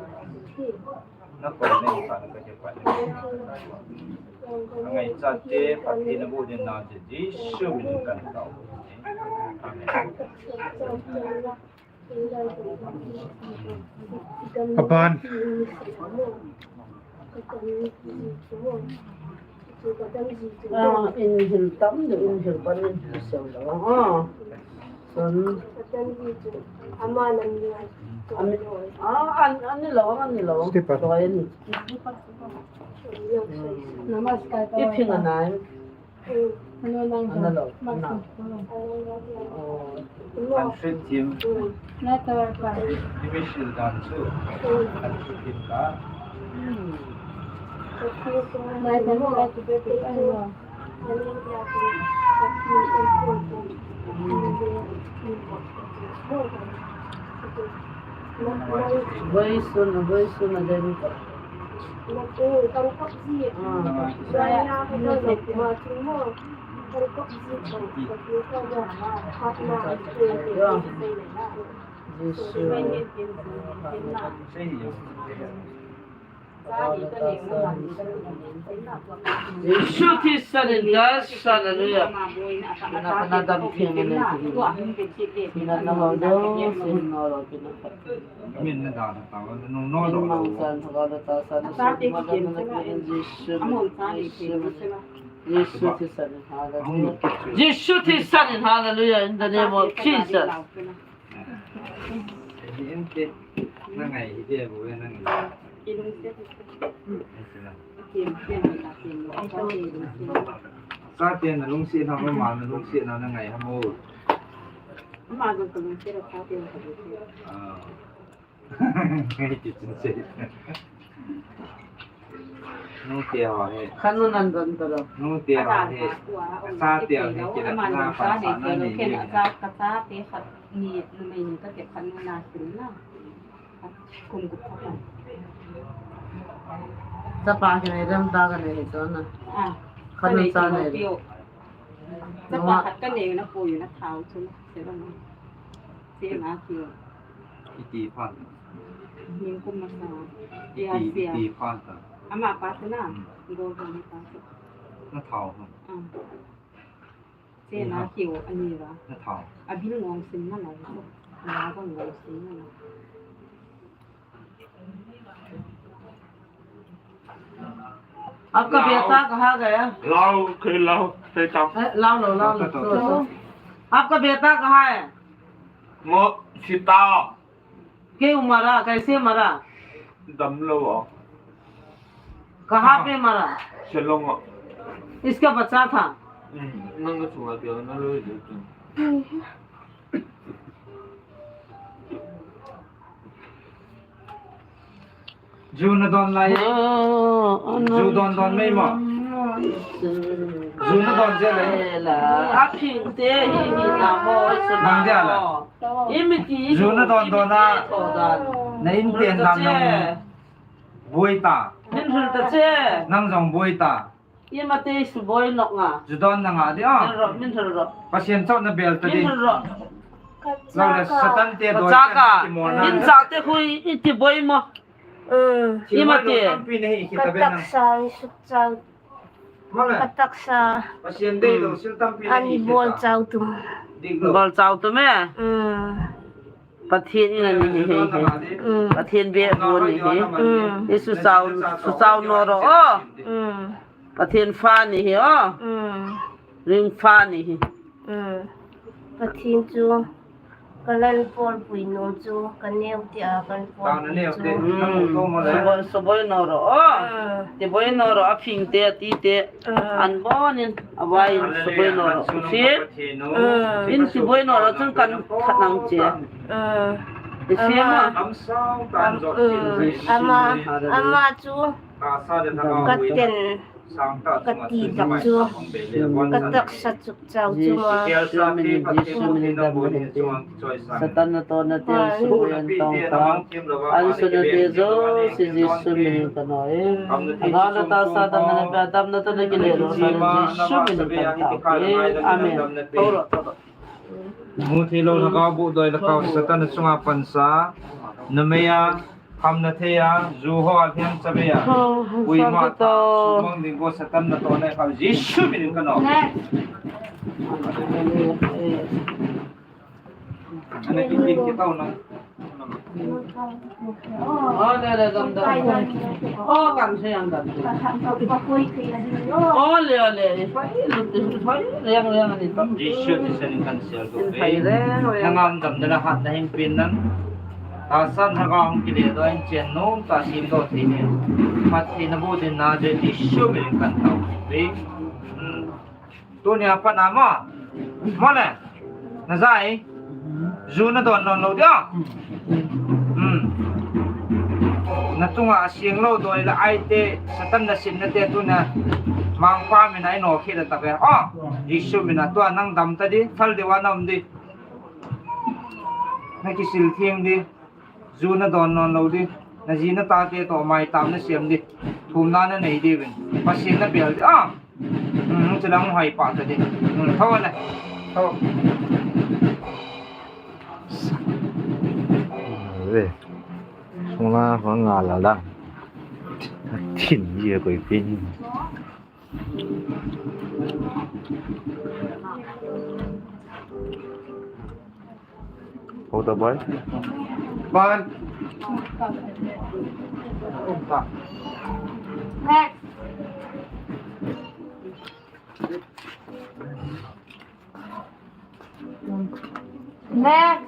Na ko nei pa na ka ke pa nei. Angai cha te pa te na bu din na te Jesu min kan tao. Amen. Aban. Ah, in hil tam de, in hil pan in hil sel da. Ah. Sun. Ama nan ni. Ami, ah, an, an ni lo, an ni lo. Slipper. Lo ni. Namaskar. Ipin anai. Ano nang ano lo, ano. Oh. Country team. Network pa. Division dan su. Country team ka. Hmm. Nai tan la tu pe pe ano. Voisun, voisun a den ko. Jesu. Jesu Christa min in, hallelujah. Ina kana dam thei ne ne. Ina na ho do, sin no ro kina. Min na da ta wa no no do. Min mang san ta da ta san. Jesu, Jesu Christa min in, hallelujah. Jesu Christa min in, hallelujah, in the name of Jesus. Ente, na ngai hi de bo na ngai. Sa te na lungset na, ma na lungset na, na ngai ha mo. Ma jong ka lungset na sa te na ka lungset. Ah. Ngai ti chin se. Nu te ho he. Khan nu nan don to lo. Nu te ho he. Sa te ho he, kila na pa sa na ni. Ka sa te khat ni, numei ni ka te khan nu na sil na. Kum gup khat. Chapa kine dam ta kane hi to na. Ah. Khan nu sa ne. Chapa khat kane na pui na thao chu. Se na. Se na ki. Iti phan. Ning kum masa. Iti, iti phan ta. Ama pa chu na. Hmm. Go go ni pa chu. Na thao ha. Ah. Che na kiu ani va. Na thao. A bil ngong sin na la. Na ko ngong sin na la. आपका बेटा कहाँ गया? लाओ, खै लाओ, खै लाओ। ए, लाओ, लाओ, लाओ, लाओ। तो, तो। आपका बेटा कहाँ है? वो सीता। क्यों मरा? कैसे मरा? दम लो। कहाँ पे मरा? चलो। इसका बच्चा था? हम्म, नंग छुआ दिया, ना लो, दे तू। Ju na don lai. Ju don don mai mo. Ju na don je lai. Apin te hi hi na mo. Mang dia la. Imiti. Ju na don don na. Na in ten nam nang. Boi ta. Min hul ta che. Nang jong boi ta. Ima te suboi nok nga. Ju don na nga di a. Min hul ro, min hul ro. Pathen chau na bel ta di. Min hul ro. Lo le Satan te doi ka. Min sa te hui iti boi mo. Mm. Ima te. Ka taksa ni suk chau. Ka taksa. Pathen dei lo sil tampi na hi bol chau tum. Bol chau tum e. Mm. Pathen in ani hi hi hi. Mm. Pathen be bu ni hi. Mm. Isu chau, su chau no ro o. Mm. Pathen fa ni hi o. Mm. Ring fa ni hi. Mm. Pathen chu ka lan pol pui nom chu ka neo ti a kan pol pui chu. Mm. Suboi, suboi no ro o. Mm. Ti boi no ro a phing te ti te. Mm. An bon in a vai in suboi no ro. Chin. Mm. In suboi no ro chun kan khat nang che. Mm. Ti ama, ama chu ka ten, ka ti tak chu, ka taksa chu. Chau chu ma. Satan na to na te an su yan tong ta. An su na te jo si Jesu min ka no e. Aga na ta Satan na pe dam na to na kile lo sa Jesu min ka ta. Amen. Mu thei lo lhagao bu doi lhagao Satan na chunga pansa. Numei a. Kham na thei a, ju ho a lhem cha ve a. Ui ma ta, sumang ding ko Satan na to na kha Jesu min in ka no. Ana kin kin ki tau na. O le le dam dam. O kan se yang dam. O le o le. Pai lu tu pai yang yang ni tam. Jesu ti sen kan se ko. Pai le. Na ngam dam na hat na hin pin nan. Tahsa lhagao hung kile doh in chen nom tah sim doh thei le. Phattheina bu din na je Jesu min in kan tao ve. Hmm. Tunia pat na mo. Mo le. Na ja e. Ju na don don lou dia. Hmm. Na chunga aseng lou doi le ai te Satan na sim na te tunia. Mangpa min a i no khi da ta ve. O. Jesu min a tua nang dam ta di. Thal di wa na um di. Na kisil theng di. Ju na don non lou di. Na ji na ta te to mai tam na siam di. Thum na na nei di vin. Pasin na bel di. Ah. Hmm, chu lang hai pa ta di. Hmm, tho na. Tho. Ve. Sung na hong nga la la. Thin ye koi pin. Hold the boy. One. Next. Next.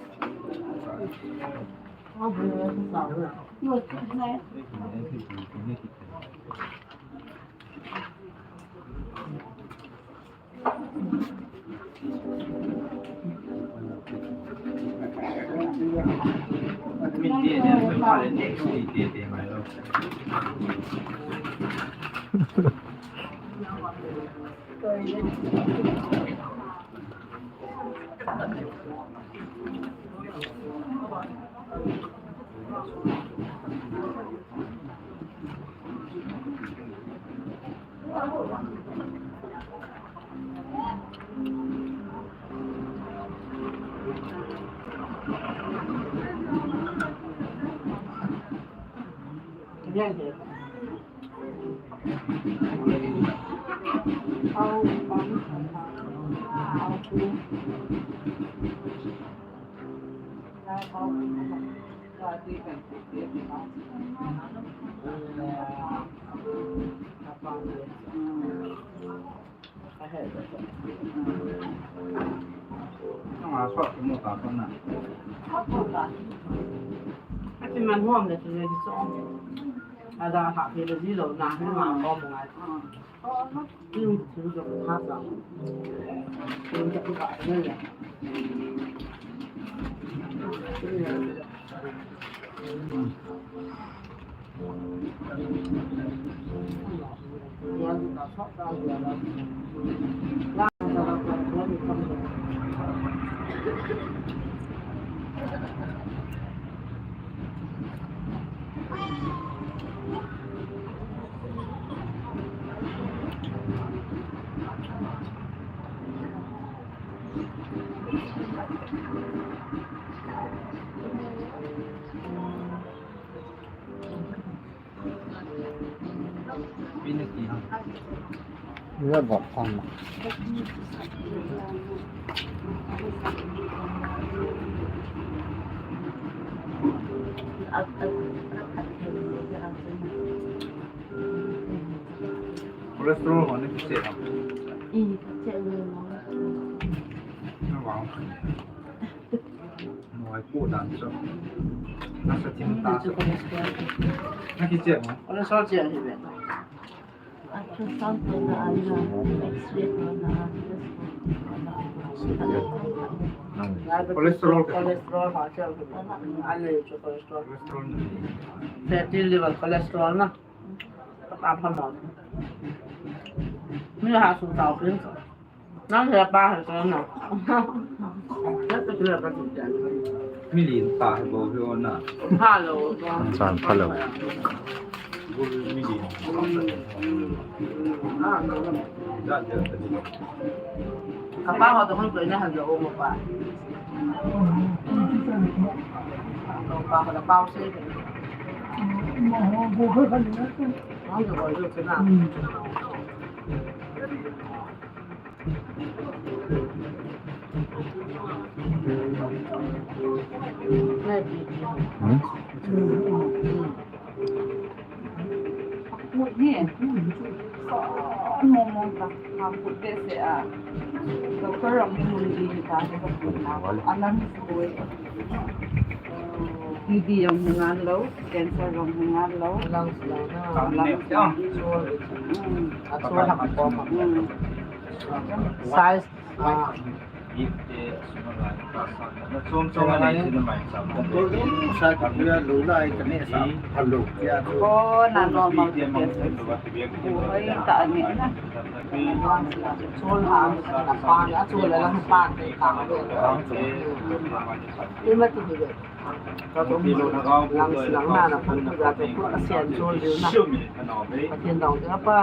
Ati man hom le tu le di song. Ada ha pe le di lo na, ni ma ko mo ngai. Cholesterol ho na kiche ham? I, kiche le mo. Na vang. Noi pu dan so. Na sa thim ta so. Na kiche mo? Cholesterol che hi ve. Ultrasound ko na, ano, X-ray ko na. Cholesterol. Cholesterol ha che. Ano, cholesterol. Cholesterol na. Fatty liver cholesterol na. Kapa pha mo. Ni ha su tao pin. Nang he pa he ko na. Mi lin ta he bo he na. Hello. San hello. Mi lin. Kapa ho to kon ko na hello mo pa. Pa ho da pao se. Mo ho bo ko ka ni na. Ang ko ko na. T B jong hi ngal lou, cancer jong hi ngal lou. Lungs lang na. Lungs lang. Mm. A chol lang ko. Mm. Size. Ah. Ko na normal. Ko hoi ta ani na. Chol ha, ta pa, a chol lang pa, ta. Ima ti ni. Lang silang na na pun tu ga tu pun Pathen chol diu na. Pathen dong tu pa.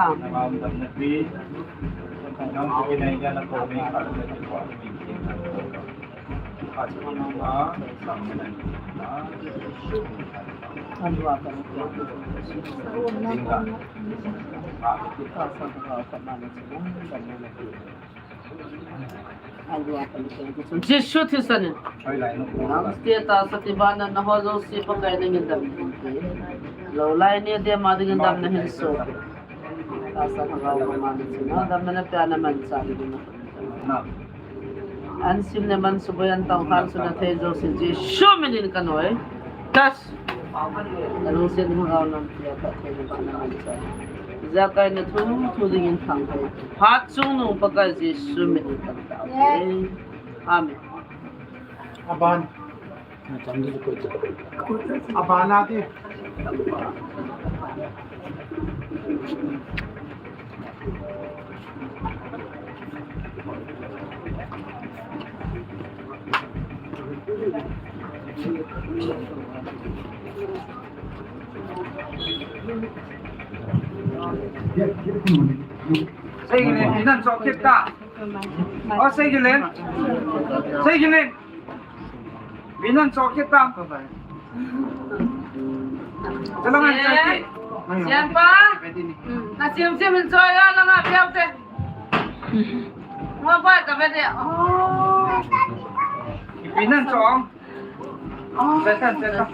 Jesu thisan in. Nang stia tahsa tibana naho jouse Pakai nangin damna hin pe. Lou lai ni dia ma dingin damna hin soh. Tahsa Lhagao Theng in damna napeh a namanchah dingin. An sim le man suboi an tong khan suna thei jouse Jesu minin kanoi. Tas. Nalungset Lhagao nampi a phatthei nabana manchah. Ijakai nathum thu dingin thangthei. Phat chungnung Pakai Jesu minin kanoi. Amen. Aban. Aban ati. Sei Gilin, inan so kit ta. O Sei Gilin. Sei Gilin. Minan so kit tam. Jalang an chai. Sian pa. Na sim sim in so ya la na piau te. Mo pa ka be de. Oh. Minan so. Oh. Betan, betan.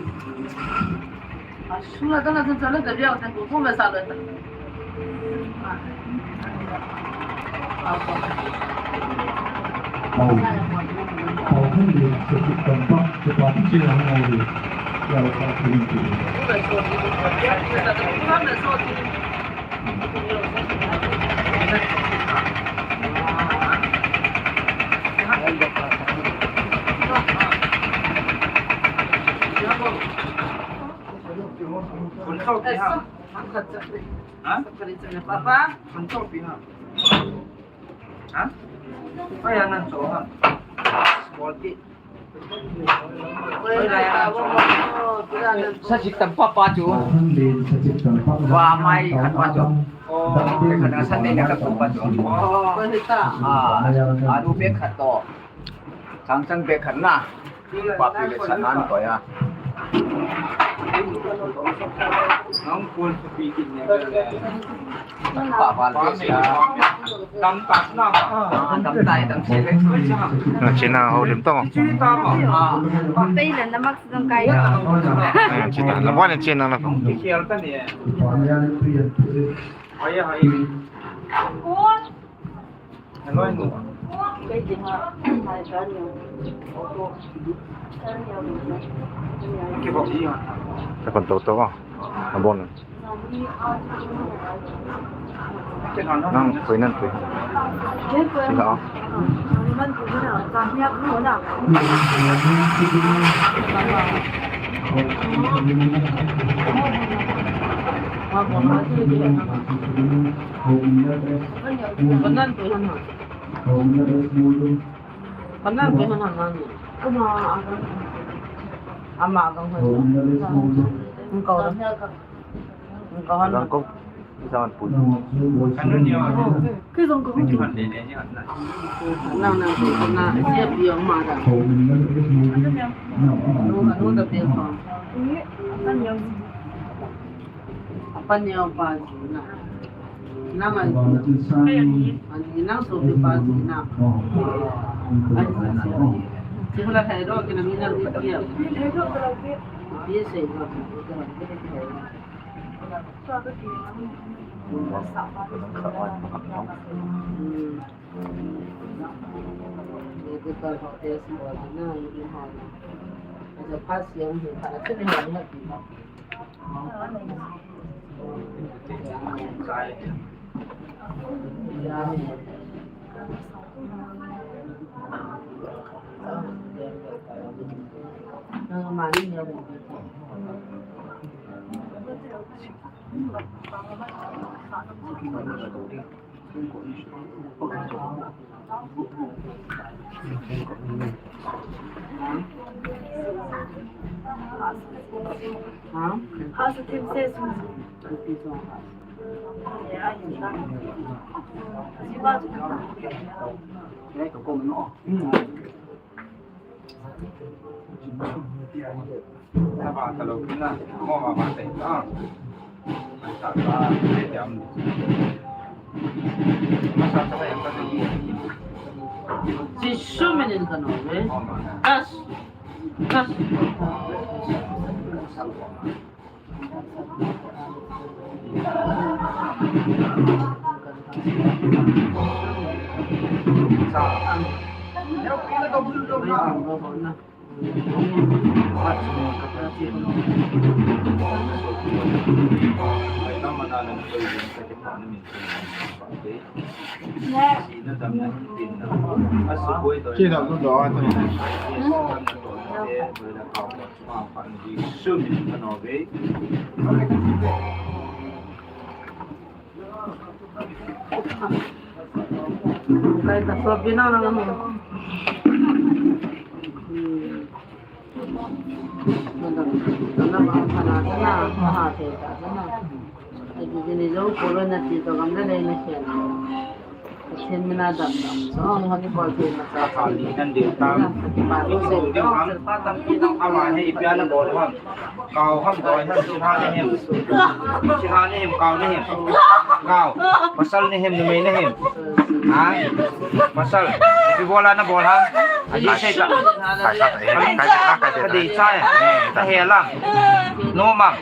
Papa. Ha? Ay, anan so, ha? Small kid. Sa chik tam pa pa chu. Wa mai khat pa chu. Oh, khat na sa ne na ka pa chu. Oh. Ah, alu bag khat to. Chang chang bag khat na. Papi le sanan ko ya. Nang pun sepi kin ne. Nang pa pa le ya. Tam tak na. Ah, tam tai, tam si le. Na china ho lim to. Ah. Pei na na mak sung kai. Ah, china. Na wa na china na. Ki khial ta ne. Ai ai. Ka kon to to ko. Abon. Nang pui nan pui. Sila. Kanan tu han han. Kanan tu han han nani. Ama agang han. Engkau. Engkau han. Engkau. Isa man pun. Kanan yo. Nang nang tu kana. Sia biang ma da. Anu anu da biang ma. Apan niya pa juna. Nang ani nang so pa juna. Ai sa. Sibula thai do kina mina rupiah. Ye sei do. Hmm. Medical test bol na, hindi mo na. Ano pa siya, hindi pa. Ano na yun? Ang mali niya mo. Jesu minin kano ve. Kas. Kas. Ama hi ipi ana bol ham. Kau ham, doi ham, sila na him. Sila na him, kau na him. Kau. Pasal na him, numei na him. Ha? Pasal. Ipi bol ana bol ham. Aji sei ta. Ka dei chai. Ka hel am. Nom am.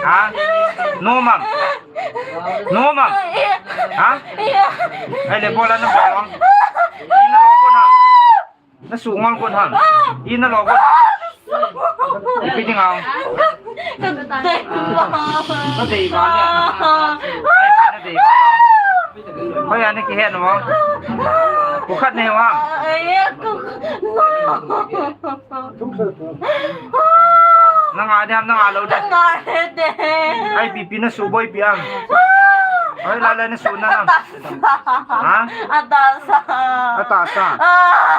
Ha? Nom am. Nom am. Ha? Ahile bol ana bol ham. Ina lo kon ham. Na su ngol kon ham. Ina lo kon ham. Ipi ding ham. Ka dei ba le. Ai, na dei ba. Hoi, ana kihet mo. Ko khat nei wa. Nanga ding ham, nanga lou ding ham. Ai, ipi ipi na su boi ipi ham. Ai, la la na su na nam. Ha? Atasa. Atasa.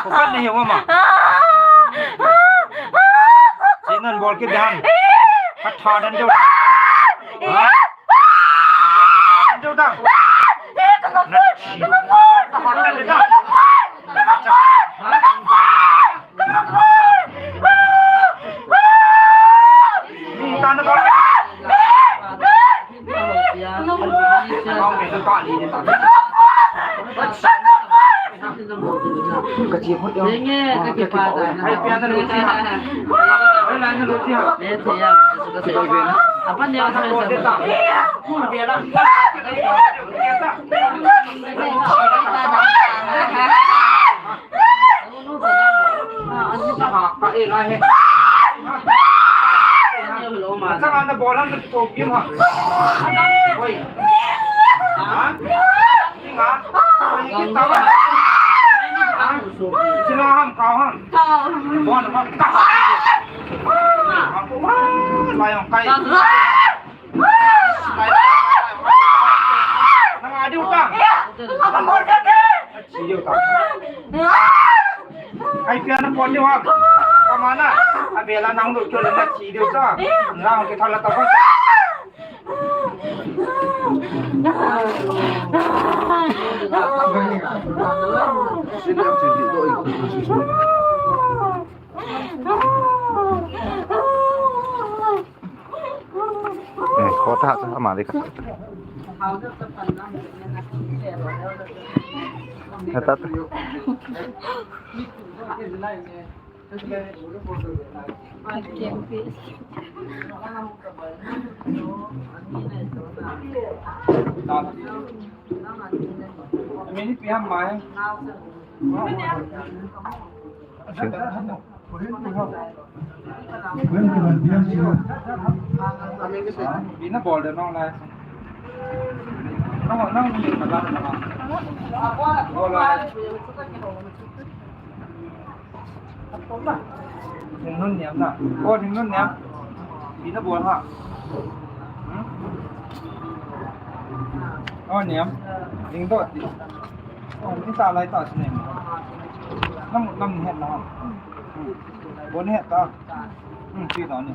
Ko khat nei wa ma. Sinan bol kit ding ham. Ka tha dan deu. Ha? Deu dang. Na chi. Ka hot dan deu dang. Ni ta na ko. Ka chi phot ding. Denge, ka kipa da. Ai, pia na lo chi ha. Ai, la na lo chi ha. Apa dia? Ai, pia na pon ding ham. Kamana. Abela nang lo kyo le na chi deu sa. Nang ke thala ta ba. Eh, kho ta sa ama le ka. Ata ta. Minute pi ham mai. Ina bol de nong lai. Nong, nong ni ma la ma. Bol lai. Ning nun niam na. Oh, ning nun niam. Ina bol ha. Hmm? Oh, niam. Ning dot di. Oh, ni ta lai ta sine. Nam, nam het na. Hmm. Bon het ta. Hmm, chi ta ni.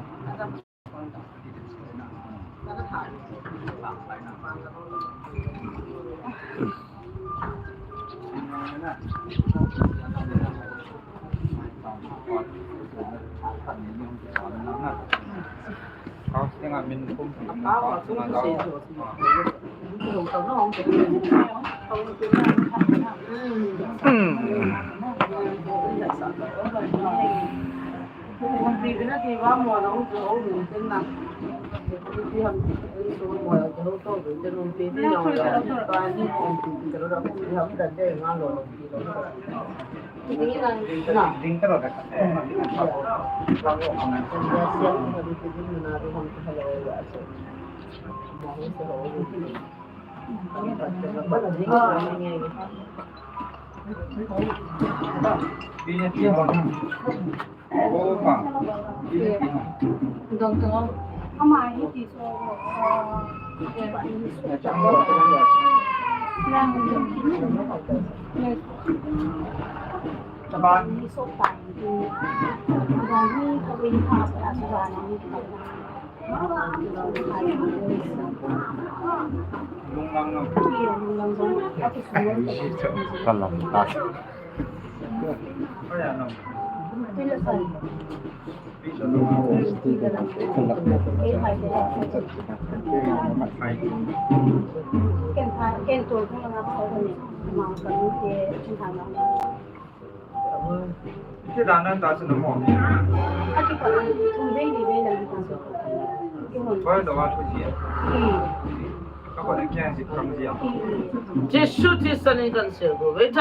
Jesu Christa min in kansel kove.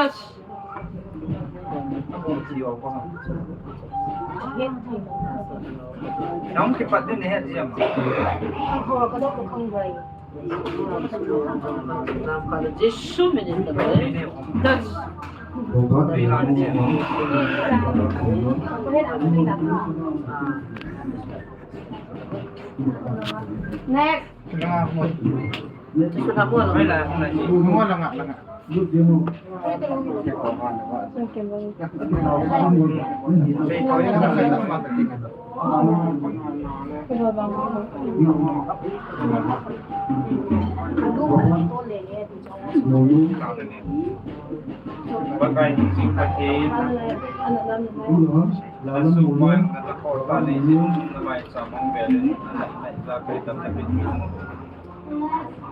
Nang kipat din eh, diam. Jesu min in kansel kove. Next.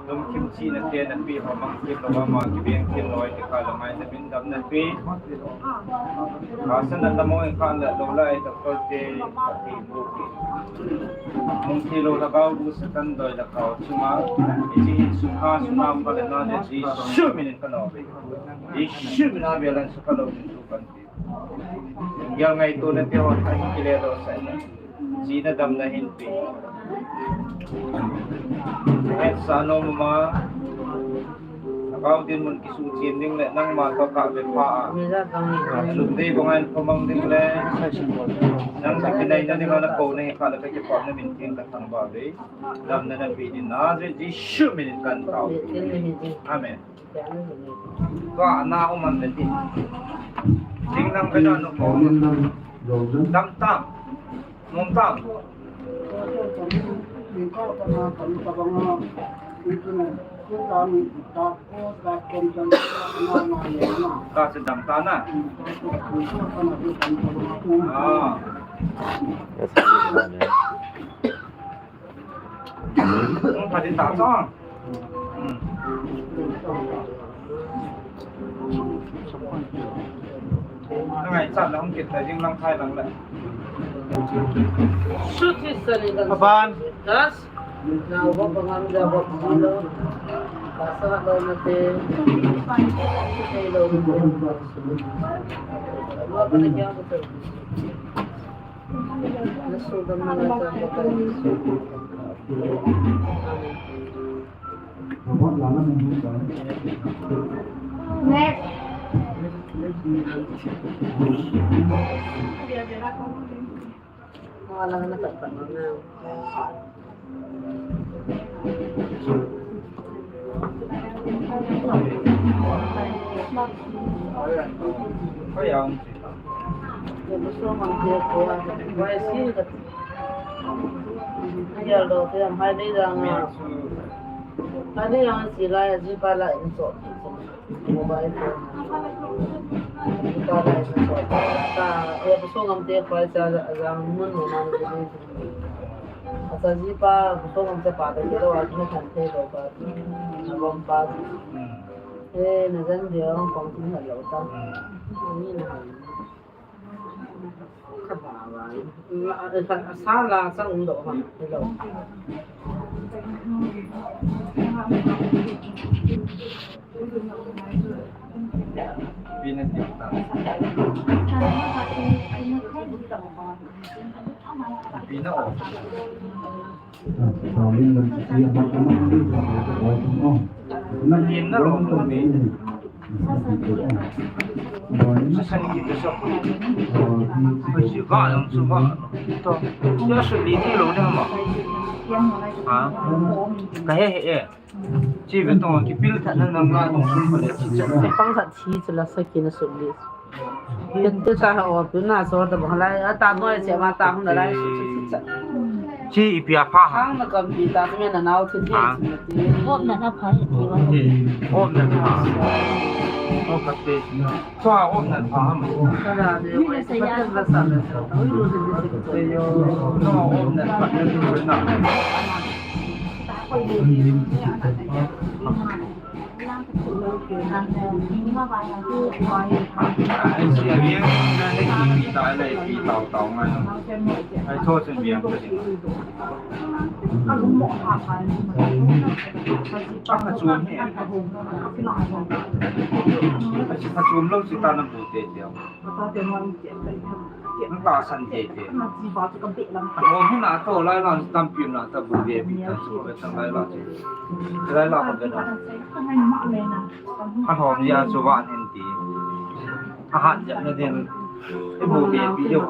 Lungthim chihna te napi ho mangthim lou a, ama kibeng thim lou a, ti kha lou ngai na min dam napi. Kha sana na mo kha la lou lai doctor te, ti bu ki. Mung ti lou la gau bu Satan doi la kau chunga. Iti sukha suna pa le na le Jesu min in ka no be. Jesu min a be lan sukha lou min tu kan ti. Gel ngaito nate ho tha hi kile doh sai. Chihna damna hin pe. Ngai sa nom ma. Akau dinmun kisuchen ding le nangma toh kave pha a. Lungdei banga in phamang ding le. Nang sa kinai na ding a na ko na hi kha le ka kipah na min tin ka thangvah ve. Damna nape ding na Jesu min in kan tao. Amen. Tua na um an le ti. Ding nang ka na no ko. Dam tam. Nom tam. Ta se dam ta na. Ah. Hung pha ding ta chong. Hmm. Ngai chat la hung kit ta ding lang khai lang le. Aban. Das. Na ba ba ngam ja ba ba lo. Ba sa lo na te. Te lo. Ba ba na ja ba te. Acha jipa, Busongam chapa, kilo a, kina kan thei lo pa. Nabom pa. Hmm. Eh, najan dia, ang pang tin halo ta. Hmm. Ani na. Ka ba ba. Sala sang do ha. Hello. Pina tip ta. Pina o. Pina lo. Sa sa ni ki sa. Ba si ba yang su ba. To. Ya su li ti lo ne ma. Ha. Ka he he e. Chi ve tong kipil tha na nang la tong sun pha le chi cha. Pang khat thi chu la sa ki na su li. Ken te ta ha o pu na so ta bang lai a ta noi che ma ta hung lai su chi cha. Chi ipi a pha ha. Hang na kam pi ta me na nau thi thi. Ha. Op na na pha. Op na pha. Op na pha. Chua om nan pha ham. Ka la de, oi, sa ya, ka sa na sa. Oi, lo de, de, de. Te yo, no, om nan pha, na du na. Ai, sia, biang, na, na, ki, pi, ta, le, pi, tau, tau, ngai. Ai, cho, chen, biang, ta, di. Ka, ka, chuan, he. Ka, ka, chuan, lo, si, ta, na, bu, te, te. Nang tahsan teitei. Alhom hina toh lai lan tampi na ta bu ve pi ta chu ve tang lai lan chu. Lai lan ka ve na. Alhom ya chu van hin ti. Ahat ja na den. I bu ve pi jo.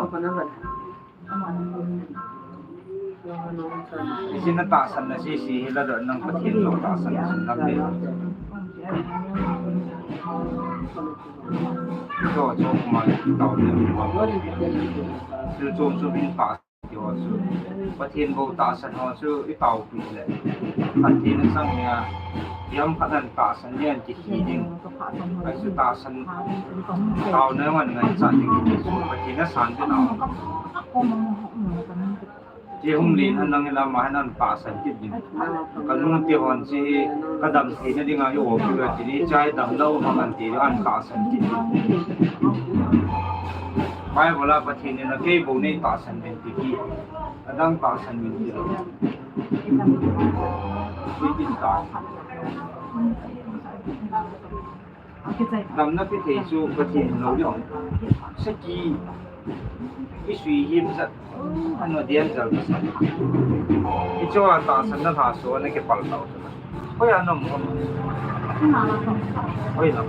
Hiche na tahsan na sese hi la doh nang Pathen jong tahsan na sin lam le. Cho cho kuma tao le. Sil chom chom in tahsan ti ho chu. Pathen bou tahsan ho chu i taopi le. Pathen na sang ya. Yam khat nan tahsan le an ti hi ding. Ai chu tahsan tao na ngan ngai cha ding ti chu. Pathen na san te na. Che hung lin han nang ila ma han an tahsan kit ding. Ka nu te hon chi ka dam thei na ding a yo ki ti ni chai dam lo ma an ti an tahsan kit ding. Bible a Pathen in a kei bou nei tahsan den ti ki. Adang tahsan den ti lo. Ki tin tahsan. Damna pe thei chu Pathen lo jong. Saki. I sui him sat. Ano dian jal ka sat. I cho a tahsan na lha so na ke pal tau. Hoi a nom. Hoi na.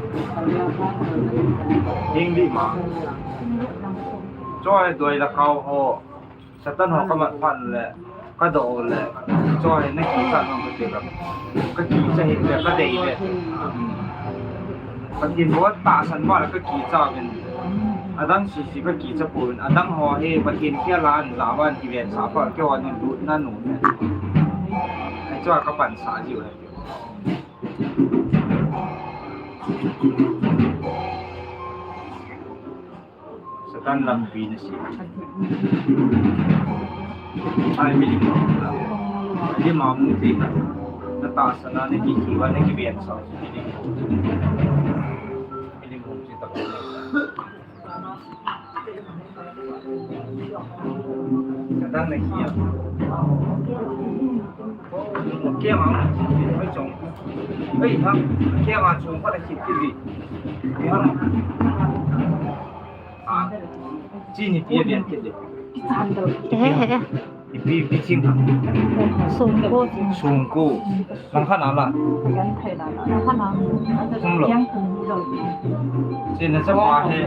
Ding di ma. Cho a doi la kau ho. Satan ho ka mat phat le, ka doh le, cho hi na kicha nung ka ti ka. Ka kicha hi le, ka dei le. Pathen bou tahsan ma le ka kicha vin. Adang sese ka kicha pon, adang ho hi Pathen khel a an ja van ti ven sa pa ke ho ni lut na nu ne. Ai cho ka pan sa ji le. Satan lampi na si. Ai, milim. Milim a mu ti na. Na tahsan a, na ki ki wa, na ki bian sa. Milim. Milim mu ti ta. Satan na ki ya. Ke ma mu ti, ai chong. Ai ha, ke ma chong pa na ki ki. Ai ha. A, chini pi a bian kit le. He, he. Ipi, ipi ching ha. Sungku. Sungku. Lang khan ala. Sung lo. Chini chapa he.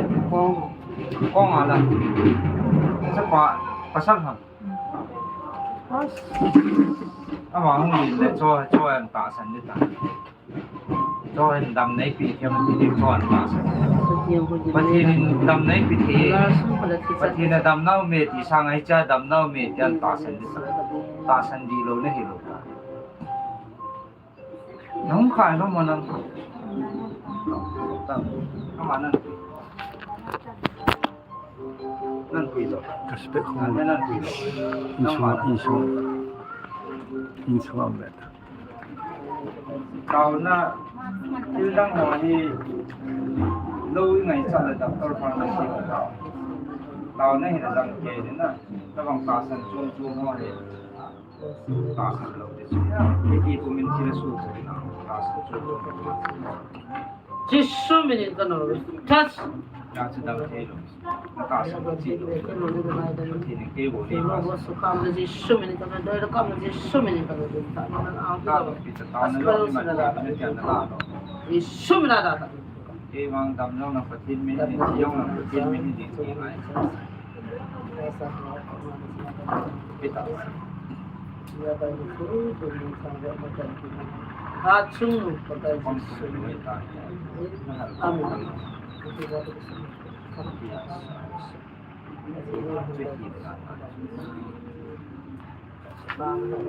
Kong ala. Chapa pasal ha. Ama hung le cho, cho an tahsan ni ta. Cho hin dam nei pi thiam ti ding cho an tahsan. Pathen in dam nei pi thei. Pathen a dam nau me ti sang ai cha dam nau me ti an tahsan ding. Tahsan di lo na hi lo. Nang khai lo ma nang. Tam. Ama nang. Nan pui lo. Respect ho. Nan, nan pui lo. Insung, insung. Insung am le. Taona, thil dang ho hi, lo i ngaichat le doctor pharmacy ho tao. Taona hi na dang ke ni na, tabang tahsan chom chom ho hi. Tahsan lou te chu. Hiti pu min thil a su ko na, tahsan chom chom. Jesu min in ka nau. Touch. Ya chu dang thei lou. Ka sa ma chi lou. Pathen in kei bol ni ma. Jesu min in ka nau. Doi ka ma Jesu min in ka nau. Ta lo pi ta ta na lo ni ma ta na ta na lo. Jesu min a da ta. Kei vang dam jong na Pathen min ni, jong na Pathen min ni ding ki mai. Pi ta. Ha chung nu Pakai Jesu. Amen.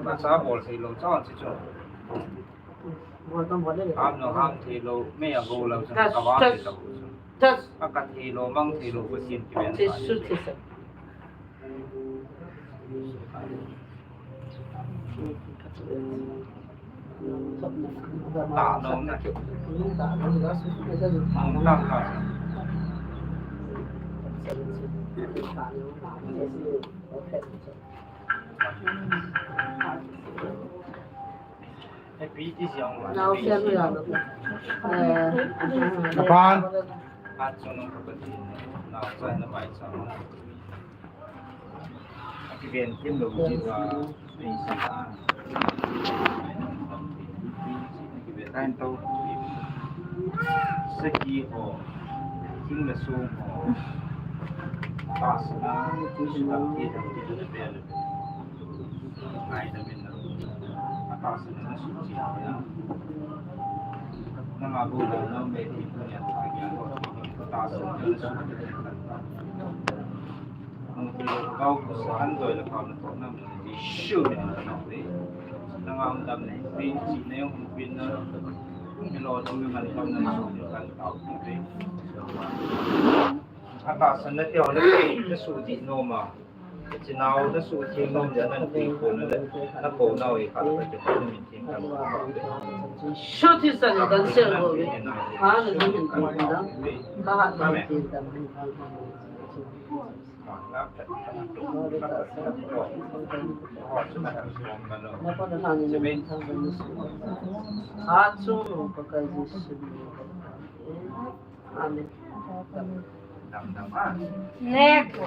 Ba cha bol thei lou cha chi chu. Ham lou ham thei lou, me a go lou cha ka ba thei lou. Just. A ka thei lou, mang thei lou, Pathen kiven. Jesu, Jesu. Ta lou na. Mun ta ka. Happy this young one. Now, Happy this young one. Eh, Japan. At so nung kapatid, now, sa na mai sa. Akiven kim lo ji ba, ni si ta. Akiven time to. Saki ho, sing la sung ho. Pas na, tu si ta ki ta ki ta bel. Ngai ta min na. Pas na na su ji ya. Na ma bu da na me ti ko ya ta ya ko. Pas na na su ji ya. Nung ti lo kau ko sa an doi la kau na to na mi ni shu mi na na ri. Na ngam dam ni pi chi ne ung pi na. Mi lo dam mi man kau na shu mi kan kau pi ri. A ta san na teo na pi na su di no ma. Chi nau na su ti no ja na ti ko na le. Na ko na oi ka ta ti ko na mi ti ka. Shu ti san kan se ro ri. Ha na ni ti da. Ka ha na ti da. Amen. Next.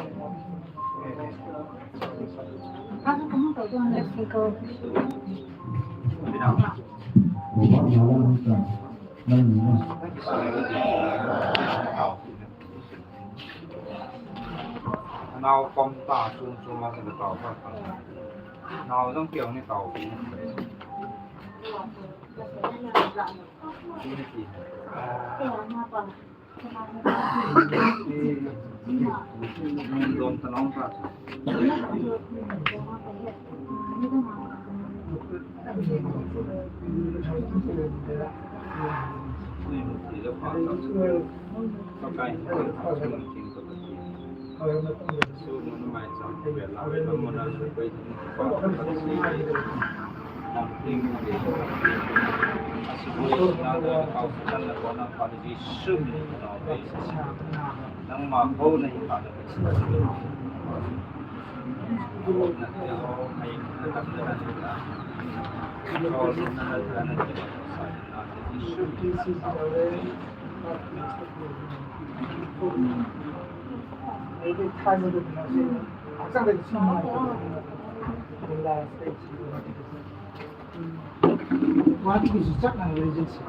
Nau kom ta chung chung ma sa tao pa. Nau jong kiang ni tao. Ni ti. Dom ta nong ta.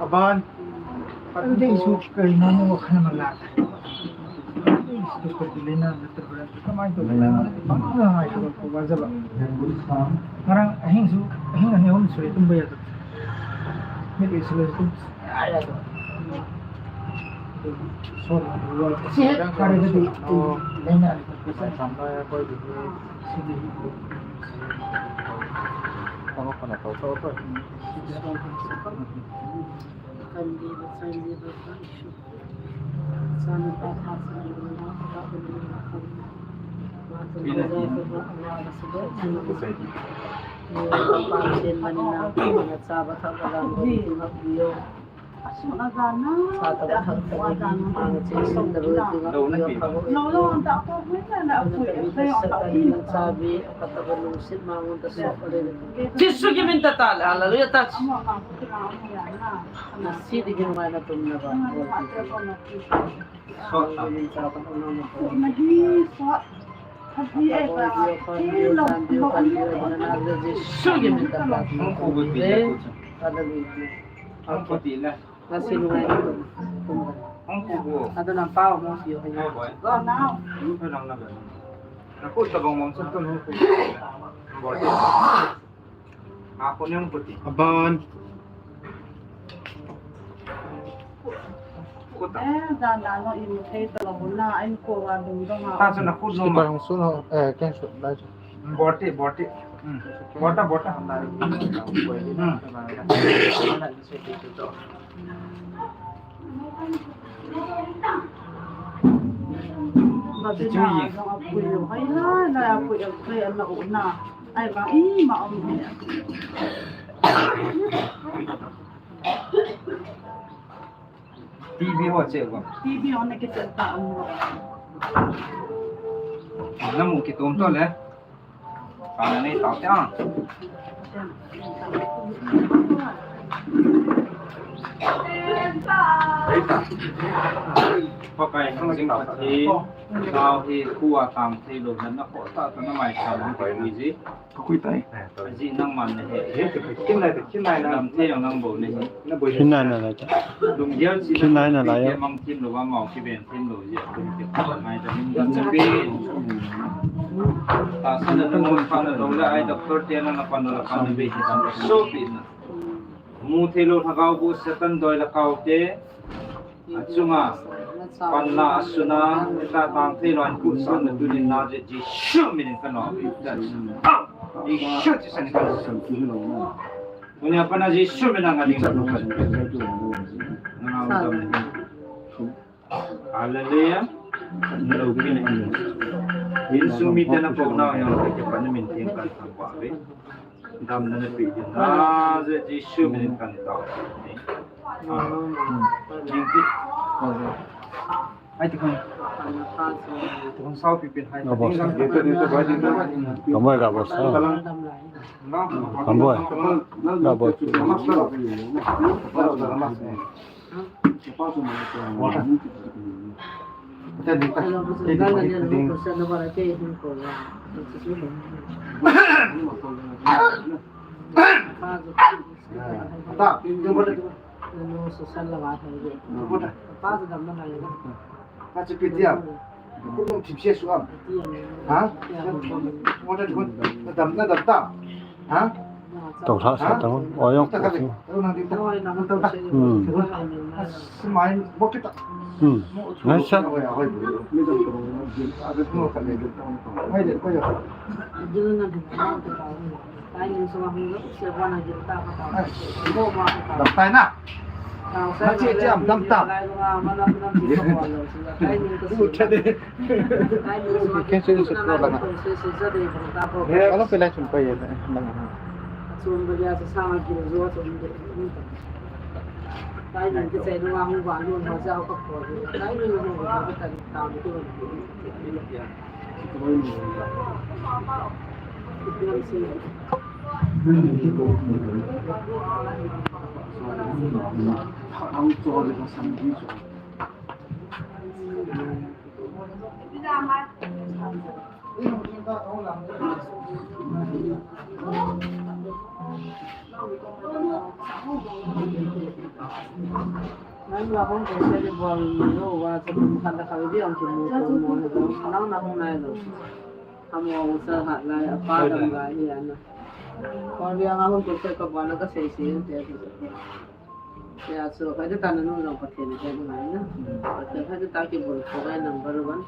Aban. Ante su kai mamo khana mala. Ante su ko lena na terberan. Kamai to lena. Bang na ai ko ko wajaba. Ngarang ahing su, ahing ahing hom su tum ba ya to. Ni ke su tum. Ai ya to. So, si he kare de lena. Sampai apa ini? Apa kena tahu tahu apa? Jesu kimin ta ta le, hallelujah ta. Aban. Eh, dan dan no in thei ta lo na, in ko wa dum dong ha. Ta chu na khu no ma. Hong sun ho, eh, ken su, lai chu. Borte, borte. Hmm. Borta, borta. Hmm. Ba ti na, dong a pui lo. Hai na, na a pui lo, pui an na u na. Ai ba, i ma om. T V ho che ba. T V ho na kichen ta um lo. Na mu kitom to le. Ka na nei tao te a. Hei ta. Pakai hang jing Pathen. Tao hi khu a tang thei lo na na ko ta ta na mai sa na ko ni ji. Ka kui tai. Ajeh nangman nahi. He, te, te, kin lai, te, kin lai na. Lam thei jong nang bou nahi. Na boi. Kin lai na lai ta. Lunggel si kin lai na lai. Ke mang thim lou va, mau kibeng thim lou jeh a, kum kit ngai ta min dan na be. Tahsa na tung mun pha na lou le, ai doctor te na na pan na la pan na be hi dan. So pi na. Mu thei lou lhagao bu Satan doi lhagao te. Achunga, panla asuna, ta tang thei lou an kuhsahna tunin na je Jesu minin ka nom. Jesu Christa minin ka nom. Tunia pana Jesu minin nga ding. Nanga utam na hin. Hallelujah. Nalo kina hin. Insung mite na pok na yang ke pa na min tin kan thang pa ve. Damna napeh ding. Nazaret Jesu minin kan tao. Amen. Ai, ti khun. Ti khun sao pi pin hai. Abo. Dito, dito, bai, dito. Kamboy ka boss. Kamboy. Ka boss. Ha? Tau tha sa tau. Oi, ong. Hmm. Hmm. Ngai sa. Dam tai na. Na che che am dam tam. Cancel se pro langa. Alo pe lai chun pa ye langa. Nang la hong kong se le bol lo wa sa tum khan da kha vi ong ki mu ko mo he lo. Nang na hong nai lo. Amo sa hat lai a pa dam ga hi ana. Ko ri anga hong kong se ka bol na ka sei sei te. Ya so ka de ta na nu long Pathen te ngai na. Pathen ka de ta ki bol ko ngai number one.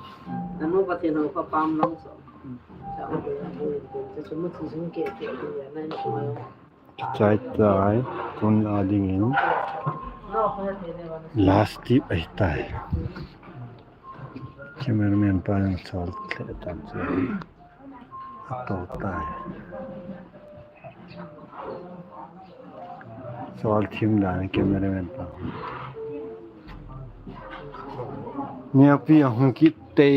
Na nu Pathen ho ka pam long so. Sa ko ya ko ko se mu chi sung ke ke ya na ni ko. Chai tai, tun a dingin last tip ahitai. Cameraman pa jong chol lheh tan chu. Ato tai. Chol thim dan cameraman pa. Neopi ahung kit te,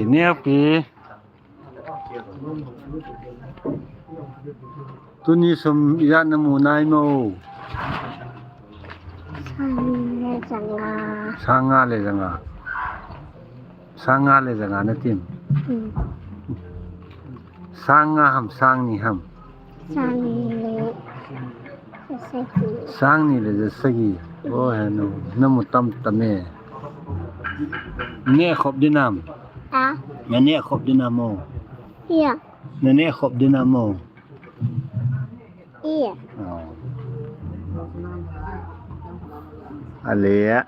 Neopi. Tuni sum ijat namu nai mo? Sang ni le janga. Sang nga le janga. Sang nga le janga natin. Hmm. Sang nga ham, sang ni ham? Sang ni le ja sagi. Sang ni le ja sagi. O, he nu. Namu tam tam e. Neh khop dinam? Ha? Naneh khop dinam o? Iya. Naneh khop dinam o? Iya. O. Ale.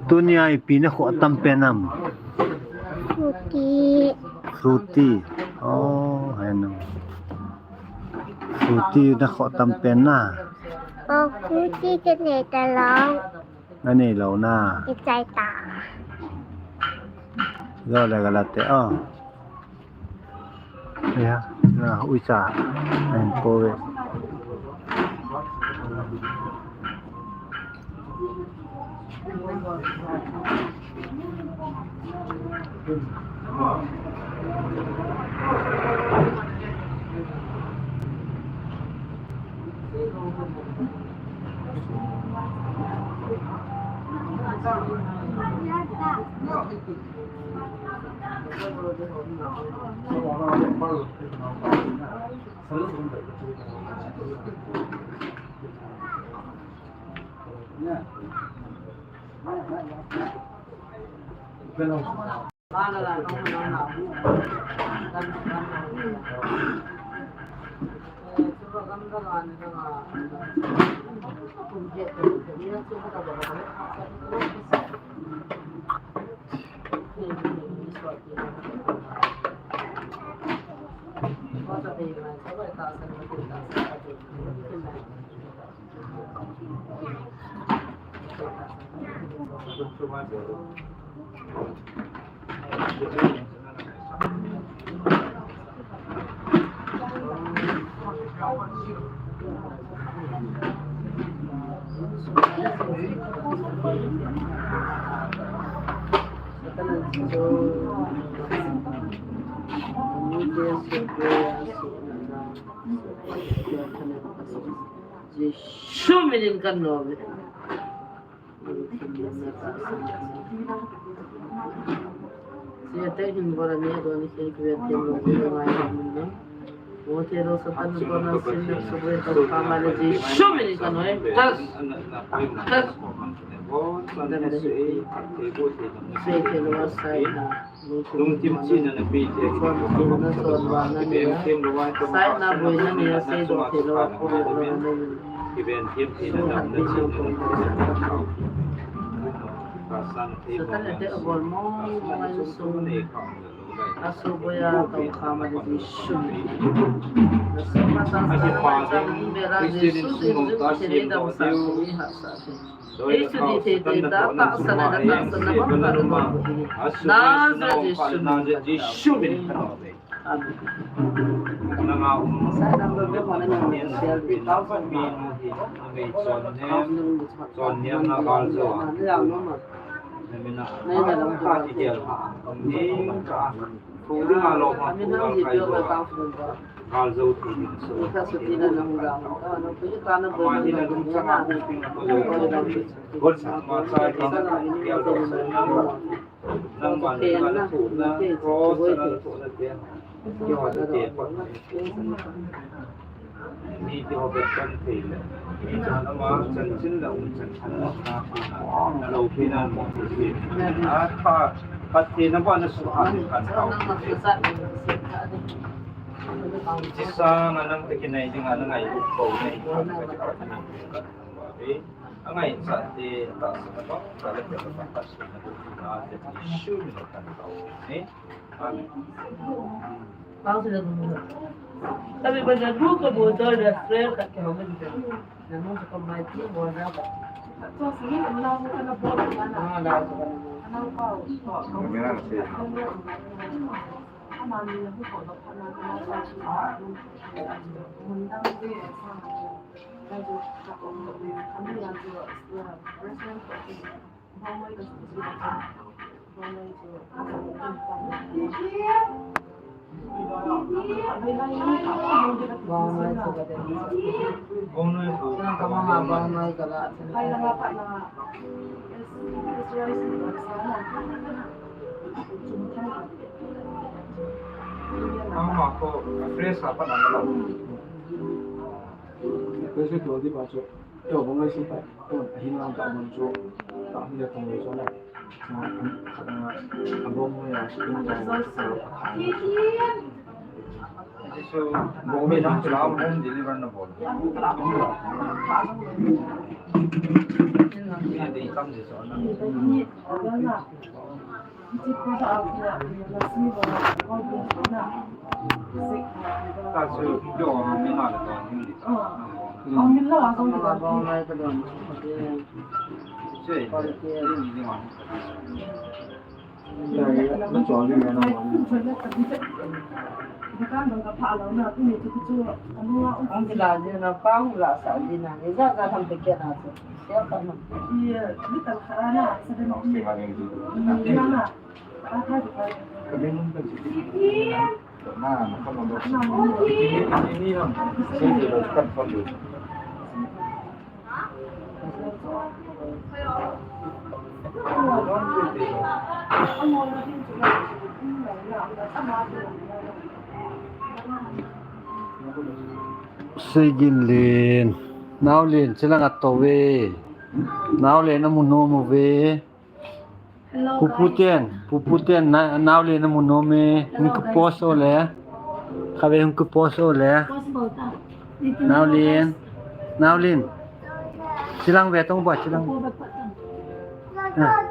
Tunia ipi nakhoh tam pen am? Fruity. Fruity. O, he nu. Fruity nakhoh tam pen na? O, fruity kanei talou. Nanei lou na? Kichai ta. Jole gala te o. Ya, na uicha. Ahin po ve. Jesu minin kan nom e. Sihte hin bora ni do ni hin kven tem lo ni ngai ham na. Mo te lo Satan ko na sin na subwe to pa ma le Jesu minin kan nom e. Tas. Tas. Sihte lo sai na. Lungthim chihna na pe thei, kiven them lou a, kiven them theina damna chihna na pe thei. Tahsan thei mo, tahsan thei mo, tahsan thei mo. Ahi pa ding, Christian in sung lou ta, sem lou diu. Jesu di thei thei ta, tahsan a tahsan na bang ka lou ma. Nazareth Jesu min ka nom e. Amen. Nanga um. Chonnem, Chonnem na gal jo a. Namina ka kigel ha. Ni ka. Ko dinga lou ma, ko kai jo a. Gal jo ti ding so. Ama hi na lungchang a hung ping a ko jo ko. Gotsa ma cha ki na gel jo so na. Nangma na thohna, cross a na thohna te. Keiho te pa. Mi keiho bep kan thei le. Chan ama chanchin le um chan chan na na. Na lou pi na mo ti. A tha, Pathen na ba na su ha ni kan tao. Chi sang a nang te kinai ding a na ngai u ko nei. A ngaichat te, tahsan a bang, tahsan a bang, tahsan a bang, tahsan a bang, Jesu min a kan tao e. Amen. Kami ba na duka mo da da square ka ke ho min da. Na mo sa ka mai ti mo da ba. Ama ko fresh apa nama? Fresh itu di baca. Yo, bang lagi sempat. Yo, hilang tak muncul. Tak dia tunggu sana. Seigin Lin. Nao Lin, chilang ato ve. Nao Lin, amu nom uve. Hello, Pupu guys. Ten, Pupu Ten, na, Nao Lin amu nom e. Hello, hung guys. Kipost o le. Kave hung kipost o le. Possible ta. Nao Lin. Nao Lin. Chilang ve tong ba, chilang. Pupu ve pa ta. Ha.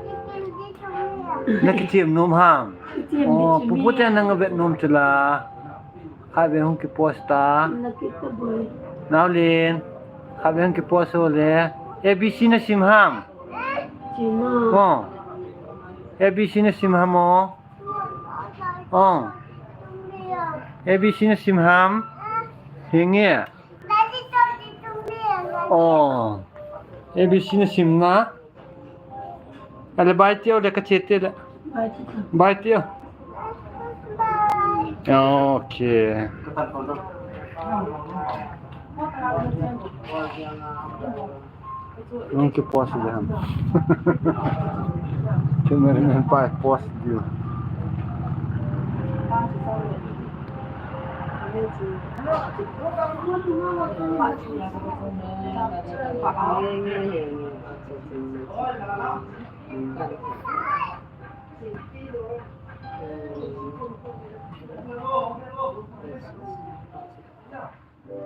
Na kichem nom ham. Kichem. Oh, ni Pupu Ten nang ve nom chula. Khatvei hung kipost ta. Nao Lin. Khatvei hung kipost o le. A B C na sim ham. Oh. A B C na sim ham o. Oh. A B C na sim ham. Hinge. Oh. A B C na sim na. Ale bye tio le kache te le. Bye tio. Bye tio. Okay. Hung kipost le ham. Cameraman pa post diu.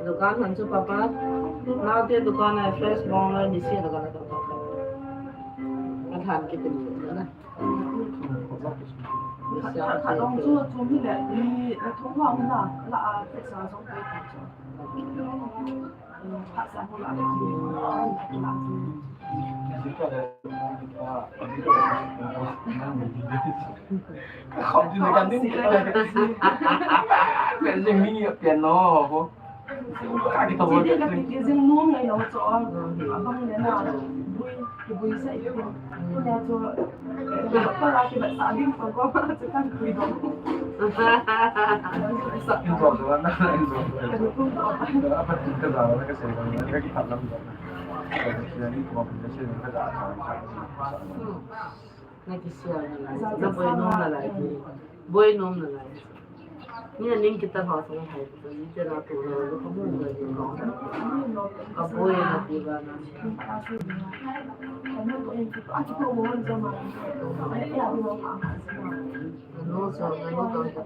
Dukan han chu papa. Naote dukan a fresh bong loi ni se dukan a to. Ka than kiti na. Khat, khat, khat dong chu, chu mi le, mi, a thong wa na, la a, te sa song kai khat sa ho la, la. Khop jin kan ding. Pen jing mi pen no. Ka ki to. Jing nom ngai lo cho. Abang le na. Bui, bui sa i. Ko na cho. Ko la ki ba sa ding ko ko sa kan kui do. Sa in ko so na in so. Apa tin ka da na ka se ka ki ta lam. Ka ni ko ko se ka da. Na kisia na lai, na boi nom na lai, boi nom na lai. Ni na ning kita ha sa hai, ni te na tu na, na ka mu na ni ka. Ka boi na ti ba na. No so, no to to.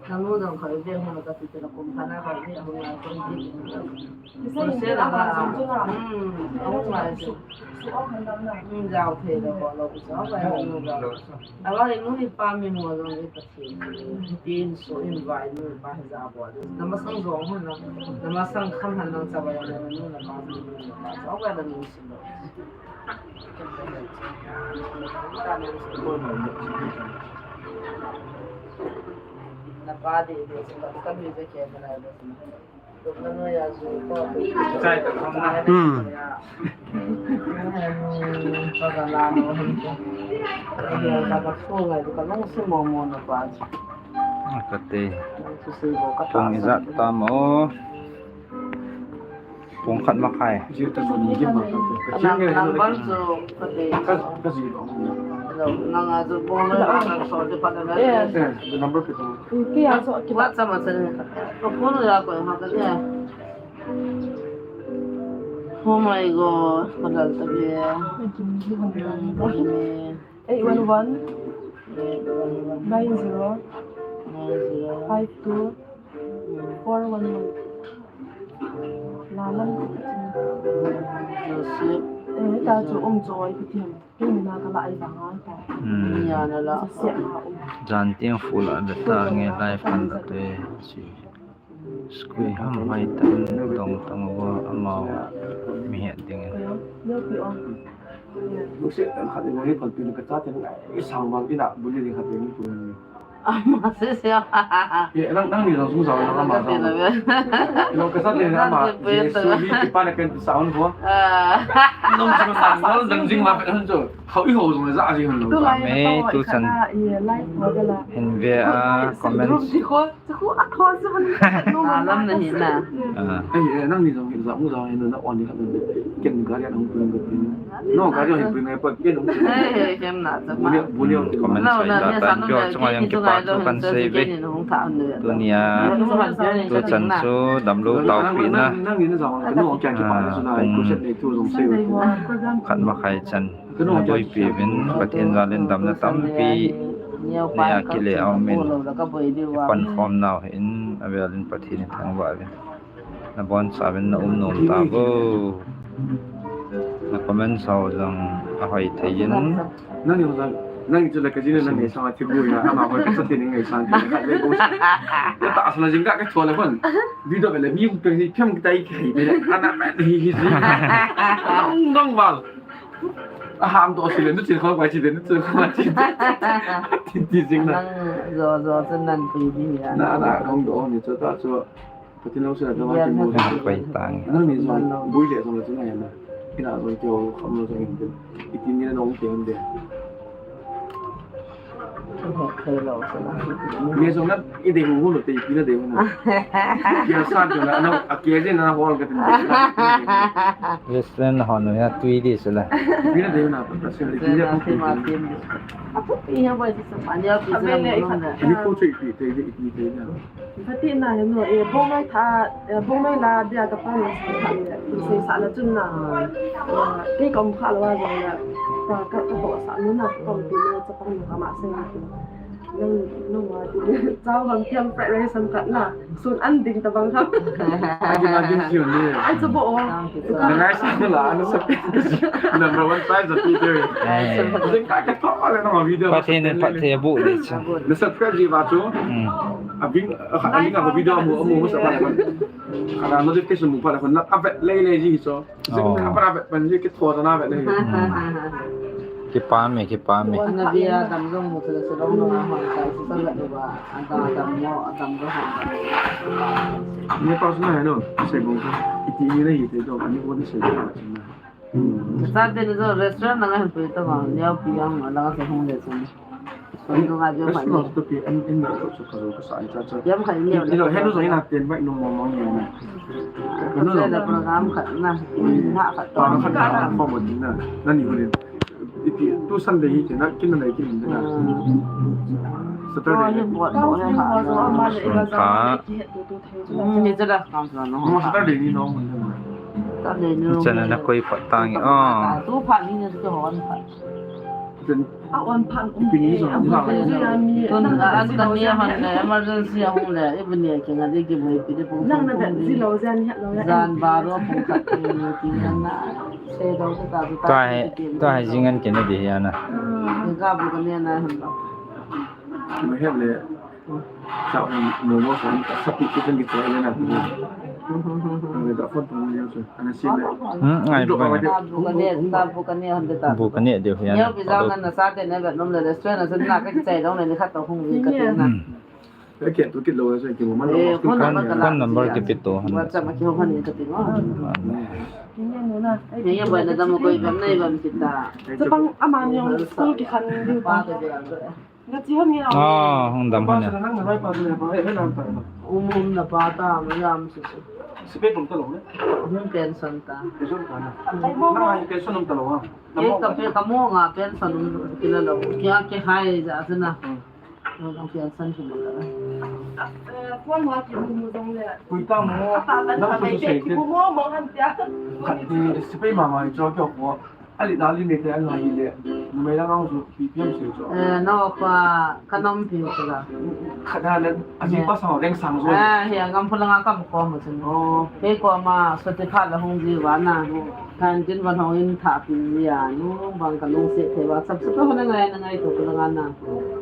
Nanu dong kha ve hung ka ti te la kum khana kha ve hung la kum ti. Use la ba. Hmm, hung la. Hmm, jao the lo ko lo ko sa ba hung la. Aba ni nu ni pa mi mo dong ni pa ti. Tin so in vai nu pa hi ja bo. Na masang jong hon na. Na masang kham han nang cha vai na nu na pa nu na pa. Cha vai na nu sin lo. Na pa de de sin lo. Ka mi je ke na lo sin. Hmm. Kati. Pung ijat tam o. Pung khat makhai. Number. Oh my God, kadal tabi. Eight one one, nine zero, five two, four one one. Lalam. Joseph. Eh, ta chu um choi kiti ham. Kei mina ka la ai vang a ta. Hmm. Nia na la. Sia ma um. Jan tiang full a da ta nge live kan da te si. Skui ham mai tan dong tang bo amau mi het ding. Koyo, yo pi o. Lukse tan khat ni mo hi kon pin ka cha te ngai. Isang bang ina buli ni khat ni tu. Ama se se. Ye, nang, nangni jong sung sao na ama sao. Nang ka sa te na ama. Jesu ni ki pa na kan sao ko. Ah. Nong sung sa ngal dang jing ma pe han jo. Hao i ho jong ja ji han lo. Me tu chan. Hin ve a comment. Lam na hi na. Ah. Ei, eh, nangni jong hin ja mu ja hin na on ni khat. Ken gari an hung pun ko tin. No, gari hin pun ngai pa ken hung pun. Ei, ei, ken na ja ma. Buni, buni. Comment sai ja tan jo chunga yang kipa thu kan sei ve. Tunia tu chan chu damlou taupi na. Nangni na jong kan no kya kipa na su na ko set nei tu jong sei ve. Khat makhai chan. Na boipi uvin, Pathen jal in damna tampi nei a kile a um in, i pankhom nau hin, avel in Pathen in thangvah uvin. Na boncha uvin na um nom tauvo. Na comment ho jong ahoi thei in. Nang ni jong, nang ni chu la ka jin nang ni sang a thi bu ya, ama hoi ka sa thi ni ngai sang ka le bu. Ya ta asna jing ka ka chua le kon. Video le mi ku pe ni phem ki tai ki le. Ana ma ni hi hi. Dong dong val. A ham to si le, nu chin khong pai chi de, nu chin khong pai chi de. Ti, ti jing na. Nang jo, jo, chen nan ti di ya. Na, na, khong do ni chu ta chu. Pathen lo se la ta ma ti mo. Pai tang. Nang ni jo, bui le jo la chu na ya na. Ina jo kyo kham lo jo ni de. Iti ni na nong te de. Me jong na, i dei hu hu lo te, pi na dei hu na. Kia san jong na, na, a kia jin na hol ka tin. Western ho no ya tui di sila. Pi na dei hu na, ta sila, pi na hu pi. Apu pi ya boy sa pa ni pi sa na. Ni ko che pi te, pi te na. Kati na ya no, eh, bong nai tha, eh, bong nai la dia ka pa na sa tha le. Sei sa la chun na. Eh, kei kom kha lo wa jong la. Ta ka, ka ho sa nu na, kom pi na. Nang, nang wa ti. Chao ham kiam fried rice ham khat na. Sun an ding ta bang ham. Agi ma ding kiu ni. Ai, chu bo o. Nang ai sa la, an sa. Number one prize of Peter. Jing ka ka to le na video. Pathen in phatthei bu le chu. Na subscribe ji ba chu. Hmm. Abing, a, abing a video mu, mu sa ba. Kana notification mu pa la kon na a vet le le ji so. Jing ka para vet pan ji ki tho na vet le. Hmm. Kipa me, kipa me. Ana bia dam jong mu thei se long long a hon ka su sa la ba. Ada dam mo, adam do ha. Ni pa su na no, se bong ka. Iti ni le ite do, ani ko ni se do. Sa de ni jo restaurant na ngai pui ta ma, ni au pi ang la ka se hung le se. Sung tu nga jo ma ni. Restaurant tu pi an in ko su ka ro ka sa ni cha cha. Yam khai ni. Ni lo henu jo ina ten bai no mo mo ni na. Ka no lo. Program khat na. Ha khat to. Pa khat na ko mo ni na. Na ni ko ni. Iti, tu Sunday hi tina, kin na kin na. Hmm. Saturday. Sun pha. Hmm, ni jala. Mo Saturday ni no. Saturday ni no. Chana na koi phat tang. Ah. Tu pha ni na tu hon pha. Ken. A hon pha. Iti ni so. Tun a an ta ni hon le, emergency a hung le, even ni kin a de ki mai pi de pung. Nang na pung, pung, pung. Ji lo jan het lo ya. Jan ba ro pung khat pung ni ti na na. Tua hi, tua hi jing an kina di hi ana. Ka bu ka ne na han ba. Mahet le. Chao na momo sa ni ka sapi ki kan ki chai le na. Ang da phone pang ni so. Ana si le. Hmm, ngai ba. Bu ka ne, ta bu ka ne han de ta. Bu ka ne de hu ya. Yo bi jang na sa te ne ba nom le restaurant na sa na ka chai dong le ni khat to hung wi ka te na. Hmm. Ka ke tu ki lo so ki mo man lo. Eh, phone number ka la. Phone number ki pi to han. WhatsApp ma ki ho han ni ka te ma. Ye ye ba na da mo koi ba nai ba mi ta. Sa pang ama ni yong school ki khan ni ba. Ah, hung dam hon ya. Um, um na pa ta, ma yam su su. Hung pension ta. Ke ka pe ka mo nga pension um kila lo. Kya ke hai ja sina. Hung pension su ma ta. Kui ta mo. Na su su se ke. Khat ti sipai mama i cho kyo ko. Ali dali me te an lai le. Numei lang ang su pi piam se cho. Eh, na pa ka nam pi chu la. Khat na le, a ji pa sang reng sang zo. Eh, he ngam phu la nga kam ko mo chen. Oh. He ko ma so te pha la hung ji wa na. Kan jin wan hung in tha pi ya nu bang ka lung se te wa sap sap ko na ngai na ngai to la nga na.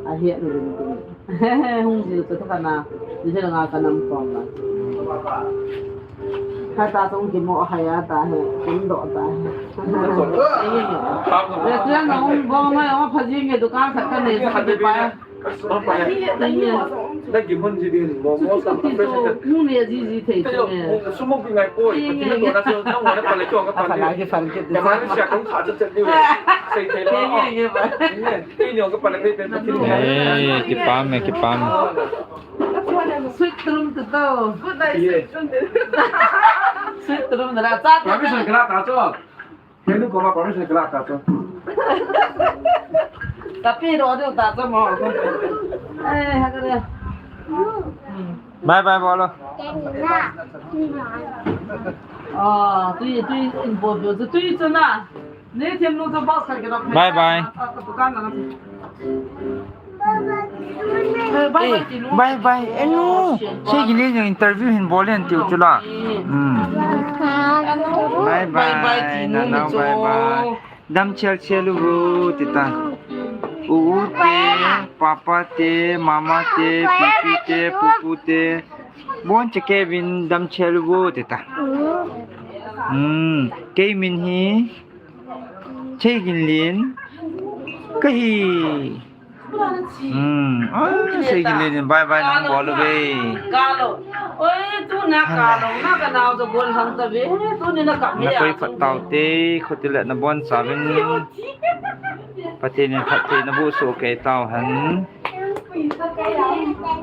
A he nu rin rin. Hung ji to ka na. Ji la nga ka nam ko ma. Hai ta sung ki mo hai a ta he, kin do ta he. Restaurant na hung bong mai, hung pha ji nge dukan khat ka nei sa ki pa. Na ki mon ji din mo mo sa. Hung le ji ji thei chu nge. Su mo ki ngai poi. Ki mo to na so na mo na pa le cho ka pa. Apa lagi fal ke. Ka ma ni sia kong kha cha cha ni. Sei thei lo. Ki nge ba. Ki nge ka pa le pe pe. Eh, kipam e, kipam. Sweet room tu tau. Good night, sweet room. Sweet room na cha. Permission kala ta cho. Kenu ko ma permission kala ta cho. Tapi ro de ta cho mo. Eh, ha ka de. Bye bye bolo. Ah, tui tui in bo bo tui chu na. Bye bye. Eh, bye bye. Enu, Seigin le jong interview hin bol hen tiu chu la. Hmm. Bye bye. Nanao bye bye. Dam chel chel u vo tita. U u te, papa te, mama te, pipi te, pupu te. Bon che Kevin dam chel u vo tita. Hmm. Kei min hi. Seigin lin. Kahi. Hmm. Ah, Seigin lin bye bye nang bol ve. Kalo. Oi, tu na kalo, na ka nao jo bol hang ta ve. Tu ni na ka me. Na koi phat tau te, khuti le na bon sa vin. Pathen in phattheina boh soh kei tau hen.